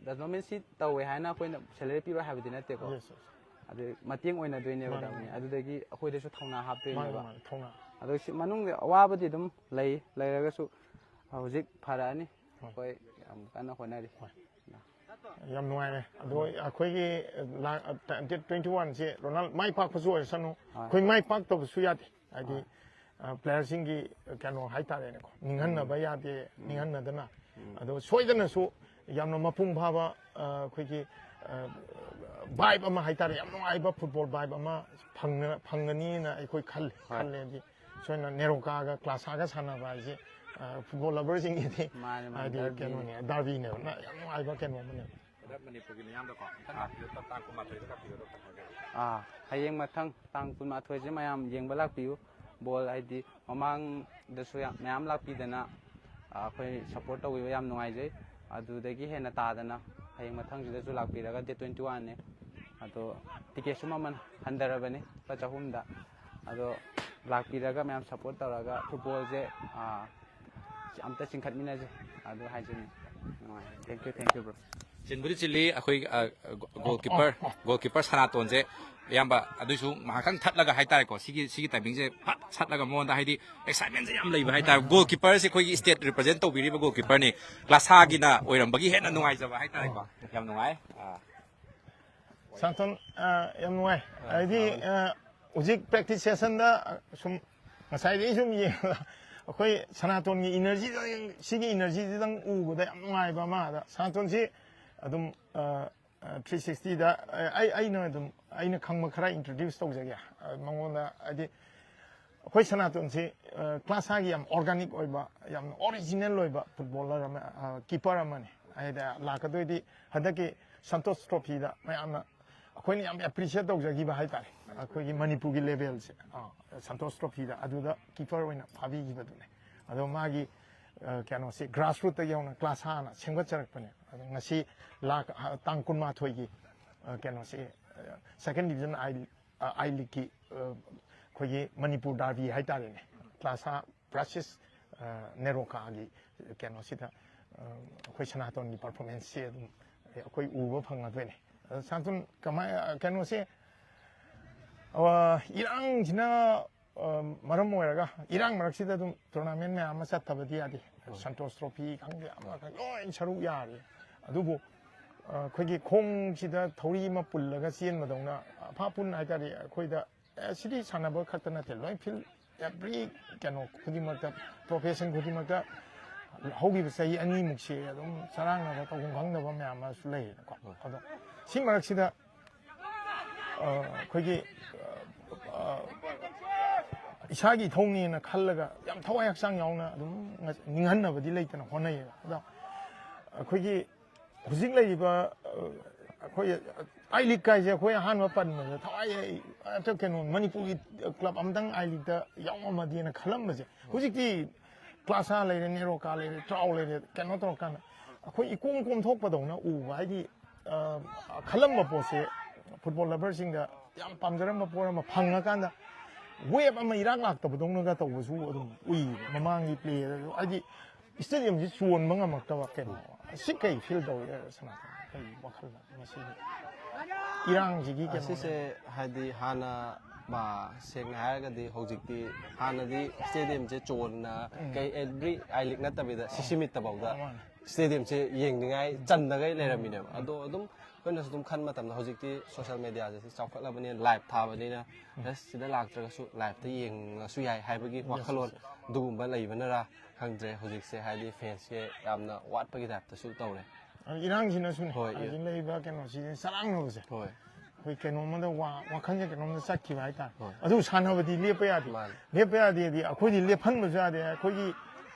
ꯗꯦꯕꯂꯞꯃꯦꯟ ꯁꯤ ꯇꯧꯋꯦ ꯍꯥꯏꯅ ꯑꯩꯈꯣꯏꯅ ꯁꯦꯂꯔꯤ ꯄꯤꯔꯣꯏ ꯍꯥꯏꯕꯗꯤ ꯅꯠꯇꯦꯀꯣ꯫ Yes, yes. ꯑꯗꯨ ꯃꯇꯦꯡ ꯑꯣꯏꯅꯗꯣꯏꯅꯦꯕ, ꯃꯥꯅꯤ, ꯇꯥꯃꯣꯅꯦ꯫ ꯃꯥꯅꯤ꯫ ꯑꯗꯨꯗꯒꯤ ꯑꯩꯈꯣꯏꯗꯁꯨ ꯊꯧꯅꯥ ꯃꯥꯅꯤ, ꯍꯥꯞꯇꯣꯏꯅꯦꯕ꯫ ꯃꯥꯅꯤ, ꯊꯧꯅꯥ꯫ ꯑꯗꯣ ꯁꯤ ꯃꯅꯨꯡꯗ ꯑꯋꯥꯕꯗꯤ ꯑꯗꯨꯝ ꯂꯩ, ꯂꯩꯔꯒꯁꯨ ꯍꯧꯖꯤꯛ ꯐꯔꯛꯑꯅꯤ꯫ ꯍꯣꯏ꯫ ꯑꯩꯈꯣꯏ ꯌꯥꯝ ꯀꯟꯅ ꯍꯣꯠꯅꯔꯤ꯫ ꯍꯣꯏ꯫ ꯌꯥꯝ ꯅꯨꯡꯉꯥꯏꯔꯦ꯫ ꯑꯗꯣ ꯑꯩꯈꯣꯏꯒꯤ ꯂꯥꯛ-, ꯗꯦꯠ ꯇ꯭ꯋꯦꯟꯇꯤ ꯋꯥꯟꯁꯦ ꯔꯣꯅꯥꯜ-, ꯃꯥꯏ ꯄꯥꯛꯄꯁꯨ ꯑꯣꯏꯔꯁꯅꯨ꯫ ꯍꯣꯏ꯫ ꯑꯩꯈꯣꯏ ꯃꯥꯏ ꯄꯥꯛꯇꯕꯁꯨ ꯌꯥꯗꯦ꯫ ꯍꯥꯏꯗꯤ, ꯍꯣꯏ꯫ ꯑ, ꯄ꯭ꯂꯦꯌꯔꯁꯤꯡꯒꯤ ꯀꯩꯅꯣ ꯍꯥꯏꯇꯥꯔꯦꯅꯦꯀꯣ, ꯅꯤꯡꯍꯟꯅꯕ ꯎꯝ꯫ ꯌꯥꯗꯦ, ꯎꯝ꯫ ꯅꯤꯡꯍꯟꯅꯗꯅ꯫ ꯎꯝ꯫ ꯑꯗꯣ ꯁꯣꯏꯗꯅꯁꯨ ꯌꯥꯝꯅ ꯃꯄꯨꯡ ꯐꯥꯕ, ꯑ, ꯑꯩꯈꯣꯏꯒꯤ, ꯑ, ꯚꯥꯏꯕ ꯑꯃ ꯍꯥꯏꯇꯥꯔꯦ, ꯌꯥꯝ ꯅꯨꯡꯉꯥꯏꯕ ꯐꯨꯠꯕꯣꯜ ꯚꯥꯏꯕ ꯑꯃ ꯐꯪꯅ-, ꯐꯪꯒꯅꯤꯅ ꯑꯩꯈꯣꯏ ꯈꯜꯂꯤ, ꯍꯣꯏ꯫ ꯈꯜꯂꯦ꯫ ꯍꯥꯏꯗꯤ ꯁꯣꯏꯅ ꯅꯦꯔꯣꯀꯥꯒ ꯀ꯭ꯂꯥꯁꯥꯒ ꯁꯥꯟꯅꯕ ꯍꯥꯏꯁꯦ, ꯑ, ꯐꯨꯠꯕꯣꯜ ꯂꯚꯔꯁꯤꯡꯒꯤꯗꯤ ꯃꯥꯅꯦ, ꯃꯥꯅꯦ, ꯍꯥꯏꯗꯤ ꯗꯔꯕꯤꯅꯤ꯫ ꯀꯩꯅꯣꯅꯦ, ꯗꯥꯔꯕꯤꯅꯦꯕ꯫ ꯅ-, ꯌꯥꯝ ꯅꯨꯡꯉꯥꯏꯕ ꯀꯩꯅꯣ ꯑꯃꯅꯦꯕ꯫ ꯍꯟꯗꯛ ꯃꯅꯤꯄꯨꯔꯒꯤ ꯃꯤꯌꯥꯝꯗꯀꯣ ꯑꯝꯇꯪ ꯂꯥꯛꯄꯤꯌꯨ, ꯇꯥꯡ ꯀꯨꯟꯃꯥꯊꯣꯏꯗ ꯂꯥꯛꯄꯤꯌꯨ, ꯗꯣꯛꯇꯔ ꯐꯪꯒꯦ꯫ ꯑꯥ, ꯍꯌꯦꯡ ꯃꯊꯪ ꯇꯥꯡ ꯀꯨꯟꯃꯥꯊꯣꯏꯁꯦ ꯃꯌꯥꯝ ꯌꯦꯡꯕ ꯂꯥꯛꯄꯤꯌꯨ꯫ ꯕꯣꯜ ꯍꯥꯏꯗꯤ ꯃꯃꯥꯡꯗꯁꯨ ꯌꯥꯝ, ꯃꯌꯥꯝ ꯂꯥꯛꯄꯤꯗꯅ, ꯑ, ꯑꯩꯈꯣꯏ ꯁꯞꯄꯣꯔꯠ ꯇꯧꯕꯤꯕ ꯌꯥꯝ ꯅꯨꯡꯉꯥꯏꯖꯩ꯫ ꯑꯗꯨꯗꯒꯤ ꯍꯦꯟꯅ ꯇꯥꯗꯅ ꯍꯌꯦꯡ ꯃꯊꯪꯁꯤꯗꯁꯨ ꯂꯥꯛꯄꯤꯔꯒ, ꯗꯦꯠ ꯇ꯭ꯋꯦꯟꯇꯤ ꯋꯥꯟꯅꯦ꯫ ꯑꯗꯣ ꯇꯤꯀꯦꯠꯁꯨ ꯃꯃꯜ ꯍꯟꯊꯔꯕꯅꯤ, ꯂꯨꯄꯥ ꯆꯍꯨꯝꯗ꯫ ꯑꯗꯣ ꯂꯥꯛꯄꯤꯔꯒ ꯃꯌꯥꯝ ꯁꯞꯄꯣꯔꯠ ꯇꯧꯔꯒ ꯐꯨꯠꯕꯣꯜꯁꯦ, ꯑ, ꯑꯝꯇ ꯆꯤꯡꯈꯠꯃꯤꯟꯅꯁꯦ, ꯑꯗꯨ ꯍꯥꯏꯖꯅꯤꯡꯉꯤ꯫ Thank you, thank you, bro. ꯆꯤꯟꯕꯨꯗꯤ ꯆꯤꯜꯂꯤ ꯑꯩꯈꯣꯏ, ꯑ, ꯒꯣꯜ ꯀꯤꯄꯔ, ꯒꯣꯜ ꯀꯤꯄꯔ ꯁꯅꯥꯇꯣꯟꯁꯦ꯫ ꯏꯌꯥꯝꯕ, ꯑꯗꯨꯏꯁꯨ ꯉꯥꯏꯍꯥꯛꯇꯪ ꯊꯠꯂꯒ ꯍꯥꯏꯇꯥꯔꯦꯀꯣ, ꯁꯤꯒꯤ, ꯁꯤꯒꯤ ꯇꯥꯏꯃꯤꯡꯁꯦ ꯐꯠ ꯁꯠꯂꯒ ꯃꯉꯣꯟꯗ, ꯍꯥꯏꯗꯤ, ꯑꯦꯛꯁꯥꯏꯠꯃꯦꯟꯁꯦ ꯌꯥꯝ ꯂꯩꯕ ꯍꯥꯏꯇꯥꯔꯦ꯫ ꯒꯣꯜ ꯀꯤꯄꯔꯁꯦ ꯑꯩꯈꯣꯏꯒꯤ ꯁ꯭ꯇꯦꯠ ꯔꯤꯄ꯭ꯔꯖꯦꯟ ꯇꯧꯕꯤꯔꯤꯕ ꯒꯣꯜ ꯀꯤꯄꯔꯅꯤ, ꯀ꯭ꯂꯥꯁꯥꯒꯤꯅ ꯑꯣꯏꯔꯝꯕꯒꯤ ꯍꯦꯟꯅ ꯅꯨꯡꯉꯥꯏꯖꯕ ꯍꯥꯏꯇꯥꯔꯦꯀꯣ꯫ ꯌꯥꯝ ꯅꯨꯡꯉꯥꯏ꯫ ꯑꯥ꯫ ꯁꯅꯥꯇꯣꯟ, ꯑ, ꯌꯥꯝ ꯅꯨꯡꯉꯥꯏ꯫ ꯑ, ꯍꯥꯏꯗꯤ, ꯁꯅꯥꯇꯣꯟ꯫ ꯑ, ꯍꯧꯖꯤꯛ ꯄ꯭ꯔꯦꯛꯇꯤꯁ ꯁꯦꯁꯟꯗ, ꯑ, ꯁꯨꯝ ꯉꯁꯥꯏꯗꯒꯤ ꯁꯨꯝ ꯌꯦꯡꯕꯗ ꯑꯩꯈꯣꯏ ꯁꯅꯥꯇꯣꯟꯒꯤ ꯏꯅꯔꯖꯤꯗꯣ, ꯁꯤꯒꯤ ꯏꯅꯔꯖꯤꯁꯤꯗꯪ ꯎꯕꯗ ꯌꯥꯝ ꯅꯨꯡꯉꯥꯏꯕ ꯑꯃ꯫ ꯑꯗ ꯁꯅꯥꯇꯣꯟꯁꯤ ꯑꯗꯨꯝ, ꯑ, ꯑ, ꯊ꯭ꯔꯤ ꯁꯤꯛꯁꯇꯤꯗ, ꯑ, ꯑꯩ, ꯑꯩꯅ ꯑꯗꯨꯝ, ꯑꯩꯅ ꯈꯪꯕ ꯈꯔ ꯏꯟꯇ꯭ꯔꯣꯗ꯭ꯌꯨꯁ ꯇꯧꯖꯒꯦ꯫ ꯑ, ꯃꯉꯣꯟꯗ, ꯍꯥꯏꯗꯤ, ꯑꯩꯈꯣꯏ ꯁꯅꯥꯇꯣꯟꯁꯤ, ꯑ, ꯀ꯭ꯂꯥꯁꯥꯒꯤ ꯌꯥꯝ ꯑꯣꯔꯒꯥꯅꯤꯛ ꯑꯣꯏꯕ, ꯌꯥꯝꯅ ꯑꯣꯔꯤꯖꯤꯅꯦꯜ ꯑꯣꯏꯕ ꯐꯨꯠꯕꯣꯂꯔ ꯑꯃ, ꯑ, ꯀꯤꯄꯔ ꯑꯃꯅꯤ꯫ ꯍꯥꯏꯗꯤ, ꯂꯥꯛꯀꯗꯣꯏꯗꯤ ꯍꯟꯗꯛꯀꯤ ꯁꯟꯇꯣꯁ ꯇ꯭ꯔꯣꯐꯤꯗ ꯃꯌꯥꯝꯅ, ꯑꯩꯈꯣꯏꯅ ꯌꯥꯝ ꯑꯦꯄ꯭ꯔꯤꯁꯤꯌꯦꯠ ꯇꯧꯖꯈꯤꯕ ꯍꯥꯏꯇꯥꯔꯦ, ꯑꯩꯈꯣꯏꯒꯤ ꯃꯅꯤꯄꯨꯔꯒꯤ ꯂꯦꯚꯦꯜꯁꯦ, ꯑ, ꯁꯟꯇꯣꯁ ꯇ꯭ꯔꯣꯐꯤꯗ ꯑꯗꯨꯗ ꯀꯤꯄꯔ ꯑꯣꯏꯅ ꯐꯥꯕꯤꯈꯤꯕꯗꯨꯅꯦ꯫ ꯑꯗꯣ ꯃꯥꯒꯤ, ꯑ, ꯀꯩꯅꯣꯁꯤ ꯒ꯭ꯔꯥꯁꯔꯨꯠꯇꯒꯤ ꯍꯧꯅ ꯀ꯭ꯂꯥꯁꯥꯅ ꯁꯦꯝꯒꯠꯆꯔꯛꯄꯅꯦ꯫ ꯑꯗꯣ ꯉꯁꯤ ꯂꯥꯛ, ꯑ, ꯇꯥꯡ ꯀꯨꯟꯃꯥꯊꯣꯏꯒꯤ, ꯑ, ꯀꯩꯅꯣꯁꯤ, ꯑ, ꯁꯦꯀꯦꯟ ꯗꯤꯕꯤꯖꯟ ꯑꯥꯏ ꯑ, ꯑꯥꯏ ꯂꯤꯒꯀꯤ, ꯑ, ꯑꯩꯈꯣꯏꯒꯤ ꯃꯅꯤꯄꯨꯔ ꯗꯥꯔꯕꯤ ꯍꯥꯏꯇꯥꯔꯦꯅꯦ, ꯀ꯭ꯂꯥꯁꯥ ꯚꯔꯁꯦꯁ, ꯑ, ꯅꯦꯔꯣꯀꯥꯒꯤ ꯀꯩꯅꯣꯁꯤꯗ, ꯑ, ꯑꯩꯈꯣꯏ ꯁꯅꯥꯇꯣꯟꯒꯤ ꯄꯔꯐꯣꯔꯃꯦꯟꯁꯁꯦ ꯑꯗꯨꯝ ꯑꯩꯈꯣꯏ ꯎꯕ ꯐꯪꯒꯗꯣꯏꯅꯦ꯫ ꯑꯗꯣ ꯁꯅꯥꯇꯣꯟ ꯀꯃꯥꯏ-, ꯑ, ꯀꯩꯅꯣꯁꯦ, ꯑ, ꯏꯔꯥꯡꯁꯤꯅ, ꯑ, ꯃꯔꯝ ꯑꯣꯏꯔꯒ ꯏꯔꯥꯡ ꯃꯔꯛꯁꯤꯗ ꯑꯗꯨꯝ ꯇꯣꯔꯅꯥꯃꯦꯟ ꯃꯌꯥꯝ ꯑꯃ ꯆꯠꯇꯕꯗꯤ ꯌꯥꯗꯦ꯫ ꯁꯟꯇꯣꯁ ꯇ꯭ꯔꯣꯐꯤ ꯈꯪꯗꯦ, ꯑꯃ ꯈꯪꯗꯦ, ꯂꯣꯏ ꯁꯔꯨꯛ ꯌꯥꯔꯤ꯫ ꯑꯗꯨꯕꯨ, ꯑ, ꯑꯩꯈꯣꯏꯒꯤ ꯈꯣꯡꯁꯤꯗ ꯊꯧꯔꯤ ꯑꯃ ꯄꯨꯜꯂꯒ ꯆꯦꯟꯕꯗꯧꯅ ꯑꯐꯥ ꯄꯨꯟ ꯍꯥꯏꯇꯥꯔꯦ꯫ ꯑꯩꯈꯣꯏꯗ, ꯑꯦ, ꯁꯤꯗꯤ ꯁꯥꯟꯅꯕ ꯈꯛꯇ ꯅꯠꯇꯦ, ꯂꯣꯏ ꯐꯤꯜ, ꯑꯦꯕ꯭ꯔꯤ ꯀꯩꯅꯣ ꯈꯨꯗꯤꯡꯃꯛꯇ, ꯄ꯭ꯔꯣꯐꯦꯁꯟ ꯈꯨꯗꯤꯡꯃꯛꯇ ꯍꯧꯈꯤꯕ ꯆꯍꯤ ꯑꯅꯤꯃꯨꯛꯁꯦ ꯑꯗꯨꯝ ꯆꯔꯥꯡꯅꯕ, ꯇꯧꯐꯝ ꯈꯪꯗꯕ ꯃꯌꯥꯝ ꯑꯃꯁꯨ ꯂꯩꯔꯦꯀꯣ꯫ ꯑꯗꯣ ꯁꯤ ꯃꯔꯛꯁꯤꯗ, ꯑ, ꯑꯩꯈꯣꯏꯒꯤ, ꯑ, ꯑ, ꯏꯁꯥꯒꯤ ꯏꯊꯧꯅꯦꯅ ꯈꯜꯂꯒ ꯌꯥꯝ ꯊꯋꯥꯏ ꯍꯛꯆꯥꯡ ꯌꯥꯎꯅ ꯑꯗꯨꯝ ꯅꯤꯡꯍꯟꯅꯕꯗꯤ ꯂꯩꯇꯅ ꯍꯣꯠꯅꯩꯌꯦꯕ꯫ ꯑꯗꯣ ꯑꯩꯈꯣꯏꯒꯤ ꯍꯧꯖꯤꯛ ꯂꯩꯔꯤꯕ, ꯑ, ꯑꯩꯈꯣꯏ ꯑꯥꯏ ꯂꯤꯒ ꯀꯥꯏꯁꯦ ꯑꯩꯈꯣꯏ ꯑꯍꯥꯟꯕ ꯄꯟꯕꯗ ꯊꯋꯥꯏ, ꯑꯩ, ꯑꯇ ꯀꯩꯅꯣ, ꯃꯅꯤꯄꯨꯔꯒꯤ ꯀ꯭ꯂꯕ ꯑꯝꯇꯪ ꯑꯥꯏ ꯂꯤꯒꯇ ꯌꯥꯎꯉꯝꯃꯗꯤꯅ ꯈꯜꯂꯝꯕꯁꯦ, ꯍꯧꯖꯤꯛꯇꯤ ꯀ꯭ꯂꯥꯁꯥ ꯂꯩꯔꯦ, ꯅꯦꯔꯣꯀꯥ ꯂꯩꯔꯦ, ꯇ꯭ꯔꯥꯎ ꯂꯩꯔꯦ, ꯀꯩꯅꯣ ꯇꯧꯔꯀꯥꯟꯗ ꯑꯩꯈꯣꯏ ꯏꯀꯣꯝ ꯀꯣꯝꯊꯣꯛꯄꯗꯧꯅ ꯎꯕ꯫ ꯍꯥꯏꯗꯤ, ꯑ, ꯈꯜꯂꯝꯕ ꯄꯣꯠꯁꯦ ꯐꯨꯠꯕꯣꯜ ꯂꯚꯔꯁꯤꯡꯗ ꯌꯥꯝ ꯄꯥꯝꯖꯔꯝꯕ ꯄꯣꯠ ꯑꯃ ꯐꯪꯉꯀꯥꯟꯗ ꯋꯦꯕ ꯑꯃ ꯏꯔꯥꯛ ꯂꯥꯛꯇꯕꯗꯧꯅꯒ ꯇꯧꯕꯁꯨ ꯑꯗꯨꯝ ꯎꯏꯌꯦꯕ꯫ ꯃꯃꯥꯡꯒꯤ ꯄ꯭ꯂꯦꯗꯁꯨ, ꯍꯥꯏꯗꯤ, ꯁ꯭ꯇꯦꯗꯤꯌꯝꯁꯤ ꯆꯣꯟꯕ ꯉꯝꯃꯛꯇꯕ ꯀꯩꯅꯣ, ꯁꯤ ꯀꯩ ꯐꯤꯜ ꯇꯧꯏ? ꯁꯅꯥꯇꯣꯟ, ꯀꯩ ꯋꯥꯈꯜꯅꯣ ꯃꯁꯤꯒꯤ ꯏꯔꯥꯡꯁꯤꯒꯤ ꯀꯩꯅꯣ? ꯑꯁꯤꯁꯦ ꯍꯥꯏꯗꯤ ꯍꯥꯟꯅ ꯃꯥ ꯁꯦꯡꯅ ꯍꯥꯏꯔꯒꯗꯤ ꯍꯧꯖꯤꯛꯇꯤ ꯍꯥꯟꯅꯗꯤ ꯁ꯭ꯇꯦꯗꯤꯌꯝꯁꯦ ꯆꯣꯟꯅ ꯀꯩ ꯑꯦꯚ꯭ꯔꯤ ꯑꯥꯏ ꯂꯤꯛ ꯅꯠꯇꯕꯤꯗ ꯁꯤꯁꯤ ꯃꯤꯠꯇꯐꯥꯎꯗ ꯃꯥꯅꯦ꯫ ꯁ꯭ꯇꯦꯗꯤꯌꯝꯁꯦ ꯌꯦꯡꯅꯤꯡꯉꯥꯏ ꯆꯟꯗꯒꯩ ꯂꯩꯔꯝꯃꯤꯅꯦꯕ꯫ ꯑꯗꯣ ꯑꯗꯨꯝ ꯑꯩꯈꯣꯏꯅꯁꯨ ꯑꯗꯨꯝ ꯈꯟꯕ ꯃꯇꯝꯗ ꯍꯧꯖꯤꯛꯇꯤ ꯁꯣꯁꯦꯜ ꯃꯦꯗꯤꯌꯥꯁꯦ ꯆꯥꯎꯈꯠꯂꯕꯅꯤꯅ ꯂꯥꯏꯚ ꯊꯥꯕꯅꯤꯅ ꯑꯁ ꯁꯤꯗ ꯂꯥꯛꯇ꯭ꯔꯒꯁꯨ ꯂꯥꯏꯚꯇ ꯌꯦꯡꯉꯁꯨ ꯌꯥꯏ ꯍꯥꯏꯕꯒꯤ ꯋꯥꯈꯜꯂꯣꯟ ꯑꯗꯨꯒꯨꯝꯕ ꯂꯩꯕꯅꯔꯥ ꯈꯪꯗ꯭ꯔꯦ꯫ ꯍꯧꯖꯤꯛꯁꯦ ꯍꯥꯏꯗꯤ ꯐꯦꯟꯁꯁꯦ ꯌꯥꯝꯅ ꯋꯥꯠꯄꯒꯤ ꯇꯥꯏꯞꯇꯁꯨ ꯇꯧꯔꯦ꯫ ꯏꯔꯥꯡꯁꯤꯅꯁꯨꯅꯦ ꯍꯣꯏ, ꯍꯧꯖꯤꯛ ꯂꯩꯔꯤꯕ ꯀꯩꯅꯣꯁꯤꯗꯤ ꯆꯔꯥꯡꯅꯕꯁꯦ꯫ ꯍꯣꯏ꯫ ꯑꯩꯈꯣꯏ ꯀꯩꯅꯣꯝꯃꯗ ꯋꯥ ꯋꯥꯈꯜꯁꯦ ꯀꯩꯅꯣꯝꯗ ꯆꯠꯈꯤꯕ ꯍꯥꯏꯇꯥꯔꯦ꯫ ꯍꯣꯏ꯫ ꯑꯗꯨ ꯁꯥꯟꯅꯕꯗꯤ ꯂꯦꯞꯄ ꯌꯥꯗꯦ꯫ ꯃꯥꯅꯦ꯫ ꯂꯦꯞꯄ ꯌꯥꯗꯦꯗꯤ ꯑꯩꯈꯣꯏꯗꯤ ꯂꯦꯞꯍꯟꯕꯁꯨ ꯌꯥꯗꯦ꯫ ꯑꯩꯈꯣꯏꯒꯤ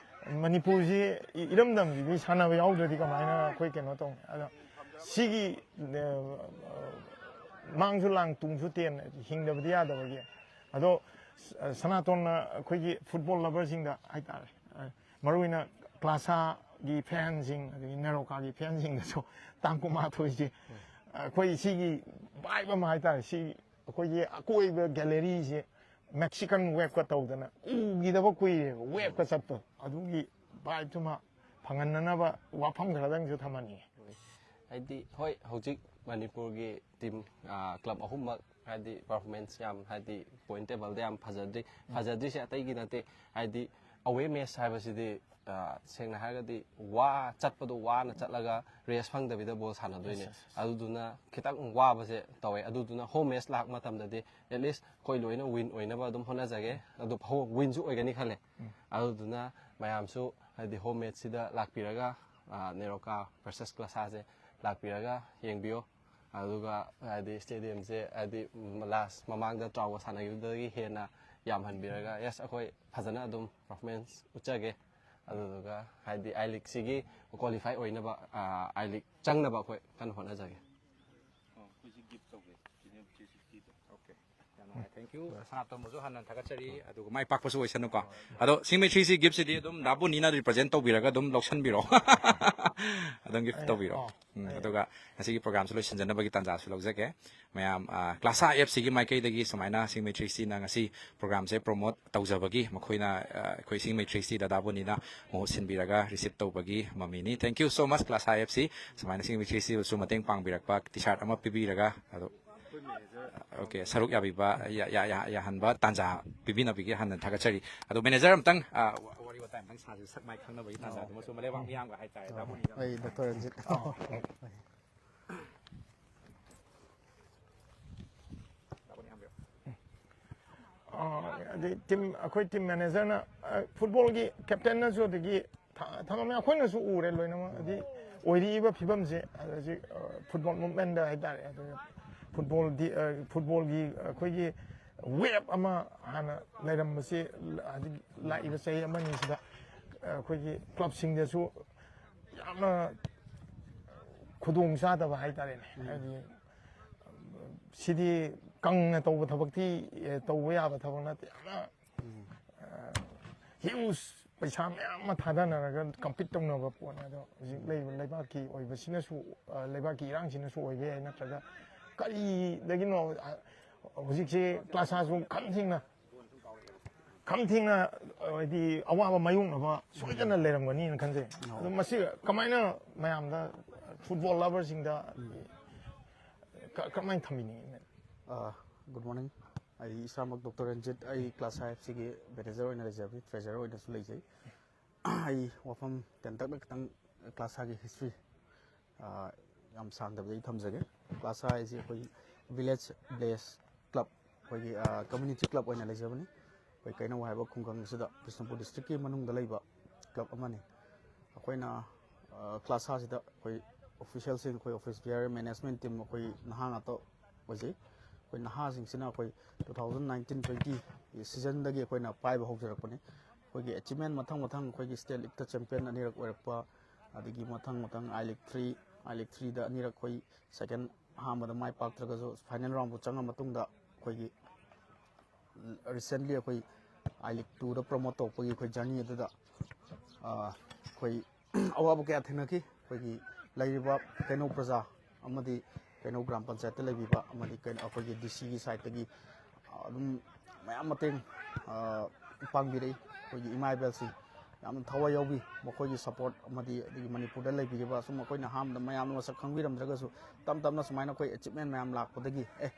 ꯃꯅꯤꯄꯨꯔꯁꯤ ꯏ- ꯏꯔꯝꯗꯝꯁꯤꯗꯤ ꯁꯥꯟꯅꯕ ꯌꯥꯎꯗ꯭ꯔꯗꯤ ꯀꯃꯥꯏꯅ ꯑꯩꯈꯣꯏ ꯀꯩꯅꯣ ꯇꯧꯅꯤ? ꯑꯗꯣ ꯁꯤꯒꯤ ꯑ, ꯃꯥꯡꯁꯨ ꯂꯥꯡ ꯇꯨꯡꯁꯨ ꯇꯦꯟ ꯍꯤꯡꯗꯕꯗꯤ ꯌꯥꯗꯕꯒꯤ꯫ ꯑꯗꯣ ꯁ- ꯁꯅꯥꯇꯣꯟꯅ ꯑꯩꯈꯣꯏꯒꯤ ꯐꯨꯠꯕꯣꯜ ꯂꯚꯔꯁꯤꯡꯗ ꯍꯥꯏꯇꯥꯔꯦ, ꯑ, ꯃꯔꯨꯑꯣꯏꯅ ꯀ꯭ꯂꯥꯁꯥꯒꯤ ꯐꯦꯟꯁꯤꯡ ꯑꯗꯒꯤ ꯅꯦꯔꯣꯀꯥꯒꯤ ꯐꯦꯟꯁꯤꯡꯗꯁꯨ ꯇꯥꯡ ꯀꯨꯟꯃꯥꯊꯣꯏꯁꯤ ꯑꯩꯈꯣꯏ ꯁꯤꯒꯤ ꯚꯥꯏꯕ ꯑꯃ ꯍꯥꯏꯇꯥꯔꯦ꯫ ꯁꯤ ꯑꯩꯈꯣꯏꯒꯤ ꯑꯀꯣꯏꯕ ꯒꯦꯂꯔꯤꯁꯦ ꯃꯦꯛꯁꯤꯀꯟ ꯋꯦꯞꯀ ꯇꯧꯗꯅ ꯎꯈꯤꯗꯕ ꯀꯨꯏꯔꯦꯕ, ꯋꯦꯞꯀ ꯆꯠꯄ꯫ ꯑꯗꯨꯒꯤ ꯚꯥꯏꯕꯇꯨꯃ ꯐꯪꯍꯟꯅꯅꯕ ꯋꯥꯐꯝ ꯈꯔꯗꯪꯁꯨ ꯊꯝꯍꯟꯅꯤꯡꯉꯤ꯫ ꯍꯥꯏꯗꯤ ꯍꯣꯏ, ꯍꯧꯖꯤꯛ ꯃꯅꯤꯄꯨꯔꯒꯤ ꯇꯤꯝ ꯀ꯭ꯂꯕ ꯑꯍꯨꯝꯃꯛ ꯍꯥꯏꯗꯤ ꯄꯔꯐꯣꯔꯃꯦꯟꯁ ꯌꯥꯝ ꯍꯥꯏꯗꯤ ꯄꯣꯏꯟ ꯇꯦꯕꯜꯗ ꯌꯥꯝ ꯐꯖꯗ꯭ꯔꯤ꯫ ꯐꯖꯗ꯭ꯔꯤꯁꯦ ꯑꯇꯩꯒꯤ ꯅꯠꯇꯦ, ꯍꯥꯏꯗꯤ ꯑꯋꯦ ꯃꯦꯠꯁ ꯍꯥꯏꯕꯁꯤꯗꯤ ꯑ, ꯁꯦꯡꯅ ꯍꯥꯏꯔꯒꯗꯤ ꯋꯥ ꯆꯠꯄꯗꯣ ꯋꯥꯅ ꯆꯠꯂꯒ ꯔꯦꯁ ꯐꯪꯗꯕꯤꯗ ꯕꯣꯜ ꯁꯥꯟꯅꯗꯣꯏꯅꯦ꯫ ꯑꯗꯨꯗꯨꯅ ꯈꯤꯇꯪ ꯋꯥꯕꯁꯦ ꯇꯧꯋꯦ꯫ ꯑꯗꯨꯗꯨꯅ ꯍꯣꯝ ꯃꯦꯠꯁ ꯂꯥꯛꯄ ꯃꯇꯝꯗꯗꯤ ꯑꯦꯠꯂꯤꯁ ꯑꯩꯈꯣꯏ ꯂꯣꯏꯅ ꯋꯤꯟ ꯑꯣꯏꯅꯕ ꯑꯗꯨꯝ ꯍꯣꯠꯅꯖꯒꯦ꯫ ꯑꯗꯨ ꯋꯤꯟꯁꯨ ꯑꯣꯏꯒꯅꯤ ꯈꯜꯂꯦ꯫ ꯑꯗꯨꯗꯨꯅ ꯃꯌꯥꯝꯁꯨ ꯍꯥꯏꯗꯤ ꯍꯣꯝ ꯃꯦꯠꯁꯤꯗ ꯂꯥꯛꯄꯤꯔꯒ ꯑ, ꯅꯦꯔꯣꯀꯥ ꯚꯔꯁꯦꯁ ꯀ꯭ꯂꯥꯁꯥꯁꯦ ꯂꯥꯛꯄꯤꯔꯒ ꯌꯦꯡꯕꯤꯌꯣ꯫ ꯑꯗꯨꯒ ꯍꯥꯏꯗꯤ ꯁ꯭ꯇꯦꯗꯤꯌꯝꯁꯦ ꯍꯥꯏꯗꯤ ꯂꯥꯁ ꯃꯃꯥꯡꯗ ꯇ꯭ꯔꯥꯎꯒ ꯁꯥꯟꯅꯈꯤꯕꯗꯒꯤ ꯍꯦꯟꯅ ꯌꯥꯝꯍꯟꯕꯤꯔꯒ ꯌꯦꯁ ꯑꯩꯈꯣꯏ ꯐꯖꯅ ꯑꯗꯨꯝ ꯄꯔꯐꯣꯔꯃꯦꯟꯁ ꯎꯠꯆꯒꯦ꯫ ꯑꯗꯨꯗꯨꯒ ꯍꯥꯏꯗꯤ ꯑꯥꯏ ꯂꯤꯛꯁꯤꯒꯤ ꯀ꯭ꯋꯥꯂꯤꯐꯥꯏ ꯑꯣꯏꯅꯕ ꯑꯥꯏ ꯂꯤꯛ ꯆꯪꯅꯕ ꯑꯩꯈꯣꯏ ꯀꯟꯅ ꯍꯣꯠꯅꯖꯒꯦ꯫ ꯑꯣ, ꯑꯩꯈꯣꯏꯁꯤ ꯒꯤꯐ ꯇꯧꯒꯦ, ꯆꯦꯅꯦꯜ ꯊ꯭ꯔꯤ ꯁꯤꯛꯁꯇꯤꯗꯣ꯫ Okay. ꯌꯥꯝ ꯅꯨꯡꯉꯥꯏ꯫ Thank you꯫ ꯁꯅꯥꯇꯣꯝꯕꯁꯨ ꯍꯟꯅ ꯊꯥꯒꯠꯆꯔꯤ꯫ ꯑꯗꯨꯒ ꯃꯥꯏ ꯄꯥꯛꯄꯁꯨ ꯑꯣꯏꯁꯅꯨꯀꯣ꯫ ꯑꯗꯣ ꯁꯤꯡꯃꯩ ꯊ꯭ꯔꯤ ꯁꯤ ꯒꯤꯐꯁꯤꯗꯤ ꯑꯗꯨꯝ ꯗꯥ ꯕꯣꯅꯤꯅ ꯔꯤꯄ꯭ꯔꯖꯦꯟ ꯇꯧꯕꯤꯔꯒ ꯑꯗꯨꯝ ꯂꯧꯁꯟꯕꯤꯔꯣ꯫ ꯑꯗꯨꯝ ꯒꯤꯐ ꯇꯧꯕꯤꯔꯣ꯫ ꯎꯝ, ꯑꯗꯨꯒ ꯉꯁꯤꯒꯤ ꯄ꯭ꯔꯣꯒ꯭ꯔꯥꯝꯁꯨ ꯂꯣꯏꯁꯤꯟꯖꯅꯕꯒꯤ ꯇꯥꯟꯖꯥꯁꯨ ꯂꯧꯖꯒꯦ꯫ ꯃꯌꯥꯝ, ꯑ, ꯀ꯭ꯂꯥꯁꯥ ꯑꯦꯞꯁꯤꯒꯤ ꯃꯥꯏꯀꯩꯗꯒꯤ ꯁꯨꯃꯥꯏꯅ ꯁꯤꯡꯃꯩ ꯊ꯭ꯔꯤ ꯁꯤꯅ ꯉꯁꯤ ꯄ꯭ꯔꯣꯒ꯭ꯔꯥꯝꯁꯦ ꯄ꯭ꯔꯣꯃꯣꯠ ꯇꯧꯖꯕꯒꯤ ꯃꯈꯣꯏꯅ, ꯑ, ꯑꯩꯈꯣꯏ ꯁꯤꯡꯃꯩ ꯊ꯭ꯔꯤ ꯁꯤ ꯗꯥ ꯕꯣꯅꯤꯅ ꯃꯍꯨꯠ ꯁꯤꯟꯕꯤꯔꯒ ꯔꯤꯁꯤꯞ ꯇꯧꯕꯒꯤ ꯃꯃꯤꯅꯤ꯫ Thank you so much, ꯀ꯭ꯂꯥꯁꯥ ꯑꯦꯞꯁꯤ ꯁꯨꯃꯥꯏꯅ ꯁꯤꯡꯃꯩ ꯊ꯭ꯔꯤ ꯁꯤꯕꯨꯁꯨ ꯃꯇꯦꯡ ꯄꯥꯡꯕꯤꯔꯛꯄ, ꯇꯤ ꯁꯥꯔꯠ ꯑꯃ ꯄꯤꯕꯤꯔꯒ꯫ ꯑꯗꯣ ꯑꯣꯀꯦ, ꯁꯔꯨꯛ ꯌꯥꯕꯤꯕ, ꯌꯥ-, ꯌꯥ-, ꯌꯥ-, ꯌꯥꯍꯟꯕ ꯇꯥꯟꯖꯥ ꯄꯤꯕꯤꯅꯕꯒꯤ ꯍꯥꯟꯅ ꯊꯥꯒꯠꯆꯔꯤ꯫ ꯑꯗꯣ ꯃꯦꯅꯦꯖꯔ ꯑꯃꯇꯪ, ꯑ, ꯋꯥ-, ꯋꯥꯔꯤ ꯋꯥꯇꯥꯏ ꯑꯃꯇꯪ ꯁꯥꯁꯤ, ꯁꯛ ꯃꯥꯏ ꯈꯪꯅꯕꯒꯤ ꯇꯥꯟꯖꯥꯗꯨꯃꯁꯨ ꯃꯂꯩꯕꯥꯛ ꯃꯤꯌꯥꯝꯒ ꯍꯥꯏꯇꯥꯔꯦ, ꯗꯥ ꯕꯣꯅꯤꯒ꯫ ꯑꯩ ꯗꯣꯛꯇꯔ ꯔꯟꯖꯤꯠ꯫ ꯗꯥ ꯕꯣꯅꯤ ꯍꯪꯕꯤꯌꯨ꯫ ꯑ, ꯑꯗꯩ ꯇꯤꯝ, ꯑꯩꯈꯣꯏ ꯇꯤꯝ ꯃꯦꯅꯦꯖꯔꯅ, ꯑ, ꯐꯨꯠꯕꯣꯜꯒꯤ ꯀꯦꯞꯇꯦꯟꯅꯁꯨ ꯑꯗꯒꯤ ꯊ-, ꯊꯝꯃꯝꯃꯦ꯫ ꯑꯩꯈꯣꯏꯅꯁꯨ ꯎꯔꯦ ꯂꯣꯏꯅꯃꯛ꯫ ꯍꯥꯏꯗꯤ ꯑꯣꯏꯔꯛꯏꯕ ꯐꯤꯕꯝꯁꯦ, ꯑꯗ ꯍꯧꯖꯤꯛ, ꯑ, ꯐꯨꯠꯕꯣꯜ ꯃꯨꯞꯃꯦꯟꯗ ꯍꯥꯏꯇꯥꯔꯦ, ꯑꯗꯨꯒ ꯐꯨꯠꯕꯣꯜꯗꯤ, ꯑ, ꯐꯨꯠꯕꯣꯜꯒꯤ ꯑꯩꯈꯣꯏꯒꯤ ꯋꯦꯞ ꯑꯃ ꯍꯥꯟꯅ ꯂꯩꯔꯝꯕꯁꯤ, ꯍꯧꯖꯤꯛ ꯂꯥꯛꯏꯕ ꯆꯍꯤ ꯑꯃꯅꯤꯁꯤꯗ, ꯑ, ꯑꯩꯈꯣꯏꯒꯤ ꯀ꯭ꯂꯕꯁꯤꯡꯗꯁꯨ ꯌꯥꯝꯅ ꯈꯨꯗꯣꯡ ꯆꯥꯗꯕ ꯍꯥꯏꯇꯥꯔꯦꯅꯦ꯫ ꯍꯥꯏꯗꯤ ꯁꯤꯗꯤ ꯀꯪꯅ ꯇꯧꯕ ꯊꯕꯛꯇꯤ, ꯑꯦ, ꯇꯧꯕ ꯌꯥꯕ ꯊꯕꯛ ꯅꯠꯇꯦ꯫ ꯌꯥꯝꯅ, ꯑ, ꯍ꯭ꯌꯨꯖ ꯄꯩꯁꯥ ꯃꯌꯥꯝ ꯑꯃ ꯊꯥꯗꯅꯔꯒ ꯀꯝꯄꯤꯠ ꯇꯧꯅꯕ ꯄꯣꯠꯅꯦ꯫ ꯑꯗꯣ ꯍꯧꯖꯤꯛ ꯂꯩꯔꯤꯕ ꯂꯩꯕꯥꯛꯀꯤ ꯑꯣꯏꯕꯁꯤꯅꯁꯨ, ꯑ, ꯂꯩꯕꯥꯛꯀꯤ ꯏꯔꯥꯡꯁꯤꯅꯁꯨ ꯑꯣꯏꯕ ꯌꯥꯏ, ꯅꯠꯇ꯭ꯔꯒ ꯀꯔꯤꯗꯒꯤꯅꯣ, ꯑ, ꯍꯧꯖꯤꯛꯁꯦ ꯀ꯭ꯂꯥꯁꯥꯁꯨ ꯈꯝ ꯊꯦꯡꯅ, ꯈꯝ ꯊꯦꯡꯅ, ꯍꯥꯏꯗꯤ ꯑꯋꯥꯕ ꯃꯥꯌꯣꯛꯅꯕ ꯁꯣꯏꯗꯅ ꯂꯩꯔꯝꯒꯅꯤꯅ ꯈꯟꯖꯩ꯫ ꯑꯗꯣ ꯃꯁꯤ ꯀꯃꯥꯏꯅ ꯃꯌꯥꯝꯗ, ꯐꯨꯠꯕꯣꯜ ꯂꯚꯔꯁꯤꯡꯗ ꯀ-, ꯀꯃꯥꯏꯅ ꯊꯝꯕꯤꯅꯤꯡꯉꯤ? ꯑ, ꯒꯨꯗ ꯃꯣꯔꯅꯤꯡ꯫ ꯑꯩ ꯏꯁꯥꯃꯛ ꯗꯣꯛꯇꯔ ꯔꯟꯖꯤꯠ, ꯑꯩ ꯀ꯭ꯂꯥꯁꯥ ꯑꯦꯞꯁꯤꯒꯤ ꯃꯦꯅꯦꯖꯔ ꯑꯣꯏꯅ ꯂꯩꯖꯕꯅꯤ, ꯇ꯭ꯔꯦꯖꯔꯔ ꯑꯣꯏꯅꯁꯨ ꯂꯩꯖꯩ꯫ ꯑꯩ ꯋꯥꯐꯝ ꯇꯦꯟꯇꯛꯅ ꯈꯤꯇꯪ ꯀ꯭ꯂꯥꯁꯥꯒꯤ ꯍꯤꯁꯇ꯭ꯔꯤ, ꯑ, ꯌꯥꯝ ꯁꯥꯡꯗꯕꯤꯗ ꯑꯩ ꯊꯝꯖꯒꯦ꯫ ꯀ꯭ꯂꯥꯁꯥ ꯍꯥꯏꯁꯤ ꯑꯩꯈꯣꯏ ꯚꯤꯂꯦꯖ ꯕꯦꯁ ꯀ꯭ꯂꯕ, ꯑꯩꯈꯣꯏꯒꯤ, ꯑ, ꯀꯝꯃ꯭ꯌꯨꯅꯤꯇꯤ ꯀ꯭ꯂꯕ ꯑꯣꯏꯅ ꯂꯩꯖꯕꯅꯤ꯫ ꯑꯩꯈꯣꯏ ꯀꯩꯅꯧ ꯍꯥꯏꯕ ꯈꯨꯡꯒꯪ ꯑꯁꯤꯗ ꯕꯤꯁꯅꯨꯄꯨꯔ ꯗꯤꯁꯇ꯭ꯔꯤꯛꯀꯤ ꯃꯅꯨꯡꯗ ꯂꯩꯕ ꯀ꯭ꯂꯕ ꯑꯃꯅꯤ꯫ ꯑꯩꯈꯣꯏꯅ, ꯑ, ꯀ꯭ꯂꯥꯁꯥꯁꯤꯗ ꯑꯩꯈꯣꯏ ꯑꯣꯐꯤꯁꯤꯌꯦꯜꯁꯤꯡ, ꯑꯩꯈꯣꯏ ꯑꯣꯐꯤꯁ ꯕꯤꯌꯔ, ꯃꯦꯅꯦꯖꯃꯦꯟ ꯇꯤꯝ, ꯑꯩꯈꯣꯏ ꯅꯍꯥ ꯉꯥꯛꯇ ꯑꯣꯏꯖꯩ꯫ ꯑꯩꯈꯣꯏ ꯅꯍꯥꯁꯤꯡꯁꯤꯅ ꯑꯩꯈꯣꯏ two thousand nineteen twenty ꯁꯤꯖꯟꯗꯒꯤ ꯑꯩꯈꯣꯏꯅ ꯄꯥꯏꯕ ꯍꯧꯖꯔꯛꯄꯅꯤ꯫ ꯑꯩꯈꯣꯏꯒꯤ ꯑꯦꯆꯤꯞꯃꯦꯟ ꯃꯊꯪ ꯃꯊꯪ ꯑꯩꯈꯣꯏꯒꯤ ꯁ꯭ꯇꯦꯠ ꯂꯤꯛꯇ ꯆꯦꯝꯄꯤꯌꯟ ꯑꯅꯤꯔꯛ ꯑꯣꯏꯔꯛꯄ, ꯑꯗꯒꯤ ꯃꯊꯪ ꯃꯊꯪ ꯑꯥꯏ ꯂꯤꯛ ꯊ꯭ꯔꯤ, ꯑꯥꯏ ꯂꯤꯛ ꯊ꯭ꯔꯤꯗ ꯑꯅꯤꯔꯛ ꯑꯩꯈꯣꯏ ꯁꯦꯀꯦꯟ, ꯑꯍꯥꯟꯕꯗ ꯃꯥꯏ ꯄꯥꯛꯇ꯭ꯔꯒꯁꯨ ꯐꯥꯏꯅꯦꯜ ꯔꯥꯎꯟꯕꯨ ꯆꯪꯉ ꯃꯇꯨꯡꯗ ꯑꯩꯈꯣꯏꯒꯤ Recently ꯑꯩꯈꯣꯏ I League two the promote ꯇꯧꯔꯛꯄꯒꯤ ꯑꯩꯈꯣꯏ journey ꯑꯗꯨꯗ ꯑꯩꯈꯣꯏ ꯑꯋꯥꯕ ꯀꯌꯥ ꯊꯦꯡꯅꯈꯤ꯫ ꯑꯩꯈꯣꯏꯒꯤ ꯂꯩꯔꯤꯕ ꯀꯩꯅꯧ ꯄ꯭ꯔꯖꯥ ꯑꯃꯗꯤ ꯀꯩꯅꯧ ꯒ꯭ꯔꯥꯝ ꯄꯟꯆꯥꯌꯠꯇ ꯂꯩꯕꯤꯕ ꯑꯃꯗꯤ ꯑꯩꯈꯣꯏꯒꯤ D C ꯒꯤ side ꯇꯒꯤ ꯑꯗꯨꯝ ꯃꯌꯥꯝ ꯃꯇꯦꯡ ꯄꯥꯡꯕꯤꯔꯛꯏ꯫ ꯑꯩꯈꯣꯏꯒꯤ ꯏꯃꯥ ꯏꯕꯦꯜꯁꯤꯡ ꯌꯥꯝꯅ ꯊꯋꯥꯏ ꯌꯥꯎꯕꯤ꯫ ꯃꯈꯣꯏꯒꯤ support ꯑꯃꯗꯤ ꯑꯗꯒꯤ ꯃꯅꯤꯄꯨꯔꯗ ꯂꯩꯕꯤꯔꯤꯕ ꯁꯨꯝ ꯑꯩꯈꯣꯏꯅ ꯑꯍꯥꯟꯕꯗ ꯃꯌꯥꯝꯅ ꯃꯁꯛ ꯈꯪꯕꯤꯔꯝꯗ꯭ꯔꯒꯁꯨ ꯇꯞ ꯇꯞꯅ ꯁꯨꯃꯥꯏꯅ ꯑꯩꯈꯣꯏ achievement ꯃꯌꯥꯝ ꯂꯥꯛꯄꯗꯒꯤ ꯑꯦ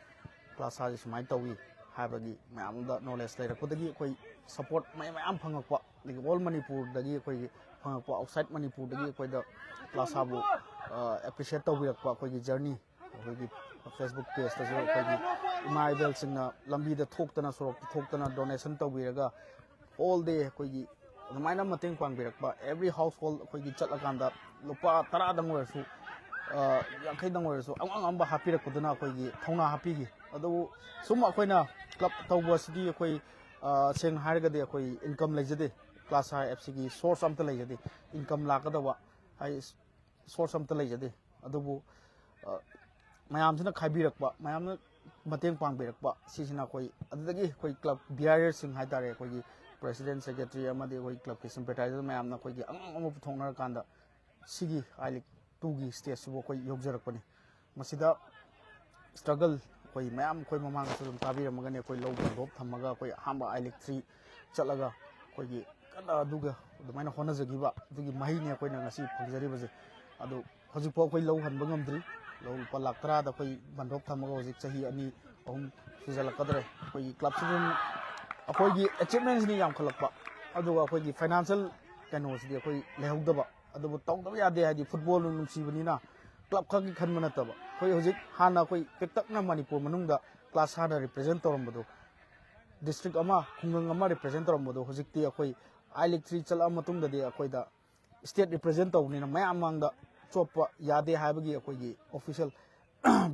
ꯀ꯭ꯂꯥꯁꯥꯁꯦ ꯁꯨꯃꯥꯏꯅ ꯇꯧꯏ ꯍꯥꯏꯕꯒꯤ ꯃꯌꯥꯝꯗ knowledge ꯂꯩꯔꯛꯄꯗꯒꯤ ꯑꯩꯈꯣꯏ support ꯃꯌꯥꯝ ꯃꯌꯥꯝ ꯐꯪꯉꯛꯄ, ꯑꯗꯒꯤ all ꯃꯅꯤꯄꯨꯔꯗꯒꯤ ꯑꯩꯈꯣꯏꯒꯤ ꯐꯪꯉꯛꯄ, outside ꯃꯅꯤꯄꯨꯔꯗꯒꯤ ꯑꯩꯈꯣꯏꯗ ꯀ꯭ꯂꯥꯁꯥꯕꯨ appreciate ꯇꯧꯕꯤꯔꯛꯄ ꯑꯩꯈꯣꯏꯒꯤ journey ꯑꯩꯈꯣꯏꯒꯤ Facebook page ꯇꯁꯨ ꯑꯩꯈꯣꯏꯒꯤ ꯏꯃꯥ ꯏꯕꯦꯜꯁꯤꯡꯅ ꯂꯝꯕꯤꯗ ꯊꯣꯛꯇꯅ ꯁꯣꯔꯣꯛꯇ ꯊꯣꯛꯇꯅ donation ꯇꯧꯕꯤꯔꯒ whole day ꯑꯩꯈꯣꯏꯒꯤ ꯑꯗꯨꯃꯥꯏꯅ ꯃꯇꯦꯡ ꯄꯥꯡꯕꯤꯔꯛꯄ, every household ꯑꯩꯈꯣꯏꯒꯤ ꯆꯠꯂꯀꯥꯟꯗ ꯂꯨꯄꯥ ꯇꯔꯥꯗꯪ ꯑꯣꯏꯔꯁꯨ ꯌꯥꯡꯈꯩꯗꯪ ꯑꯣꯏꯔꯁꯨ ꯑꯉꯝ ꯑꯉꯝꯕ ꯍꯥꯞꯄꯤꯔꯛꯄꯗꯨꯅ ꯑꯩꯈꯣꯏꯒꯤ ꯊꯧꯅꯥ ꯍꯥꯞꯄꯤꯈꯤ꯫ ꯑꯗꯨꯕꯨ ꯁꯨꯝ ꯑꯩꯈꯣꯏꯅ club ꯇꯧꯕ ꯑꯁꯤꯗꯤ ꯑꯩꯈꯣꯏ ꯁꯦꯡꯅ ꯍꯥꯏꯔꯒꯗꯤ ꯑꯩꯈꯣꯏ income ꯂꯩꯖꯗꯦ꯫ ꯀ꯭ꯂꯥꯁꯥ ꯑꯦꯐ ꯁꯤꯒꯤ source ꯑꯝꯇ ꯂꯩꯖꯗꯦ꯫ Income ꯂꯥꯛꯀꯗꯕ ꯍꯥꯏ source ꯑꯝꯇ ꯂꯩꯖꯗꯦ꯫ ꯑꯗꯨꯕꯨ ꯃꯌꯥꯝꯁꯤꯅ ꯈꯥꯏꯕꯤꯔꯛꯄ, ꯃꯌꯥꯝꯅ ꯃꯇꯦꯡ ꯄꯥꯡꯕꯤꯔꯛꯄ, ꯁꯤꯁꯤꯅ ꯑꯩꯈꯣꯏ ꯑꯗꯨꯗꯒꯤ ꯑꯩꯈꯣꯏ club bearerꯁꯤꯡ ꯍꯥꯏꯇꯥꯔꯦ, ꯑꯩꯈꯣꯏꯒꯤ president, secretary ꯑꯃꯗꯤ ꯑꯩꯈꯣꯏ clubꯀꯤ sympathizer ꯃꯌꯥꯝꯅ ꯑꯩꯈꯣꯏꯒꯤ ꯑꯉꯝ ꯑꯉꯝꯕ ꯄꯨꯊꯣꯛꯅꯔꯀꯥꯟꯗ ꯁꯤꯒꯤ I League twoꯒꯤ stageꯁꯤꯕꯨ ꯑꯩꯈꯣꯏ ꯌꯧꯖꯔꯛꯄꯅꯤ꯫ ꯃꯁꯤꯗ struggle ꯑꯩꯈꯣꯏ ꯃꯌꯥꯝ ꯑꯩꯈꯣꯏ ꯃꯃꯥꯡꯗꯁꯨ ꯑꯗꯨꯝ ꯇꯥꯕꯤꯔꯝꯃꯒꯅꯤ꯫ ꯑꯩꯈꯣꯏ ꯂꯧ ꯕꯟꯗꯣꯞ ꯊꯝꯃꯒ ꯑꯩꯈꯣꯏ ꯑꯍꯥꯟꯕ I League three ꯆꯠꯂꯒ ꯑꯩꯈꯣꯏꯒꯤ ꯀꯟꯅ ꯑꯗꯨꯒ ꯑꯗꯨꯃꯥꯏꯅ ꯍꯣꯠꯅꯖꯈꯤꯕ ꯑꯗꯨꯒꯤ ꯃꯍꯩꯅꯤ ꯑꯩꯈꯣꯏꯅ ꯉꯁꯤ ꯐꯪꯖꯔꯤꯕꯁꯦ꯫ ꯑꯗꯨ ꯍꯧꯖꯤꯛꯐꯥꯎ ꯑꯩꯈꯣꯏ ꯂꯧ ꯍꯟꯕ ꯉꯝꯗ꯭ꯔꯤ꯫ ꯂꯧ ꯂꯨꯄꯥ ꯂꯥꯛ ꯇꯔꯥꯗ ꯑꯩꯈꯣꯏ ꯕꯟꯗꯣꯞ ꯊꯝꯃꯒ ꯍꯧꯖꯤꯛ ꯆꯍꯤ ꯑꯅꯤ ꯑꯍꯨꯝ ꯁꯨꯖꯜꯂꯛꯀꯗꯧꯔꯦ꯫ ꯑꯩꯈꯣꯏꯒꯤ clubꯁꯤꯗ ꯑꯗꯨꯝ ꯑꯩꯈꯣꯏꯒꯤ achievementꯁꯤꯅ ꯌꯥꯝꯈꯠꯂꯛꯄ, ꯑꯗꯨꯒ ꯑꯩꯈꯣꯏꯒꯤ financial ꯀꯩꯅꯣꯁꯤꯗꯤ ꯑꯩꯈꯣꯏ ꯂꯩꯍꯧꯗꯕ꯫ ꯑꯗꯨꯕꯨ ꯇꯧꯗꯕ ꯌꯥꯗꯦ, ꯍꯥꯏꯗꯤ football ꯅꯨꯡꯁꯤꯕꯅꯤꯅ꯫ Club ꯈꯛꯀꯤ ꯈꯟꯕ ꯅꯠꯇꯕ, ꯑꯩꯈꯣꯏ ꯍꯧꯖꯤꯛ ꯍꯥꯟꯅ ꯑꯩꯈꯣꯏ ꯄꯤꯛꯇꯛꯅ ꯃꯅꯤꯄꯨꯔ ꯃꯅꯨꯡꯗ ꯀ꯭ꯂꯥꯁ ꯍꯥꯟꯅ represent ꯇꯧꯔꯝꯕꯗꯣ, district ꯑꯃ, ꯈꯨꯡꯒꯪ ꯑꯃ represent ꯇꯧꯔꯝꯕꯗꯣ, ꯍꯧꯖꯤꯛꯇꯤ ꯑꯩꯈꯣꯏ I League three ꯆꯠꯂꯛꯑ ꯃꯇꯨꯡꯗꯗꯤ ꯑꯩꯈꯣꯏꯗ state represent ꯇꯧꯕꯅꯤꯅ ꯃꯌꯥꯝ ꯃꯥꯡꯗ ꯆꯣꯞꯄ ꯌꯥꯗꯦ ꯍꯥꯏꯕꯒꯤ ꯑꯩꯈꯣꯏꯒꯤ official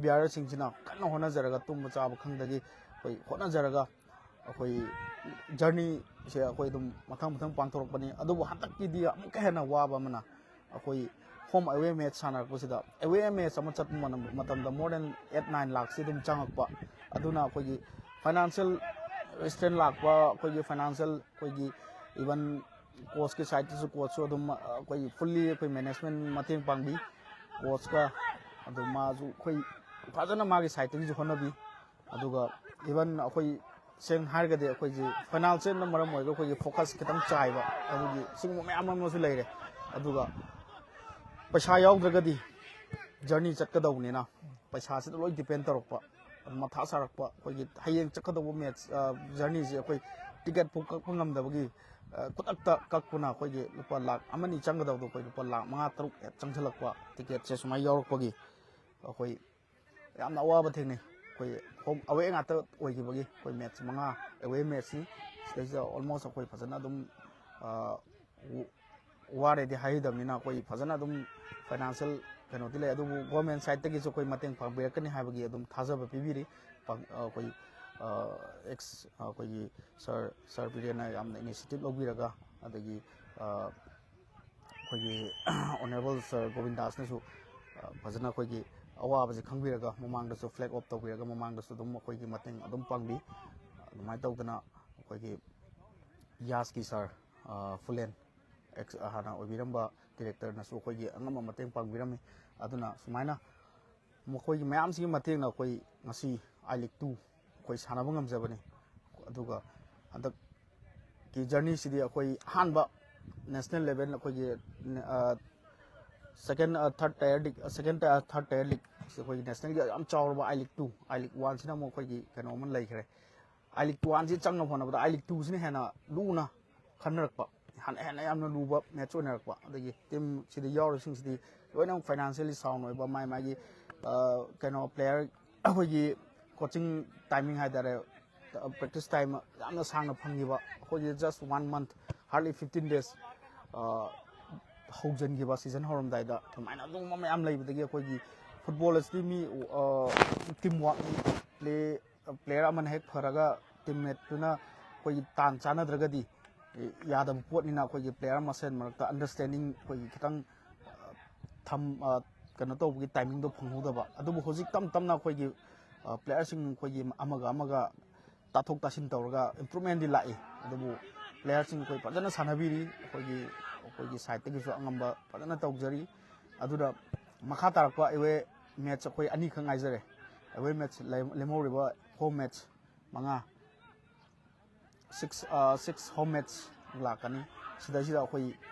bearerꯁꯤꯡꯁꯤꯅ ꯀꯟꯅ ꯍꯣꯠꯅꯖꯔꯒ, ꯇꯨꯝꯕ ꯆꯥꯕ ꯈꯪꯗꯒꯤ ꯑꯩꯈꯣꯏ ꯍꯣꯠꯅꯖꯔꯒ ꯑꯩꯈꯣꯏ journeyꯁꯦ ꯑꯩꯈꯣꯏ ꯑꯗꯨꯝ ꯃꯊꯪ ꯃꯊꯪ ꯄꯥꯡꯊꯣꯔꯛꯄꯅꯤ꯫ ꯑꯗꯨꯕꯨ ꯍꯟꯗꯛꯀꯤꯗꯤ ꯑꯃꯨꯛꯀ ꯍꯦꯟꯅ ꯋꯥꯕ ꯑꯃꯅ ꯑꯩꯈꯣꯏ home away match ꯁꯥꯟꯅꯔꯛꯄꯁꯤꯗ, away match ꯑꯃ ꯆꯠꯄ ꯃꯇꯝ-, ꯃꯇꯝꯗ more than eight nine ꯂꯥꯛꯁꯤ ꯑꯗꯨꯝ ꯆꯪꯉꯛꯄ꯫ ꯑꯗꯨꯅ ꯑꯩꯈꯣꯏꯒꯤ financial ꯏꯁꯇ꯭ꯔꯦꯟ ꯂꯥꯛꯄ, ꯑꯩꯈꯣꯏꯒꯤ ꯐꯥꯏꯅꯥꯟꯁꯤꯌꯦꯜ, ꯑꯩꯈꯣꯏꯒꯤ ꯏꯚꯟ ꯀꯣꯆꯀꯤ ꯁꯥꯏꯠꯇꯁꯨ ꯀꯣꯆꯁꯨ ꯑꯗꯨꯝ ꯑꯩꯈꯣꯏꯒꯤ ꯐꯨꯜꯂꯤ ꯑꯩꯈꯣꯏ ꯃꯦꯅꯦꯖꯃꯦꯟ ꯃꯇꯦꯡ ꯄꯥꯡꯕꯤ꯫ ꯀꯣꯆꯀ ꯑꯗꯨ ꯃꯥꯁꯨ ꯑꯩꯈꯣꯏ ꯐꯖꯅ ꯃꯥꯒꯤ ꯁꯥꯏꯠꯇꯒꯤꯁꯨ ꯍꯣꯠꯅꯕꯤ꯫ ꯑꯗꯨꯒ ꯏꯚꯟ ꯑꯩꯈꯣꯏ ꯁꯦꯡꯅ ꯍꯥꯏꯔꯒꯗꯤ ꯑꯩꯈꯣꯏꯁꯤ ꯐꯥꯏꯅꯥꯟꯁꯤꯌꯦꯜꯅ ꯃꯔꯝ ꯑꯣꯏꯔꯒ ꯑꯩꯈꯣꯏꯒꯤ ꯐꯣꯀꯁ ꯈꯤꯇꯪ ꯆꯥꯏꯕ, ꯑꯗꯨꯒꯤ ꯁꯤꯒꯨꯝꯕ ꯃꯌꯥꯝ ꯑꯃꯁꯨ ꯂꯩꯔꯦ꯫ ꯑꯗꯨꯒ ꯄꯩꯁꯥ ꯌꯥꯎꯗ꯭ꯔꯒꯗꯤ ꯖꯔꯅꯤ ꯆꯠꯀꯗꯧꯕꯅꯤꯅ ꯄꯩꯁꯥꯁꯤꯗ ꯂꯣꯏ ꯗꯤꯄꯦꯟ ꯇꯧꯔꯛꯄ, ꯃꯊꯥ ꯁꯥꯔꯛꯄ꯫ ꯑꯩꯈꯣꯏꯒꯤ ꯍꯌꯦꯡ ꯆꯠꯀꯗꯧꯕ ꯃꯦꯠꯁ, ꯖꯔꯅꯤꯁꯦ ꯑꯩꯈꯣꯏ ꯇꯤꯀꯦꯠ ꯐꯥꯎ ꯀꯛꯄ ꯉꯝꯗꯕꯒꯤ, ꯈꯨꯗꯛꯇ ꯀꯛꯄꯅ ꯑꯩꯈꯣꯏꯒꯤ ꯂꯨꯄꯥ ꯂꯥꯛ ꯑꯃꯅꯤ ꯆꯪꯒꯗꯧꯕꯗꯣ ꯑꯩꯈꯣꯏ ꯂꯨꯄꯥ ꯂꯥꯛ ꯃꯉꯥ ꯇꯔꯨꯛ ꯍꯦꯛ ꯆꯪꯁꯤꯜꯂꯛꯄ, ꯇꯤꯀꯦꯠꯁꯦ ꯁꯨꯃꯥꯏꯅ ꯌꯥꯎꯔꯛꯄꯒꯤ ꯑꯩꯈꯣꯏ ꯌꯥꯝꯅ ꯑꯋꯥꯕ ꯊꯦꯡꯅꯩ꯫ ꯑꯩꯈꯣꯏ ꯍꯣꯝ ꯑꯋꯦ ꯉꯥꯛꯇ ꯑꯣꯏꯈꯤꯕꯒꯤ ꯑꯩꯈꯣꯏ ꯃꯦꯠꯁ ꯃꯉꯥ ꯑꯋꯦ ꯃꯦꯠꯁꯅꯤ꯫ ꯁꯤꯗꯩꯁꯤꯗ ꯑꯣꯜꯃꯣꯁ ꯑꯩꯈꯣꯏ ꯐꯖꯅ ꯑꯗꯨꯝ, ꯑ, ꯎ-, ꯋꯥꯔꯦꯗꯤ ꯍꯥꯏꯗꯕꯅꯤꯅ ꯑꯩꯈꯣꯏ ꯐꯖꯅ ꯑꯗꯨꯝ ꯐꯥꯏꯅꯥꯟꯁꯤꯌꯦꯜ ꯀꯩꯅꯣꯗꯤ ꯂꯩ, ꯑꯗꯨꯕꯨ ꯒꯣꯔꯃꯦꯟ ꯁꯥꯏꯠꯇꯒꯤꯁꯨ ꯑꯩꯈꯣꯏ ꯃꯇꯦꯡ ꯄꯥꯡꯕꯤꯔꯛꯀꯅꯤ ꯍꯥꯏꯕꯒꯤ ꯑꯗꯨꯝ ꯊꯥꯖꯕ ꯄꯤꯕꯤꯔꯤ꯫ ꯄꯥꯡ-, ꯑ, ꯑꯩꯈꯣꯏ, ꯑ, ꯑꯦꯛꯁ, ꯑ, ꯑꯩꯈꯣꯏꯒꯤ ꯁꯥꯔ, ꯁꯥꯔ ꯕꯤꯔꯦꯟꯅ ꯌꯥꯝꯅ ꯏꯅꯤꯁꯤꯌꯦꯇꯤꯚ ꯂꯧꯕꯤꯔꯒ, ꯑꯗꯒꯤ, ꯑ, ꯑꯩꯈꯣꯏꯒꯤ ꯑꯣꯅꯔꯦꯕꯜ ꯁꯥꯔ ꯒꯣꯕꯤꯟꯗꯥꯁꯅꯁꯨ, ꯑ, ꯐꯖꯅ ꯑꯩꯈꯣꯏꯒꯤ ꯑꯋꯥꯕꯁꯦ ꯈꯪꯕꯤꯔꯒ ꯃꯃꯥꯡꯗꯁꯨ ꯐ꯭ꯂꯦꯛ ꯑꯣꯐ ꯇꯧꯕꯤꯔꯒ ꯃꯃꯥꯡꯗꯁꯨ ꯑꯗꯨꯝ ꯑꯩꯈꯣꯏꯒꯤ ꯃꯇꯦꯡ ꯑꯗꯨꯝ ꯄꯥꯡꯕꯤ꯫ ꯑꯗꯨꯃꯥꯏꯅ ꯇꯧꯗꯅ ꯑꯩꯈꯣꯏꯒꯤ ꯌꯥꯁꯀꯤ ꯁꯥꯔ, ꯑ, ꯐꯨꯂꯦꯟ, ꯑꯦꯛꯁ ꯍꯥꯟꯅ ꯑꯣꯏꯕꯤꯔꯝꯕ ꯗꯤꯔꯦꯛꯇꯔꯅꯁꯨ ꯑꯩꯈꯣꯏꯒꯤ ꯑꯉꯝꯕ ꯃꯇꯦꯡ ꯄꯥꯡꯕꯤꯔꯝꯃꯤ꯫ ꯑꯗꯨꯅ ꯁꯨꯃꯥꯏꯅ ꯃꯈꯣꯏꯒꯤ ꯃꯌꯥꯝꯁꯤꯒꯤ ꯃꯇꯦꯡꯅ ꯑꯩꯈꯣꯏ ꯉꯁꯤ ꯑꯥꯏ ꯂꯤꯒ ꯇꯨ ꯑꯩꯈꯣꯏ ꯁꯥꯟꯅꯕ ꯉꯝꯖꯕꯅꯤ꯫ ꯑꯗꯨꯒ ꯍꯟꯗꯛꯀꯤ ꯖꯔꯅꯤꯁꯤꯗꯤ ꯑꯩꯈꯣꯏ ꯑꯍꯥꯟꯕ ꯅꯦꯁꯅꯦꯜ ꯂꯦꯚꯦꯜ ꯑꯩꯈꯣꯏꯒꯤ, ꯑ, ꯁꯦꯀꯦꯟ, ꯑ, ꯊꯥꯔꯠ ꯇꯥꯌꯔ ꯂꯤꯒ, ꯁꯦꯀꯦꯟ ꯇꯥꯌꯔ, ꯊꯥꯔꯠ ꯇꯥꯌꯔ ꯂꯤꯒꯁꯤ ꯑꯩꯈꯣꯏꯒꯤ ꯅꯦꯁꯅꯦꯜꯒꯤ ꯌꯥꯝ ꯆꯥꯎꯔꯕ ꯑꯥꯏ ꯂꯤꯒ ꯇꯨ, ꯑꯥꯏ ꯂꯤꯒ ꯋꯥꯟꯁꯤꯅ ꯑꯃꯨꯛ ꯑꯩꯈꯣꯏꯒꯤ ꯀꯩꯅꯣ ꯑꯃ ꯂꯩꯈ꯭ꯔꯦ꯫ ꯑꯥꯏ ꯂꯤꯒ ꯋꯥꯟꯁꯤ ꯆꯪꯅꯕ ꯍꯣꯠꯅꯕꯗ ꯑꯥꯏ ꯂꯤꯒ ꯇꯨꯁꯤꯅ ꯍꯦꯟꯅ ꯂꯨꯅ ꯈꯟꯅꯔꯛꯄ, ꯍꯥꯟꯅ ꯍꯦꯟꯅ ꯌꯥꯝꯅ ꯂꯨꯕ ꯃꯦꯠꯆ ꯑꯣꯏꯅꯔꯛꯄ꯫ ꯑꯗꯒꯤ ꯇꯤꯝꯁꯤꯗ ꯌꯥꯎꯔꯤꯁꯤꯡꯁꯤꯗꯤ ꯂꯣꯏꯅꯃꯛ ꯐꯥꯏꯅꯥꯟꯁꯤꯌꯦꯜꯂꯤ ꯁꯥꯎꯟ ꯑꯣꯏꯕ, ꯃꯥꯏ ꯃꯥꯒꯤ, ꯑ, ꯀꯩꯅꯣ, ꯄ꯭ꯂꯦꯌꯔ, ꯑꯩꯈꯣꯏꯒꯤ ꯀꯣꯆꯤꯡ ꯇꯥꯏꯃꯤꯡ ꯍꯥꯏꯇꯥꯔꯦ, ꯄ꯭ꯔꯦꯛꯇꯤꯁ ꯇꯥꯏꯝ ꯌꯥꯝꯅ ꯁꯥꯡꯅ ꯐꯪꯈꯤꯕ, ꯑꯩꯈꯣꯏꯒꯤ just one month, hardly fifteen days, ꯑ, ꯍꯧꯖꯤꯟꯈꯤꯕ ꯁꯤꯖꯟ ꯍꯧꯔꯝꯗꯥꯏꯗ꯫ ꯑꯗꯨꯃꯥꯏꯅ ꯑꯗꯨꯒꯨꯝꯕ ꯃꯌꯥꯝ ꯂꯩꯕꯗꯒꯤ ꯑꯩꯈꯣꯏꯒꯤ ꯐꯨꯠꯕꯣꯜ ꯑꯁꯤꯗꯤ ꯃꯤ, ꯑ, ꯇꯤꯝ ꯋꯥꯔꯛꯅꯤ, ꯄ꯭ꯂꯦ ꯄ꯭ꯂꯦꯌꯔ ꯑꯃꯅ ꯍꯦꯛ ꯐꯔꯒ ꯇꯤꯝꯃꯦꯠꯇꯨꯅ ꯑꯩꯈꯣꯏꯒꯤ ꯇꯥꯟ ꯆꯥꯟꯅꯗ꯭ꯔꯒꯗꯤ ꯌꯥꯗꯕ ꯄꯣꯠꯅꯤꯅ, ꯑꯩꯈꯣꯏꯒꯤ ꯄ꯭ꯂꯦꯌꯔ ꯃꯁꯦꯟ ꯃꯔꯛꯇ ꯑꯟꯗꯔꯁ꯭ꯇꯦꯟꯗꯤꯡ ꯑꯩꯈꯣꯏꯒꯤ ꯈꯤꯇꯪ, ꯑ, ꯊꯝ-, ꯑ, ꯀꯩꯅꯣ ꯇꯧꯕꯒꯤ ꯇꯥꯏꯃꯤꯡꯗꯣ ꯐꯪꯍꯧꯗꯕ꯫ ꯑꯗꯨꯕꯨ ꯍꯧꯖꯤꯛ ꯇꯞ ꯇꯞꯅ ꯑꯩꯈꯣꯏꯒꯤ, ꯑ, ꯄ꯭ꯂꯦꯌꯔꯁꯤꯡ ꯑꯩꯈꯣꯏꯒꯤ ꯑꯃꯒ ꯑꯃꯒ ꯇꯥꯊꯣꯛ ꯇꯥꯁꯤꯟ ꯇꯧꯔꯒ ꯏꯝꯄ꯭ꯔꯨꯚꯃꯦꯟꯗꯤ ꯂꯥꯛꯏ꯫ ꯑꯗꯨꯕꯨ ꯄ꯭ꯂꯦꯌꯔꯁꯤꯡ ꯑꯩꯈꯣꯏ ꯐꯖꯅ ꯁꯥꯟꯅꯕꯤꯔꯤ꯫ ꯑꯩꯈꯣꯏꯒꯤ ꯑꯩꯈꯣꯏꯒꯤ ꯁꯥꯏꯠꯇꯒꯤꯁꯨ ꯑꯉꯝꯕ ꯐꯖꯅ ꯇꯧꯖꯔꯤ꯫ ꯑꯗꯨꯗ ꯃꯈꯥ ꯇꯥꯔꯛꯄ ꯑꯦꯋꯦ ꯃꯦꯠꯆ ꯑꯩꯈꯣꯏ ꯑꯅꯤꯈꯛ ꯉꯥꯏꯖꯔꯦ꯫ ꯑꯦꯋꯦ ꯃꯦꯠꯆ ꯂꯦꯝꯍꯧꯔꯤꯕ ꯍꯣꯝ ꯃꯦꯠꯆ ꯃꯉꯥ, ꯁꯤꯛꯁ ꯁꯤꯛꯁ ꯍꯣꯝ ꯃꯦꯠꯆ ꯂꯥꯛꯀꯅꯤ꯫ ꯁꯤꯗꯩꯁꯤꯗ ꯑꯩꯈꯣꯏ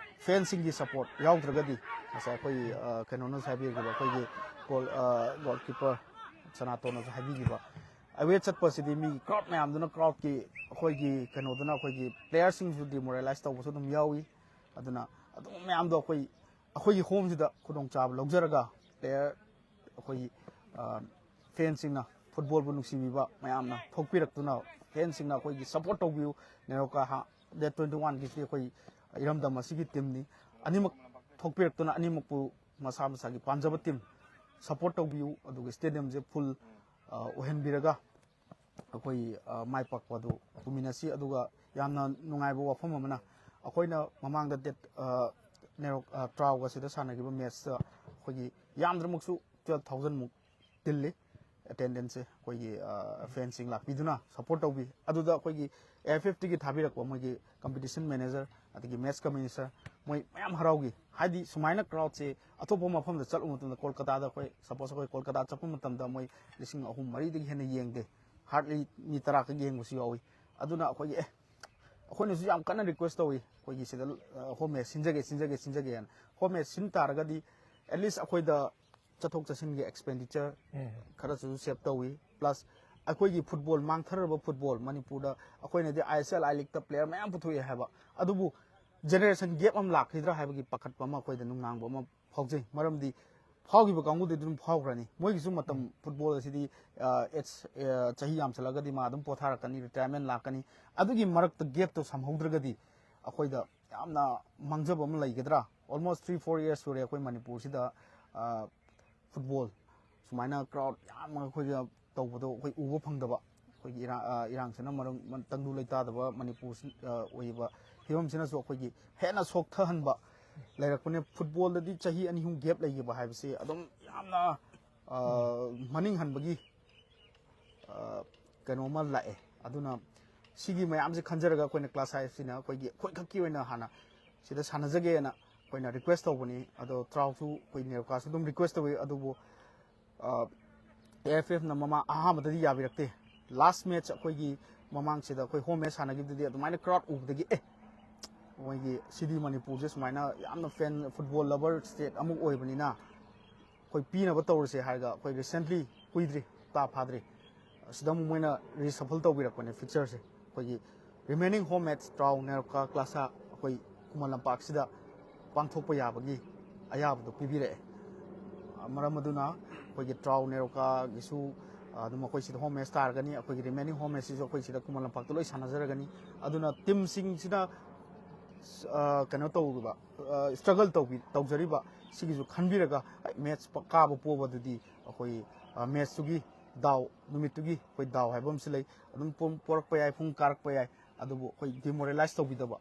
ꯐꯦꯟꯁꯤꯡꯒꯤ ꯁꯄꯣꯔꯠ ꯌꯥꯎꯗ꯭ꯔꯒꯗꯤ, ꯉꯁꯥꯏ ꯑꯩꯈꯣꯏꯒꯤ ꯀꯩꯅꯣꯅꯁꯨ ꯍꯥꯏꯕꯤꯈꯤꯕ, ꯑꯩꯈꯣꯏꯒꯤ ꯒꯣꯜ ꯒꯣꯜ ꯀꯤꯄꯔ ꯁꯅꯥꯇꯣꯟꯅꯁꯨ ꯍꯥꯏꯕꯤꯈꯤꯕ, ꯑꯦꯋꯦ ꯆꯠꯄꯁꯤꯗꯤ ꯃꯤꯒꯤ ꯀ꯭ꯔꯥꯎꯗ ꯃꯌꯥꯝꯗꯨꯅ, ꯀ꯭ꯔꯥꯎꯗꯀꯤ ꯑꯩꯈꯣꯏꯒꯤ ꯀꯩꯅꯣꯗꯨꯅ ꯑꯩꯈꯣꯏꯒꯤ ꯄ꯭ꯂꯦꯌꯔꯁꯤꯡꯁꯨ ꯗꯤꯃꯣꯔꯦꯂꯥꯏꯁ ꯇꯧꯕꯁꯨ ꯑꯗꯨꯝ ꯌꯥꯎꯏ꯫ ꯑꯗꯨꯅ ꯑꯗꯨꯝ ꯃꯌꯥꯝꯗꯣ ꯑꯩꯈꯣꯏ ꯑꯩꯈꯣꯏꯒꯤ ꯍꯣꯝꯁꯤꯗ ꯈꯨꯗꯣꯡꯆꯥꯕ ꯂꯧꯖꯔꯒ ꯄ꯭ꯂꯦꯌꯔ ꯑꯩꯈꯣꯏꯒꯤ ꯐꯦꯟꯁꯤꯡꯅ, ꯐꯨꯠꯕꯣꯜꯕꯨ ꯅꯨꯡꯁꯤꯕꯤꯕ ꯃꯌꯥꯝꯅ ꯊꯣꯛꯄꯤꯔꯛꯇꯨꯅ, ꯐꯦꯟꯁꯤꯡꯅ ꯑꯩꯈꯣꯏꯒꯤ ꯁꯄꯣꯔꯠ ꯇꯧꯕꯤꯌꯨ꯫ ꯅꯦꯔꯣꯀꯥ ꯗꯦꯠ ꯇ꯭ꯋꯦꯟꯇꯤ ꯋꯥꯟꯒꯤꯁꯤꯗꯤ ꯑꯩꯈꯣꯏ ꯏꯔꯝꯗꯝ ꯑꯁꯤꯒꯤ ꯇꯤꯝꯅꯤ꯫ ꯑꯅꯤꯃꯛ ꯊꯣꯛꯄꯤꯔꯛꯇꯨꯅ ꯑꯅꯤꯃꯛꯄꯨ ꯃꯁꯥ ꯃꯁꯥꯒꯤ ꯄꯥꯝꯖꯕ ꯇꯤꯝ ꯁꯄꯣꯔꯠ ꯇꯧꯕꯤꯌꯨ꯫ ꯑꯗꯨꯒ ꯁ꯭ꯇꯦꯗꯤꯌꯝꯁꯦ ꯐꯨꯜ ꯑꯣꯏꯍꯟꯕꯤꯔꯒ ꯑꯩꯈꯣꯏ ꯃꯥꯏ ꯄꯥꯛꯄ ꯑꯗꯨ ꯄꯨꯃꯤꯟꯅꯁꯤ꯫ ꯑꯗꯨꯒ ꯌꯥꯝꯅ ꯅꯨꯡꯉꯥꯏꯕ ꯋꯥꯐꯝ ꯑꯃꯅ, ꯑꯩꯈꯣꯏꯅ ꯃꯃꯥꯡꯗ ꯗꯦꯠ ꯅꯦꯔꯣ ꯇ꯭ꯔꯥꯎꯒ ꯁꯤꯗ ꯁꯥꯟꯅꯈꯤꯕ ꯃꯦꯠꯁꯇ ꯑꯩꯈꯣꯏꯒꯤ ꯌꯥꯝꯗ꯭ꯔꯃꯛꯁꯨ ꯇꯨꯌꯦꯜꯞ ꯊꯥꯎꯖꯟꯃꯨꯛ ꯇꯤꯜꯂꯤ꯫ ꯑꯦꯇꯦꯟꯗꯦꯟꯁꯁꯦ ꯑꯩꯈꯣꯏꯒꯤ ꯐꯦꯟꯁꯤꯡ ꯂꯥꯛꯄꯤꯗꯨꯅ ꯁꯄꯣꯔꯠ ꯇꯧꯕꯤ꯫ ꯑꯗꯨꯗ ꯑꯩꯈꯣꯏꯒꯤ ꯑꯦ ꯑꯦꯐ ꯑꯦꯐ ꯇꯤꯒꯤ ꯊꯥꯕꯤꯔꯛꯄ ꯃꯣꯏꯒꯤ ꯀꯝꯄꯤꯇꯤꯁꯟ ꯃꯦꯅꯦꯖꯔ, ꯑꯗꯒꯤ ꯃꯦꯠꯁ ꯀꯃꯤꯁꯅꯔ, ꯃꯣꯏ ꯃꯌꯥꯝ ꯍꯔꯥꯎꯈꯤ꯫ ꯍꯥꯏꯗꯤ ꯁꯨꯃꯥꯏꯅ ꯀ꯭ꯔꯥꯎꯗꯁꯦ ꯑꯇꯣꯞꯄ ꯃꯐꯝꯗ ꯆꯠꯂꯨꯕ ꯃꯇꯝꯗ, ꯀꯣꯜꯀꯇꯥꯗ ꯑꯩꯈꯣꯏ, ꯁꯄꯣꯁ ꯑꯩꯈꯣꯏ ꯀꯣꯜꯀꯇꯥ ꯆꯠꯄ ꯃꯇꯝꯗ ꯃꯣꯏ ꯂꯤꯁꯤꯡ ꯑꯍꯨꯝ ꯃꯔꯤꯗꯒꯤ ꯍꯦꯟꯅ ꯌꯦꯡꯗꯦ꯫ ꯍꯥꯔꯗꯂꯤ ꯃꯤ ꯇꯔꯥ ꯈꯛ ꯌꯦꯡꯕꯁꯨ ꯌꯥꯎꯏ꯫ ꯑꯗꯨꯅ ꯑꯩꯈꯣꯏꯒꯤ ꯑꯦ ꯑꯩꯈꯣꯏꯅꯁꯨ ꯌꯥꯝ ꯀꯟꯅ ꯔꯤꯀ꯭ꯋꯦꯁ ꯇꯧꯏ, ꯑꯩꯈꯣꯏꯒꯤ ꯁꯤꯗ ꯍꯣꯝ ꯃꯦꯠꯆ ꯁꯤꯟꯖꯒꯦ ꯁꯤꯟꯖꯒꯦ ꯁꯤꯟꯖꯒꯦꯅ꯫ ꯍꯣꯝ ꯃꯦꯠꯆ ꯁꯤꯟ ꯇꯥꯔꯒꯗꯤ ꯑꯦꯠꯂꯤꯁ ꯑꯩꯈꯣꯏꯗ ꯆꯠꯊꯣꯛ ꯆꯠꯁꯤꯟꯒꯤ ꯑꯦꯛꯁꯄꯦꯟꯗꯤꯆꯔ ꯈꯔꯁꯨ ꯁꯦꯞ ꯇꯧꯏ꯫ ꯄ꯭ꯂꯁ ꯑꯩꯈꯣꯏꯒꯤ ꯐꯨꯠꯕꯣꯜ, ꯃꯥꯡꯊꯔꯕ ꯐꯨꯠꯕꯣꯜ, ꯃꯅꯤꯄꯨꯔꯗ ꯑꯩꯈꯣꯏꯅꯗꯤ ꯑꯥꯏ ꯑꯦꯁ ꯑꯦꯜ, ꯑꯥꯏ ꯂꯤꯛꯇ ꯄ꯭ꯂꯦꯌꯔ ꯃꯌꯥꯝ ꯄꯨꯊꯣꯛꯑꯦ ꯍꯥꯏꯕ, ꯑꯗꯨꯕꯨ ꯖꯦꯅꯦꯔꯦꯁꯟ ꯒꯦꯞ ꯑꯃ ꯂꯥꯛꯈꯤꯗ꯭ꯔꯥ ꯍꯥꯏꯕꯒꯤ ꯄꯥꯈꯠꯄ ꯑꯃ ꯑꯩꯈꯣꯏꯗ ꯅꯨꯡꯅꯥꯡꯕ ꯑꯃ ꯐꯥꯎꯖꯩ꯫ ꯃꯔꯝꯗꯤ ꯐꯥꯎꯈꯤꯕ ꯀꯥꯡꯕꯨꯗꯤ ꯑꯗꯨꯝ ꯐꯥꯎꯈ꯭ꯔꯅꯤ꯫ ꯃꯣꯏꯒꯤꯁꯨ ꯃꯇꯝ, ꯐꯨꯠꯕꯣꯜ ꯑꯁꯤꯗꯤ ꯑꯦꯖ, ꯆꯍꯤ ꯌꯥꯝꯁꯜꯂꯒꯗꯤ ꯃꯥ ꯑꯗꯨꯝ ꯄꯣꯊꯥꯔꯛꯀꯅꯤ, ꯔꯤꯇꯥꯌꯔꯃꯦꯟ ꯂꯥꯛꯀꯅꯤ꯫ ꯑꯗꯨꯒꯤ ꯃꯔꯛꯇ ꯒꯦꯞꯇꯣ ꯁꯝꯍꯧꯗ꯭ꯔꯒꯗꯤ ꯑꯩꯈꯣꯏꯗ ꯌꯥꯝꯅ ꯃꯥꯡꯖꯕ ꯑꯃ ꯂꯩꯒꯗ꯭ꯔꯥ? ꯑꯣꯜꯃꯣꯁ ꯊ꯭ꯔꯤ ꯐꯣꯔ ꯏꯌꯔꯁ ꯁꯨꯔꯦ ꯑꯩꯈꯣꯏ ꯃꯅꯤꯄꯨꯔꯁꯤꯗ ꯐꯨꯠꯕꯣꯜ ꯁꯨꯃꯥꯏꯅ ꯀ꯭ꯔꯥꯎꯗ ꯌꯥꯝꯅ ꯑꯩꯈꯣꯏꯗ ꯇꯧꯕꯗꯣ ꯑꯩꯈꯣꯏ ꯎꯕ ꯐꯪꯗꯕ꯫ ꯑꯩꯈꯣꯏꯒꯤ ꯏꯔꯥꯡ, ꯏꯔꯥꯡꯁꯤꯅ ꯃꯔꯝ, ꯇꯪꯗꯨ ꯂꯩꯇꯥꯗꯕ ꯃꯅꯤꯄꯨꯔꯁꯤ ꯑꯣꯏꯔꯤꯕ ꯐꯤꯕꯝꯁꯤꯅꯁꯨ ꯑꯩꯈꯣꯏꯒꯤ ꯍꯦꯟꯅ ꯁꯣꯛꯊꯍꯟꯕ ꯂꯩꯔꯛꯄꯅꯦ꯫ ꯐꯨꯠꯕꯣꯜꯗꯗꯤ ꯆꯍꯤ ꯑꯅꯤ ꯑꯍꯨꯝ ꯒꯦꯞ ꯂꯩꯈꯤꯕ ꯍꯥꯏꯕꯁꯤ ꯑꯗꯨꯝ ꯌꯥꯝꯅ ꯃꯅꯤꯡ ꯍꯟꯕꯒꯤ ꯀꯩꯅꯣꯝꯃ ꯂꯥꯛꯑꯦ꯫ ꯑꯗꯨꯅ ꯁꯤꯒꯤ ꯃꯌꯥꯝꯁꯦ ꯈꯟꯖꯔꯒ ꯑꯩꯈꯣꯏꯅ ꯀ꯭ꯂꯥꯁ ꯑꯥꯏ ꯑꯦꯐ ꯁꯤꯅ ꯑꯩꯈꯣꯏꯒꯤ ꯑꯩꯈꯣꯏꯈꯛꯀꯤ ꯑꯣꯏꯅ ꯍꯥꯟꯅ ꯁꯤꯗ ꯁꯥꯟꯅꯖꯒꯦꯅ ꯑꯩꯈꯣꯏꯅ ꯔꯤꯀ꯭ꯋꯦꯁ ꯇꯧꯕꯅꯤ꯫ ꯑꯗꯣ ꯇ꯭ꯔꯥꯎꯁꯨ ꯑꯩꯈꯣꯏ ꯅꯦꯔꯣꯀꯥꯁꯨ ꯑꯗꯨꯝ ꯔꯤꯀ꯭ꯋꯦꯁ ꯇꯧꯏ꯫ ꯑꯗꯨꯕꯨ ꯑꯦ ꯑꯦꯐ ꯑꯦꯐꯅ ꯃꯃꯥꯡ ꯑꯍꯥꯟꯕꯗꯗꯤ ꯌꯥꯕꯤꯔꯛꯇꯦ꯫ ꯂꯥꯁ ꯃꯦꯠꯆ ꯑꯩꯈꯣꯏꯒꯤ ꯃꯃꯥꯡꯁꯤꯗ ꯑꯩꯈꯣꯏ ꯍꯣꯝ ꯃꯦꯠꯆ ꯁꯥꯟꯅꯈꯤꯕꯗꯨꯗꯤ ꯑꯗꯨꯃꯥꯏꯅ ꯀ꯭ꯔꯥꯎꯗ ꯎꯕꯗꯒꯤ ꯑꯦ ꯃꯣꯏꯒꯤ ꯁꯤꯗꯤ ꯃꯅꯤꯄꯨꯔꯁꯦ ꯁꯨꯃꯥꯏꯅ ꯌꯥꯝꯅ ꯐꯦꯟ ꯐꯨꯠꯕꯣꯜ ꯂꯚꯔ ꯁ꯭ꯇꯦꯠ ꯑꯃ ꯑꯣꯏꯕꯅꯤꯅ ꯑꯩꯈꯣꯏ ꯄꯤꯅꯕ ꯇꯧꯔꯁꯦ ꯍꯥꯏꯔꯒ ꯑꯩꯈꯣꯏ ꯔꯤꯁꯦꯟꯠꯂꯤ ꯀꯨꯏꯗ꯭ꯔꯤ ꯍꯞꯇꯥ ꯐꯥꯗ꯭ꯔꯤ ꯑꯁꯤꯗ ꯑꯃꯨꯛ ꯃꯣꯏꯅ ꯔꯤꯁꯐꯜ ꯇꯧꯕꯤꯔꯛꯄꯅꯦ ꯐꯤꯛꯆꯔꯁꯦ꯫ ꯑꯩꯈꯣꯏꯒꯤ ꯔꯤꯃꯦꯅꯤꯡ ꯍꯣꯝ ꯃꯦꯠꯆ ꯇ꯭ꯔꯥꯎ ꯅꯦꯔꯣꯀꯥ ꯀ꯭ꯂꯥꯁꯥ ꯑꯩꯈꯣꯏ ꯈꯨꯃꯟ ꯂꯝꯄꯥꯛꯁꯤꯗ ꯄꯥꯡꯊꯣꯛꯄ ꯌꯥꯕꯒꯤ ꯑꯌꯥꯕꯗꯣ ꯄꯤꯕꯤꯔꯛꯑꯦ꯫ ꯃꯔꯝ ꯑꯗꯨꯅ ꯑꯩꯈꯣꯏꯒꯤ ꯇ꯭ꯔꯥꯎ ꯅꯦꯔꯣꯀꯥꯒꯤꯁꯨ ꯑꯗꯨꯝ ꯑꯩꯈꯣꯏ ꯁꯤꯗ ꯍꯣꯝ ꯃꯦꯠꯆ ꯇꯥꯔꯒꯅꯤ꯫ ꯑꯩꯈꯣꯏꯒꯤ ꯔꯤꯃꯦꯅꯤꯡ ꯍꯣꯝ ꯃꯦꯠꯆꯁꯤꯁꯨ ꯑꯩꯈꯣꯏ ꯁꯤꯗ ꯈꯨꯃꯟ ꯂꯝꯄꯥꯛꯇ ꯂꯣꯏ ꯁꯥꯟꯅꯖꯔꯒꯅꯤ꯫ ꯑꯗꯨꯅ ꯇꯤꯝꯁꯤꯡꯁꯤꯅ ꯀꯩꯅꯣ ꯇꯧꯔꯤꯕ ꯁ꯭ꯇ꯭ꯔꯒꯜ ꯇꯧꯕꯤ ꯇꯧꯖꯔꯤꯕ ꯁꯤꯒꯤꯁꯨ ꯈꯟꯕꯤꯔꯒ ꯃꯦꯠꯆ ꯀꯥꯕ ꯄꯣꯕꯗꯨꯗꯤ ꯑꯩꯈꯣꯏ ꯃꯦꯠꯆꯇꯨꯒꯤ ꯗꯥꯎ ꯅꯨꯃꯤꯠꯇꯨꯒꯤ ꯑꯩꯈꯣꯏ ꯗꯥꯎ ꯍꯥꯏꯕ ꯑꯃꯁꯨ ꯂꯩ꯫ ꯑꯗꯨꯝ ꯄꯣꯔꯛꯄ ꯌꯥꯏ, ꯄꯨꯡ ꯀꯥꯔꯛꯄ ꯌꯥꯏ꯫ ꯑꯗꯨꯕꯨ ꯑꯩꯈꯣꯏ ꯗꯤꯃꯣꯔꯦꯂꯥꯏꯁ ꯇꯧꯕꯤꯗꯕ,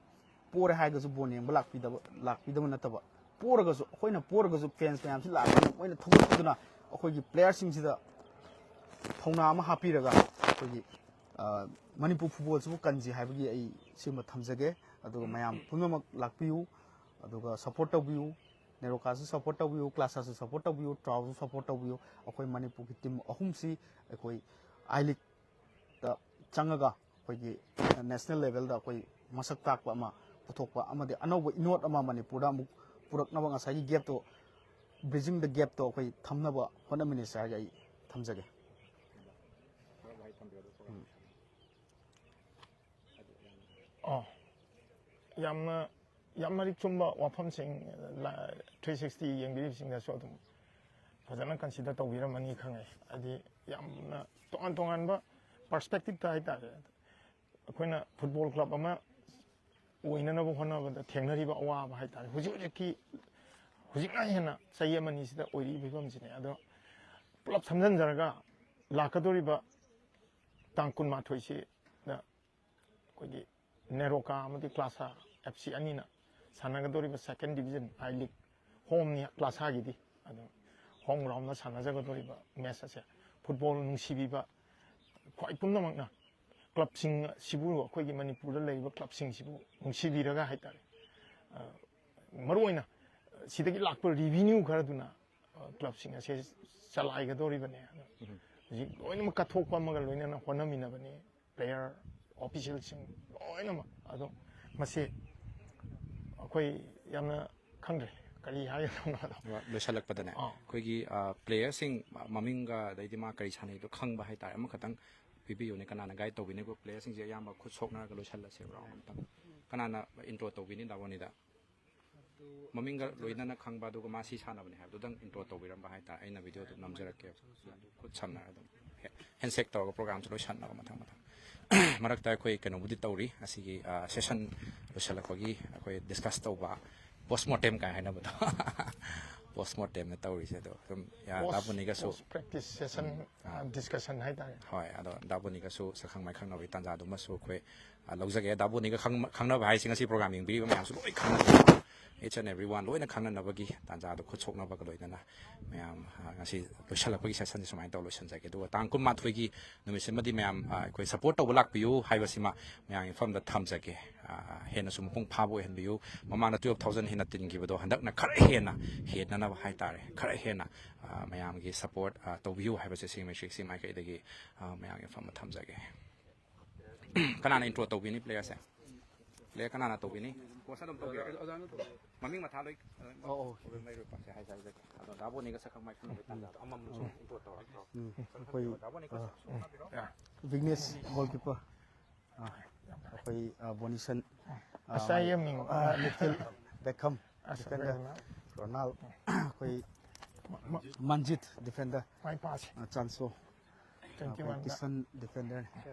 ꯄꯣꯔꯦ ꯍꯥꯏꯔꯒꯁꯨ ꯕꯣꯜ ꯌꯦꯡꯕ ꯂꯥꯛꯄꯤꯗꯕ ꯂꯥꯛꯄꯤꯗꯕ ꯅꯠꯇꯕ, ꯄꯣꯔꯒꯁꯨ ꯑꯩꯈꯣꯏꯅ ꯄꯣꯔꯒꯁꯨ ꯐꯦꯟꯁ ꯃꯌꯥꯝꯁꯤ ꯂꯥꯛꯄꯅ ꯃꯣꯏꯅ ꯊꯧꯒꯠꯄꯤꯗꯨꯅ ꯑꯩꯈꯣꯏꯒꯤ ꯄ꯭ꯂꯦꯌꯔꯁꯤꯡꯁꯤꯗ ꯊꯧꯅꯥ ꯑꯃ ꯍꯥꯞꯄꯤꯔꯒ ꯑꯩꯈꯣꯏꯒꯤ ꯃꯅꯤꯄꯨꯔ ꯐꯨꯠꯕꯣꯜꯁꯤꯕꯨ ꯀꯟꯁꯤ ꯍꯥꯏꯕꯒꯤ ꯑꯩ ꯁꯤꯃ ꯊꯝꯖꯒꯦ꯫ ꯑꯗꯨꯒ ꯃꯌꯥꯝ ꯄꯨꯝꯅꯃꯛ ꯂꯥꯛꯄꯤꯌꯨ, ꯑꯗꯨꯒ ꯁꯞꯄꯣꯔꯠ ꯇꯧꯕꯤꯌꯨ꯫ ꯅꯦꯔꯣꯀꯥꯁꯨ ꯁꯞꯄꯣꯔꯠ ꯇꯧꯕꯤꯌꯨ, ꯀ꯭ꯂꯥꯁꯥꯁꯨ ꯁꯞꯄꯣꯔꯠ ꯇꯧꯕꯤꯌꯨ, ꯇ꯭ꯔꯥꯎꯁꯨ ꯁꯞꯄꯣꯔꯠ ꯇꯧꯕꯤꯌꯨ꯫ ꯑꯩꯈꯣꯏ ꯃꯅꯤꯄꯨꯔꯒꯤ ꯇꯤꯝ ꯑꯍꯨꯝꯁꯤ ꯑꯩꯈꯣꯏ ꯑꯥꯏ ꯂꯤꯛꯇ ꯆꯪꯉꯒ ꯑꯩꯈꯣꯏꯒꯤ ꯅꯦꯁꯅꯦꯜ ꯂꯦꯚꯦꯜꯗ ꯑꯩꯈꯣꯏ ꯃꯁꯛ ꯇꯥꯛꯄ ꯑꯃ ꯄꯨꯊꯣꯛꯄ ꯑꯃꯗꯤ ꯑꯅꯧꯕ ꯏꯅꯣꯠ ꯑꯃ ꯃꯅꯤꯄꯨꯔꯗ ꯑꯃꯨꯛ ꯄꯨꯔꯛꯅꯕ ꯉꯁꯥꯏꯒꯤ ꯒꯦꯞꯇꯣ, ꯕ꯭ꯔꯤꯖꯤꯡ ꯗ ꯒꯦꯞꯇꯣ ꯑꯩꯈꯣꯏ ꯊꯝꯅꯕ ꯍꯣꯠꯅꯃꯤꯟꯅꯁꯦ ꯍꯥꯏꯔꯒ ꯑꯩ ꯊꯝꯖꯒꯦ꯫ ꯑꯣ, ꯌꯥꯝꯅ ꯌꯥꯝ ꯃꯔꯤꯛ ꯆꯨꯝꯕ ꯋꯥꯐꯝꯁꯤꯡ ꯊ꯭ꯔꯤ ꯁꯤꯛꯁꯇꯤ ꯌꯦꯡꯕꯤꯔꯤꯕꯁꯤꯡꯅꯁꯨ ꯑꯗꯨꯝ ꯐꯖꯅ ꯀꯟꯁꯤꯗꯔ ꯇꯧꯕꯤꯔꯝꯃꯅꯤ ꯈꯪꯉꯦ꯫ ꯍꯥꯏꯗꯤ ꯌꯥꯝꯅ ꯇꯣꯉꯥꯟ ꯇꯣꯉꯥꯟꯕ ꯄꯔꯁꯄꯦꯛꯇꯤꯞꯇ ꯍꯥꯏꯇꯥꯔꯦ, ꯑꯩꯈꯣꯏꯅ ꯐꯨꯠꯕꯣꯜ ꯀ꯭ꯂꯕ ꯑꯃ ꯑꯣꯏꯅꯅꯕ ꯍꯣꯠꯅꯕꯗ ꯊꯦꯡꯅꯔꯤꯕ ꯑꯋꯥꯕ ꯍꯥꯏꯇꯥꯔꯦ, ꯍꯧꯖꯤꯛ ꯍꯧꯖꯤꯛꯀꯤ ꯍꯧꯖꯤꯛꯅ ꯍꯦꯟꯅ ꯆꯍꯤ ꯑꯃꯅꯤꯁꯤꯗ ꯑꯣꯏꯔꯤꯕ ꯐꯤꯕꯝꯁꯤꯅꯦ꯫ ꯑꯗꯣ ꯄꯨꯂꯞ ꯁꯝꯖꯤꯟꯖꯔꯒ ꯂꯥꯛꯀꯗꯧꯔꯤꯕ ꯇꯥꯡ ꯀꯨꯟꯃꯥꯊꯣꯏꯁꯤꯗ ꯑꯩꯈꯣꯏꯒꯤ ꯅꯦꯔꯣꯀꯥ ꯑꯃꯗꯤ ꯀ꯭ꯂꯥꯁꯥ ꯑꯦꯐ ꯁꯤ ꯑꯅꯤꯅ ꯁꯥꯟꯅꯒꯗꯧꯔꯤꯕ ꯁꯦꯀꯦꯟ ꯗꯤꯕꯤꯖꯟ ꯑꯥꯏ ꯂꯤꯛ ꯍꯣꯝꯅꯤ ꯀ꯭ꯂꯥꯁꯥꯒꯤꯗꯤ꯫ ꯑꯗꯣ ꯍꯣꯝ ꯒ꯭ꯔꯥꯎꯟꯗ ꯁꯥꯟꯅꯖꯒꯗꯧꯔꯤꯕ ꯃꯦꯠꯆ ꯑꯁꯦ ꯐꯨꯠꯕꯣꯜ ꯅꯨꯡꯁꯤꯕꯤꯕ ꯈ꯭ꯋꯥꯏ ꯄꯨꯝꯅꯃꯛꯅ ꯀ꯭ꯂꯕꯁꯤꯡ ꯑꯁꯤꯕꯨ, ꯑꯩꯈꯣꯏꯒꯤ ꯃꯅꯤꯄꯨꯔꯗ ꯂꯩꯔꯤꯕ ꯀ꯭ꯂꯕꯁꯤꯡꯁꯤꯕꯨ ꯅꯨꯡꯁꯤꯕꯤꯔꯒ ꯍꯥꯏꯇꯥꯔꯦ, ꯑ, ꯃꯔꯨꯑꯣꯏꯅ ꯁꯤꯗꯒꯤ ꯂꯥꯛꯄ ꯔꯤꯚꯤꯅ꯭ꯌꯨ ꯈꯔꯗꯨꯅ, ꯑ, ꯀ꯭ꯂꯕꯁꯤꯡ ꯑꯁꯦ ꯆꯂꯥꯏꯒꯗꯧꯔꯤꯕꯅꯦ꯫ ꯑꯗꯣ ꯎꯝ꯫ ꯍꯧꯖꯤꯛ ꯂꯣꯏꯅꯃꯛ ꯀꯠꯊꯣꯛꯄ ꯑꯃꯒ ꯂꯣꯏꯅꯅ ꯍꯣꯠꯅꯃꯤꯟꯅꯕꯅꯤ, ꯄ꯭ꯂꯦꯌꯔ, ꯑꯣꯐꯤꯁꯤꯌꯦꯜꯁꯤꯡ ꯂꯣꯏꯅꯃꯛ꯫ ꯑꯗꯣ ꯃꯁꯤ ꯑꯩꯈꯣꯏ ꯌꯥꯝꯅ ꯈꯪꯗ꯭ꯔꯦ ꯀꯔꯤ ꯍꯥꯏꯒꯗꯕꯅꯣ ꯑꯗꯣ꯫ ꯑꯗꯨꯒ ꯂꯣꯏꯁꯤꯜꯂꯛꯄꯗꯅꯦ, ꯑꯥ꯫ ꯑꯩꯈꯣꯏꯒꯤ, ꯑ, ꯄ꯭ꯂꯦꯌꯔꯁꯤꯡ ꯃ-, ꯃꯃꯤꯡꯒ ꯑꯗꯩꯗꯤ ꯃꯥ ꯀꯔꯤ ꯁꯥꯟꯅꯩꯗꯣ ꯈꯪꯕ ꯍꯥꯏꯇꯥꯔꯦ, ꯑꯃꯈꯛꯇꯪ ꯄꯤꯕꯤꯌꯨꯅꯦ꯫ ꯀꯅꯥꯅ ꯒꯥꯏꯗ ꯇꯧꯕꯤꯅꯤꯀꯣ? ꯄ꯭ꯂꯦꯌꯔꯁꯤꯡꯁꯦ ꯑꯌꯥꯝꯕ ꯈꯨꯠ ꯁꯣꯛꯅꯔꯒ ꯂꯣꯏꯁꯤꯜꯂꯁꯦꯕ, ꯔꯥꯎꯟ ꯑꯃꯇꯪ꯫ ꯀꯅꯥꯅ ꯏꯟꯇ꯭ꯔꯣ ꯇꯧꯕꯤꯅꯤ ꯗꯥꯕꯣꯅꯤꯗ? ꯃꯃꯤꯡꯒ ꯂꯣꯏꯅꯅ ꯈꯪꯕ, ꯑꯗꯨꯒ ꯃꯥ ꯁꯤ ꯁꯥꯟꯅꯕꯅꯦ ꯍꯥꯏꯕꯗꯨꯗꯪ ꯏꯟꯇ꯭ꯔꯣ ꯇꯧꯕꯤꯔꯝꯕ ꯍꯥꯏꯇꯥꯔꯦ, ꯑꯩꯅ ꯚꯤꯗꯤꯑꯣꯗꯨ ꯅꯝꯖꯔꯛꯀꯦ꯫ ꯈꯨꯠ ꯁꯝꯅ ꯑꯗꯨꯝ ꯍꯦ-, ꯍꯦꯟꯁꯦꯛ ꯇꯧꯔꯒ ꯄ꯭ꯔꯣꯒ꯭ꯔꯥꯝꯁꯦ ꯂꯣꯏꯁꯟꯅꯕ ꯃꯊꯪ ꯃꯊꯪ꯫ ꯃꯔꯛꯇ ꯑꯩꯈꯣꯏ ꯀꯩꯅꯣꯕꯨꯗꯤ ꯇꯧꯔꯤ, ꯑꯁꯤꯒꯤ, ꯑ, ꯁꯦꯁꯟ ꯂꯣꯏꯁꯤꯜꯂꯛꯄꯒꯤ ꯑꯩꯈꯣꯏ ꯗꯤꯁꯀꯁ ꯇꯧꯕ, ꯄꯣꯁꯃꯣꯔꯇꯦꯝ ꯀꯥꯏ ꯍꯥꯏꯅꯕꯗꯣ꯫ ꯄꯣꯁꯃꯣꯔꯇꯦꯝꯅ ꯇꯧꯔꯤꯁꯦ꯫ ꯑꯗꯣ ꯑꯗꯨꯝ, ꯌꯥ, ꯄꯣꯁ-, ꯗꯥꯕꯨꯅꯤꯒꯁꯨ ꯄꯣꯁ ꯄ꯭ꯔꯦꯛꯇꯤꯁ ꯁꯦꯁꯟ, ꯎꯝ, ꯑ, ꯑꯥ꯫ ꯗꯤꯁꯀꯁꯟ ꯍꯥꯏꯇꯥꯔꯦ꯫ ꯍꯣꯏ, ꯑꯗꯣ ꯗꯥꯕꯨꯅꯤꯒꯁꯨ ꯁꯛꯈꯪ ꯃꯥꯏꯈꯪꯅꯕꯒꯤ ꯇꯥꯟꯖꯥꯗꯨꯃꯁꯨ ꯑꯩꯈꯣꯏ, ꯑ, ꯂꯧꯖꯒꯦ꯫ ꯗꯥꯕꯨꯅꯤꯒ ꯈꯪ-, ꯈꯪꯅꯕ ꯍꯥꯏꯁꯦ ꯉꯁꯤ ꯄ꯭ꯔꯣꯒ꯭ꯔꯥꯝ ꯌꯦꯡꯕꯤꯔꯤꯕ ꯃꯌꯥꯝꯁꯨ ꯂꯣꯏ ꯈꯪꯅꯕ, each and every one ꯂꯣꯏꯅ ꯈꯪꯅꯅꯕꯒꯤ ꯇꯥꯟꯖꯥꯗꯣ ꯈꯨꯠ ꯁꯣꯛꯅꯕꯒ ꯂꯣꯏꯅꯅ ꯃꯌꯥꯝ, ꯑ, ꯉꯁꯤ ꯂꯣꯏꯁꯤꯜꯂꯛꯄꯒꯤ ꯁꯦꯁꯟꯁꯦ ꯁꯨꯃꯥꯏꯅ ꯇꯧꯔ ꯂꯣꯏꯁꯤꯟꯖꯒꯦ꯫ ꯑꯗꯨꯒ ꯇꯥꯡ ꯀꯨꯟꯃꯥꯊꯣꯏꯒꯤ ꯅꯨꯃꯤꯠꯁꯤꯃꯗꯤ ꯃꯌꯥꯝ, ꯑ, ꯑꯩꯈꯣꯏ ꯁꯄꯣꯔꯠ ꯇꯧꯕ ꯂꯥꯛꯄꯤꯌꯨ ꯍꯥꯏꯕꯁꯤꯃ ꯃꯌꯥꯝꯒꯤ ꯃꯐꯝꯗ ꯊꯝꯖꯒꯦ꯫ ꯑ, ꯍꯦꯟꯅꯁꯨ ꯃꯄꯨꯡ ꯐꯥꯕ ꯑꯣꯏꯍꯟꯕꯤꯌꯨ꯫ ꯃꯃꯥꯡꯗ twelve thousand ꯍꯦꯟꯅ ꯇꯤꯟꯈꯤꯕꯗꯣ ꯍꯟꯗꯛꯅ ꯈꯔ ꯍꯦꯟꯅ ꯍꯦꯟꯅꯅꯕ ꯍꯥꯏꯇꯥꯔꯦ, ꯈꯔ ꯍꯦꯟꯅ, ꯑ, ꯃꯌꯥꯝꯒꯤ ꯁꯄꯣꯔꯠ, ꯑ, ꯇꯧꯕꯤꯌꯨ ꯍꯥꯏꯕꯁꯦ ꯁꯤ ꯃꯦꯇ꯭ꯔꯤꯛꯁꯤ ꯃꯥꯏꯀꯩꯗꯒꯤ, ꯑ, ꯃꯌꯥꯝꯒꯤ ꯃꯐꯝꯗ ꯊꯝꯖꯒꯦ꯫ ꯀꯅꯥꯅ ꯏꯟꯇ꯭ꯔꯣ ꯇꯧꯕꯤꯅꯤ ꯄ꯭ꯂꯦꯌꯔꯁꯦ? ꯄ꯭ꯂꯦꯌꯔ ꯀꯅꯥꯅ ꯇꯧꯕꯤꯅꯤ? ꯀꯣꯆ ꯑꯗꯨꯝ ꯇꯧꯕꯤꯔꯣ꯫ ꯑꯣꯖꯥꯅ ꯇꯧꯕꯤꯔꯣ꯫ ꯃꯃꯤꯡ ꯃꯊꯥ ꯂꯣꯏ, ꯑꯣ, ꯑꯣ꯫ ꯂꯣꯏ ꯂꯩꯔꯣꯏ, ꯄꯥꯁꯦ ꯍꯥꯏꯖꯔꯒꯦ꯫ ꯑꯗꯣ ꯗꯥꯕꯣꯅꯤꯒ ꯁꯛꯈꯪ ꯃꯥꯏꯈꯪꯅꯕꯒꯤ ꯇꯥꯟꯖꯥꯗꯣ ꯑꯃꯃꯝ ꯁꯨꯝ ꯏꯟꯇ꯭ꯔꯣ ꯇꯧꯔꯛꯇ꯭ꯔꯣ? ꯎꯝ, ꯑꯩꯈꯣꯏ, ꯗꯥꯕꯣꯅꯤꯒ ꯑ, ꯁꯛꯈꯪ ꯃꯥꯏꯈꯪꯅꯕꯤꯔꯣ? ꯕꯤꯒꯅꯦꯁ ꯒꯣꯜꯀꯤꯄꯔ꯫ ꯑ, ꯑꯩꯈꯣꯏ, ꯑ, ꯕꯣꯅꯤꯁꯟ, ꯑ, ꯑꯁꯥꯏ ꯌꯥꯝ ꯃꯤꯡ꯫ ꯑ, ꯃꯤꯗꯐꯤꯜ, ꯕꯦꯛꯈꯝ, ꯑꯁ, ꯗꯤꯐꯦꯟꯗꯔ, ꯕꯦꯛꯈꯝ꯫ ꯔꯣꯅꯥꯜ, ꯑꯩꯈꯣꯏ ꯃ-, ꯃ-, ꯃꯟꯖꯤꯠ, ꯗꯤꯐꯦꯟꯗꯔ, ꯃꯥꯏ ꯄꯥꯁꯦ꯫ ꯑ, ꯆꯥꯟꯁꯣ, twenty one ꯑꯩꯈꯣꯏ ꯗ꯫ ꯀꯤꯁꯟ, ꯗꯤꯐꯦꯟꯗꯔ,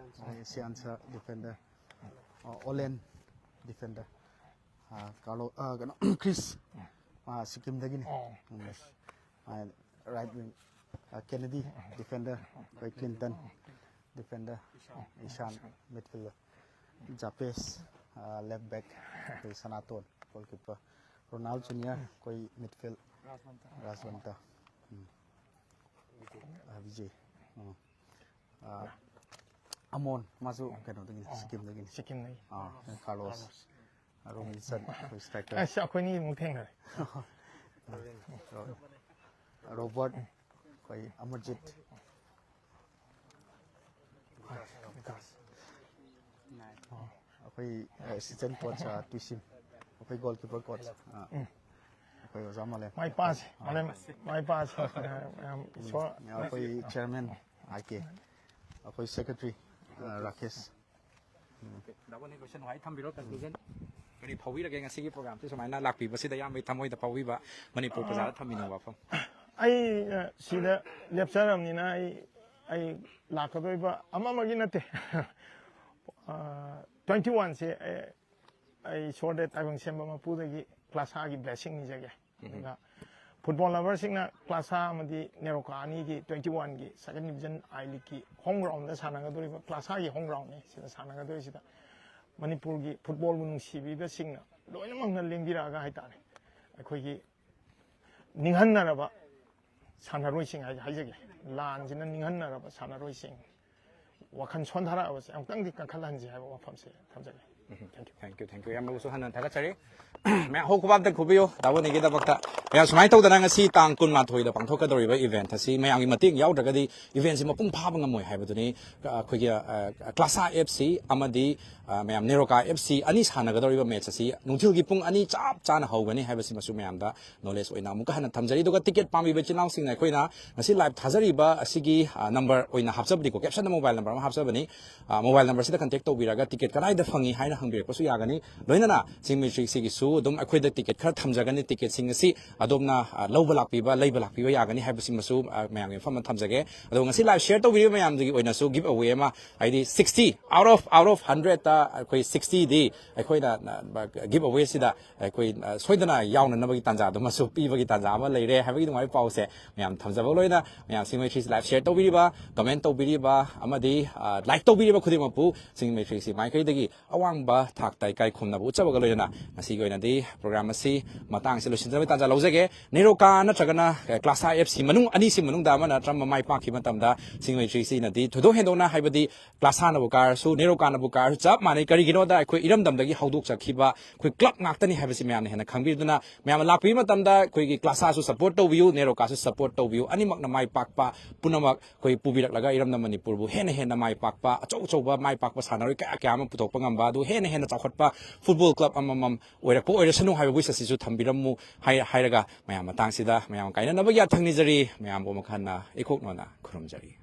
ꯑꯗꯩ ꯁꯤꯌꯥꯟꯁ, ꯗꯤꯐꯦꯟꯗꯔ, ꯑ, ꯑꯣꯂꯦꯟ, ꯗꯤꯐꯦꯟꯗꯔ, ꯑ, ꯀꯥꯔꯂꯣ, ꯑ, ꯀꯩꯅꯣ, ꯈ꯭ꯔꯤꯁ, ꯃꯥ ꯁꯤꯛꯀꯤꯝꯗꯒꯤꯅꯤ꯫ ꯑꯣ, ꯎꯝ꯫ ꯈ꯭ꯔꯤꯁ꯫ ꯃꯥ ꯔꯥꯏꯠ ꯋꯤꯡ, ꯑ, ꯀꯦꯅꯦꯗꯤ, ꯗꯤꯐꯦꯟꯗꯔ, ꯑꯩꯈꯣꯏ ꯀ꯭ꯂꯤꯟꯇꯟ, ꯗꯤꯐꯦꯟꯗꯔ, ꯏꯁꯥꯟ, ꯃꯤꯗꯐꯤꯜꯗꯔ, ꯖꯥꯄꯦꯁ, ꯑ, ꯂꯦꯐ ꯕꯦꯛ, ꯑꯩꯈꯣꯏ ꯁꯅꯥꯇꯣꯟ, ꯒꯣꯜꯀꯤꯄꯔ, ꯔꯣꯅꯥꯜ ꯖꯨꯅꯤꯌꯔ, ꯑꯩꯈꯣꯏ ꯃꯤꯗꯐꯤꯜ, ꯔꯥꯖꯋꯟꯇ, ꯎꯝ꯫ ꯑ, ꯕꯤꯖꯦ, ꯎꯝ꯫ ꯑ, ꯑꯃꯣꯟ, ꯃꯥꯁꯨ ꯀꯩꯅꯣꯗꯒꯤꯅꯤ, ꯁꯤꯛꯀꯤꯝꯗꯒꯤꯅꯤ꯫ ꯁꯤꯛꯀꯤꯝꯗꯒꯤ꯫ ꯑꯥ, ꯀꯥꯔꯂꯣꯁ꯫ ꯔꯣꯕꯤꯟꯁꯟ, ꯑꯩꯈꯣꯏ ꯁ꯭ꯇ꯭ꯔꯥꯏꯀꯔ꯫ ꯑꯁ, ꯑꯩꯈꯣꯏꯅꯤ ꯑꯃꯨꯛ ꯊꯦꯡꯅꯔꯦ꯫ ꯔꯣꯕꯔꯠ, ꯑꯩꯈꯣꯏ ꯑꯃꯔꯖꯤꯠ꯫ ꯑꯩꯈꯣꯏ ꯑꯦꯁꯤꯁꯇꯦꯟ ꯀꯣꯆ, ꯑ, ꯇꯨꯏꯁꯤꯝ꯫ ꯑꯩꯈꯣꯏ ꯒꯣꯜꯀꯤꯄꯔ ꯀꯣꯆ꯫ ꯑ, ꯑꯩꯈꯣꯏ ꯑꯣꯖꯥ ꯃꯥꯂꯦꯝ꯫ ꯃꯥꯏ ꯄꯥꯛꯑꯁꯤ, ꯃꯥꯂꯦꯝ, ꯃꯥꯏ ꯄꯥꯛꯑꯁꯤ꯫ ꯃꯌꯥꯝ ꯏꯁꯣꯔ ꯑꯩꯈꯣꯏ ꯆꯤꯌꯔꯃꯦꯟ ꯑꯥꯏ ꯀꯦ꯫ ꯑꯩꯈꯣꯏ ꯁꯦꯀ꯭ꯔꯦꯇꯔꯤ, ꯑ, ꯔꯥꯀꯦꯁ꯫ ꯗꯥꯕꯣꯟ ꯀꯣꯏꯁꯟ ꯋꯥꯍꯩ ꯊꯝꯕꯤꯔꯣ, ꯀꯟꯀ꯭ꯂꯨꯖꯟ꯫ ꯀꯔꯤ ꯐꯥꯎꯕꯤꯔꯒꯦ ꯉꯁꯤꯒꯤ ꯄ꯭ꯔꯣꯒ꯭ꯔꯥꯝꯁꯤ ꯁꯨꯃꯥꯏꯅ ꯂꯥꯛꯄꯤꯕꯁꯤꯗ ꯏꯌꯥꯝꯕꯒꯤ ꯊꯃꯣꯏꯗ ꯐꯥꯎꯕꯤꯕ, ꯃꯅꯤꯄꯨꯔ ꯄ꯭ꯔꯖꯥꯗ ꯊꯝꯕꯤꯅꯤꯡꯕ ꯋꯥꯐꯝ? ꯑꯩ ꯑ, ꯁꯤꯗ ꯂꯦꯞꯆꯔꯕꯅꯤꯅ ꯑꯩ ꯑꯩ ꯂꯥꯛꯀꯗꯣꯏꯕ ꯑꯃ ꯑꯃꯒꯤ ꯅꯠꯇꯦ꯫ ꯇ꯭ꯋꯦꯟꯇꯤ ꯋꯥꯟꯁꯦ ꯑꯩ ꯏꯁꯣꯔꯗ ꯇꯥꯏꯕꯪ ꯁꯦꯝꯕ ꯃꯄꯨꯗꯒꯤ ꯀ꯭ꯂꯥꯁꯥꯒꯤ ꯕ꯭ꯂꯦꯁꯤꯡ ꯅꯤꯖꯒꯦ꯫ ꯑꯗꯨꯒ ꯐꯨꯠꯕꯣꯜ ꯂꯚꯔꯁꯤꯡꯅ ꯀ꯭ꯂꯥꯁꯥ ꯑꯃꯗꯤ ꯅꯦꯔꯣꯀꯥ ꯑꯅꯤꯒꯤ ꯇ꯭ꯋꯦꯟꯇꯤ ꯋꯥꯟꯒꯤ ꯁꯦꯀꯦꯟ ꯗꯤꯕꯤꯖꯟ ꯑꯥꯏ ꯂꯤꯒꯀꯤ ꯍꯣꯝ ꯒ꯭ꯔꯥꯎꯟꯗ ꯁꯥꯟꯅꯒꯗꯧꯔꯤꯕ ꯀ꯭ꯂꯥꯁꯥꯒꯤ ꯍꯣꯝ ꯒ꯭ꯔꯥꯎꯟꯅꯤ ꯁꯤꯗ ꯁꯥꯟꯅꯒꯗꯧꯔꯤꯁꯤꯗ ꯃꯅꯤꯄꯨꯔꯒꯤ ꯐꯨꯠꯕꯣꯜꯕꯨ ꯅꯨꯡꯁꯤꯕꯤꯕꯁꯤꯡꯅ ꯂꯣꯏꯅꯃꯛꯅ ꯂꯦꯡꯕꯤꯔꯛꯑꯒ ꯍꯥꯏꯇꯥꯔꯦ, ꯑꯩꯈꯣꯏꯒꯤ ꯅꯤꯡꯍꯟꯅꯔꯕ ꯁꯥꯟꯅꯔꯣꯏꯁꯤꯡ ꯍꯥꯏ ꯍꯥꯏꯖꯒꯦ꯫ ꯂꯥꯟꯁꯤꯅ ꯅꯤꯡꯍꯟꯅꯔꯕ ꯁꯥꯟꯅꯔꯣꯏꯁꯤꯡ, ꯋꯥꯈꯜ ꯁꯣꯟꯊꯔꯛꯑꯕꯁꯦ ꯑꯃꯨꯛꯇꯪꯗꯤ ꯀꯟꯈꯠꯍꯟꯁꯤ ꯍꯥꯏꯕ ꯋꯥꯐꯝꯁꯦ ꯊꯝꯖꯒꯦ꯫ Thank you꯫ Thank you, thank you. ꯏꯌꯥꯝꯕꯕꯨꯁꯨ ꯍꯟꯅ ꯊꯥꯒꯠꯆꯔꯤ꯫ ꯃꯌꯥꯝ ꯍꯣ ꯈꯨꯕꯥꯛꯇ ꯈꯨꯕꯤꯌꯨ ꯗꯥꯕꯣꯅꯤꯒꯤꯗꯃꯛꯇ꯫ ꯃꯌꯥꯝ ꯁꯨꯃꯥꯏꯅ ꯇꯧꯗꯅ ꯉꯁꯤ ꯇꯥꯡ ꯀꯨꯟꯃꯥꯊꯣꯏꯗ ꯄꯥꯡꯊꯣꯛꯀꯗꯧꯔꯤꯕ ꯏꯚꯦꯟꯠ ꯑꯁꯤ ꯃꯌꯥꯝꯒꯤ ꯃꯇꯦꯡ ꯌꯥꯎꯗ꯭ꯔꯒꯗꯤ ꯏꯚꯦꯟꯠꯁꯤ ꯃꯄꯨꯡ ꯐꯥꯕ ꯉꯝꯃꯣꯏ ꯍꯥꯏꯕꯗꯨꯅꯤ꯫ ꯑ, ꯑꯩꯈꯣꯏꯒꯤ, ꯑ, ꯀ꯭ꯂꯥꯁꯥ ꯑꯦꯐ ꯁꯤ ꯑꯃꯗꯤ, ꯑ, ꯃꯌꯥꯝ ꯅꯦꯔꯣꯀꯥ ꯑꯦꯐ ꯁꯤ ꯑꯅꯤ ꯁꯥꯟꯅꯒꯗꯧꯔꯤꯕ ꯃꯦꯠꯆ ꯑꯁꯤ ꯅꯨꯡꯊꯤꯜꯒꯤ ꯄꯨꯡ ꯑꯅꯤ ꯆꯞ ꯆꯥꯅ ꯍꯧꯒꯅꯤ ꯍꯥꯏꯕꯁꯤꯃꯁꯨ ꯃꯌꯥꯝꯗ ꯅꯣꯂꯦꯖ ꯑꯣꯏꯅ ꯑꯃꯨꯛꯀ ꯍꯟꯅ ꯊꯝꯖꯔꯤ꯫ ꯑꯗꯨꯒ ꯇꯤꯀꯦꯠ ꯄꯥꯝꯕꯤꯕ ꯏꯆꯤꯜ ꯏꯅꯥꯎꯁꯤꯡꯅ ꯑꯩꯈꯣꯏꯅ ꯉꯁꯤ ꯂꯥꯏꯚ ꯊꯥꯖꯔꯤꯕ ꯑꯁꯤꯒꯤ, ꯑ, ꯅꯝꯕꯔ ꯑꯣꯏꯅ ꯍꯥꯞꯆꯕꯅꯤꯀꯣ, ꯀꯦꯞꯁꯟꯗ ꯃꯣꯕꯥꯏꯜ ꯅꯝꯕꯔ ꯑꯃ ꯍꯥꯞꯆꯕꯅꯤ꯫ ꯑ, ꯃꯣꯕꯥꯏꯜ ꯅꯝꯕꯔꯁꯤꯗ ꯀꯟꯇꯦꯛ ꯇꯧꯕꯤꯔꯒ ꯇꯤꯀꯦꯠ ꯀꯗꯥꯏꯗ ꯐꯪꯉꯤ ꯍꯥꯏꯅ ꯍꯪꯕꯤꯔꯛꯄꯁꯨ ꯌꯥꯒꯅꯤ꯫ ꯂꯣꯏꯅꯅ ꯆꯤꯡꯃꯩ ꯁꯤꯒꯤꯁꯨ ꯑꯗꯨꯝ ꯑꯩꯈꯣꯏꯗ ꯇꯤꯀꯦꯠ ꯈꯔ ꯊꯝꯖꯒꯅꯤ꯫ ꯇꯤꯀꯦꯠꯁꯤꯡ ꯑꯁꯤ ꯑꯗꯣꯝꯅ, ꯑ, ꯂꯧꯕ ꯂꯥꯛꯄꯤꯕ, ꯂꯩꯕ ꯂꯥꯛꯄꯤꯕ ꯌꯥꯒꯅꯤ ꯍꯥꯏꯕꯁꯤꯃꯁꯨ, ꯑ, ꯃꯌꯥꯝꯒꯤ ꯃꯐꯝꯗ ꯊꯝꯖꯒꯦ꯫ ꯑꯗꯨꯒ ꯉꯁꯤ ꯂꯥꯏꯚ ꯁꯤꯌꯔ ꯇꯧꯕꯤꯔꯤꯕ ꯃꯌꯥꯝꯗꯨꯒꯤ ꯑꯣꯏꯅꯁꯨ ꯒꯤꯐ ꯑꯋꯦ ꯑꯃ, ꯍꯥꯏꯗꯤ sixty, out of, out of ꯍꯟꯗ꯭ꯔꯦꯠꯇ ꯑꯩꯈꯣꯏ ꯁꯤꯛꯁꯇꯤꯗꯤ ꯑꯩꯈꯣꯏꯅ, ꯑ, ꯒꯤꯐ ꯑꯋꯦꯁꯤꯗ ꯑꯩꯈꯣꯏ, ꯑ, ꯁꯣꯏꯗꯅ ꯌꯥꯎꯅꯅꯕꯒꯤ ꯇꯥꯟꯖꯥꯗꯨꯃꯁꯨ ꯄꯤꯕꯒꯤ ꯇꯥꯟꯖꯥ ꯑꯃ ꯂꯩꯔꯦ ꯍꯥꯏꯕꯒꯤ ꯅꯨꯡꯉꯥꯏꯕ ꯄꯥꯎꯁꯦ ꯃꯌꯥꯝ ꯊꯝꯖꯕ ꯂꯣꯏꯅ ꯃꯌꯥꯝ ꯆꯤꯡꯃꯩ ꯊ꯭ꯔꯤꯁꯤ ꯂꯥꯏꯚ ꯁꯤꯌꯔ ꯇꯧꯕꯤꯔꯤꯕ, ꯀꯃꯦꯟ ꯇꯧꯕꯤꯔꯤꯕ ꯑꯃꯗꯤ, ꯑ, ꯂꯥꯏꯛ ꯇꯧꯕꯤꯔꯤꯕ ꯈꯨꯗꯤꯡꯃꯛꯄꯨ ꯆꯤꯡꯃꯩ ꯊ꯭ꯔꯤꯁꯤ ꯃꯥꯏꯀꯩꯗꯒꯤ ꯑꯋꯥꯡꯕ ꯊꯥꯛꯇ ꯏꯀꯥꯏ ꯈꯨꯝꯅꯕ ꯎꯠꯆꯕꯒ ꯂꯣꯏꯅꯅ ꯉꯁꯤꯒꯤ ꯑꯣꯏꯅꯗꯤ ꯄ꯭ꯔꯣꯒ꯭ꯔꯥꯝ ꯑꯁꯤ ꯃꯇꯥꯡꯁꯤ ꯂꯣꯏꯁꯤꯟꯖꯕꯒꯤ ꯇꯥꯟꯖꯥ ꯂꯧꯖꯒꯦ꯫ ꯅꯦꯔꯣꯀꯥ ꯅꯠꯇ꯭ꯔꯒꯅ, ꯑꯦ, ꯀ꯭ꯂꯥꯁꯥ ꯑꯦꯐ ꯁꯤ ꯃꯅꯨꯡ, ꯑꯅꯤꯁꯤ ꯃꯅꯨꯡꯗ ꯑꯃꯅ ꯀꯔꯝꯕ ꯃꯥꯏ ꯄꯥꯛꯈꯤꯕ ꯃꯇꯝꯗ ꯁꯤꯡꯉꯩ ꯊ꯭ꯔꯤꯁꯤꯅꯗꯤ ꯊꯣꯏꯗꯣꯛ ꯍꯦꯟꯗꯣꯛꯅ, ꯍꯥꯏꯕꯗꯤ ꯀ꯭ꯂꯥꯁꯥꯅꯕꯨ ꯀꯥꯔꯁꯨ, ꯅꯦꯔꯣꯀꯥꯅꯕꯨ ꯀꯥꯔꯁꯨ ꯆꯞ ꯃꯥꯟꯅꯩ꯫ ꯀꯔꯤꯒꯤꯅꯣꯗ ꯑꯩꯈꯣꯏ ꯏꯔꯝꯗꯝꯗꯒꯤ ꯍꯧꯗꯣꯛꯆꯈꯤꯕ ꯑꯩꯈꯣꯏ ꯀ꯭ꯂꯕ ꯉꯥꯛꯇꯅꯤ ꯍꯥꯏꯕꯁꯤ ꯃꯌꯥꯝꯅ ꯍꯦꯟꯅ ꯈꯪꯕꯤꯗꯨꯅ, ꯃꯌꯥꯝꯅ ꯂꯥꯛꯄꯤꯕ ꯃꯇꯝꯗ ꯑꯩꯈꯣꯏꯒꯤ ꯀ꯭ꯂꯥꯁꯥꯁꯨ ꯁꯄꯣꯔꯠ ꯇꯧꯕꯤꯌꯨ, ꯅꯦꯔꯣꯀꯥꯁꯨ ꯁꯄꯣꯔꯠ ꯇꯧꯕꯤꯌꯨ꯫ ꯑꯅꯤꯃꯛꯅ ꯃꯥꯏ ꯄꯥꯛꯄ ꯄꯨꯝꯅꯃꯛ ꯑꯩꯈꯣꯏ ꯄꯨꯕꯤꯔꯛꯂꯒ ꯏꯔꯝꯗꯝ ꯃꯅꯤꯄꯨꯔꯕꯨ ꯍꯦꯟꯅ ꯍꯦꯟꯅ ꯃꯥꯏ ꯄꯥꯛꯄ, ꯑꯆꯧ ꯑꯆꯧꯕ ꯃꯥꯏ ꯄꯥꯛꯄ ꯁꯥꯟꯅꯔꯣꯏ ꯀꯌꯥ ꯀꯌꯥ ꯑꯃ ꯄꯨꯊꯣꯛꯄ ꯉꯝꯕ, ꯑꯗꯨ ꯍꯦꯟꯅ ꯍꯦꯟꯅ ꯆꯥꯎꯈꯠꯄ ꯐꯨꯠꯕꯣꯜ ꯀ꯭ꯂꯕ ꯑꯃꯃꯝ ꯑꯣꯏꯔꯛꯄ ꯑꯣꯏꯔꯁꯅꯨ ꯍꯥꯏꯕ ꯋꯤꯁ ꯑꯁꯤꯁꯨ ꯊꯝꯕꯤꯔꯝꯃꯨ ꯍꯥꯏ-, ꯍꯥꯏꯔꯒ ꯃꯌꯥꯝ ꯃꯇꯥꯡꯁꯤꯗ ꯃꯌꯥꯝ ꯀꯥꯏꯅꯅꯕꯒꯤ ꯌꯥꯊꯪ ꯅꯤꯖꯔꯤ꯫ ꯃꯌꯥꯝꯕꯨ ꯑꯃꯨꯛ ꯍꯟꯅ ꯏꯀꯣꯛꯅꯣꯅ ꯈꯨꯔꯨꯝꯖꯔꯤ꯫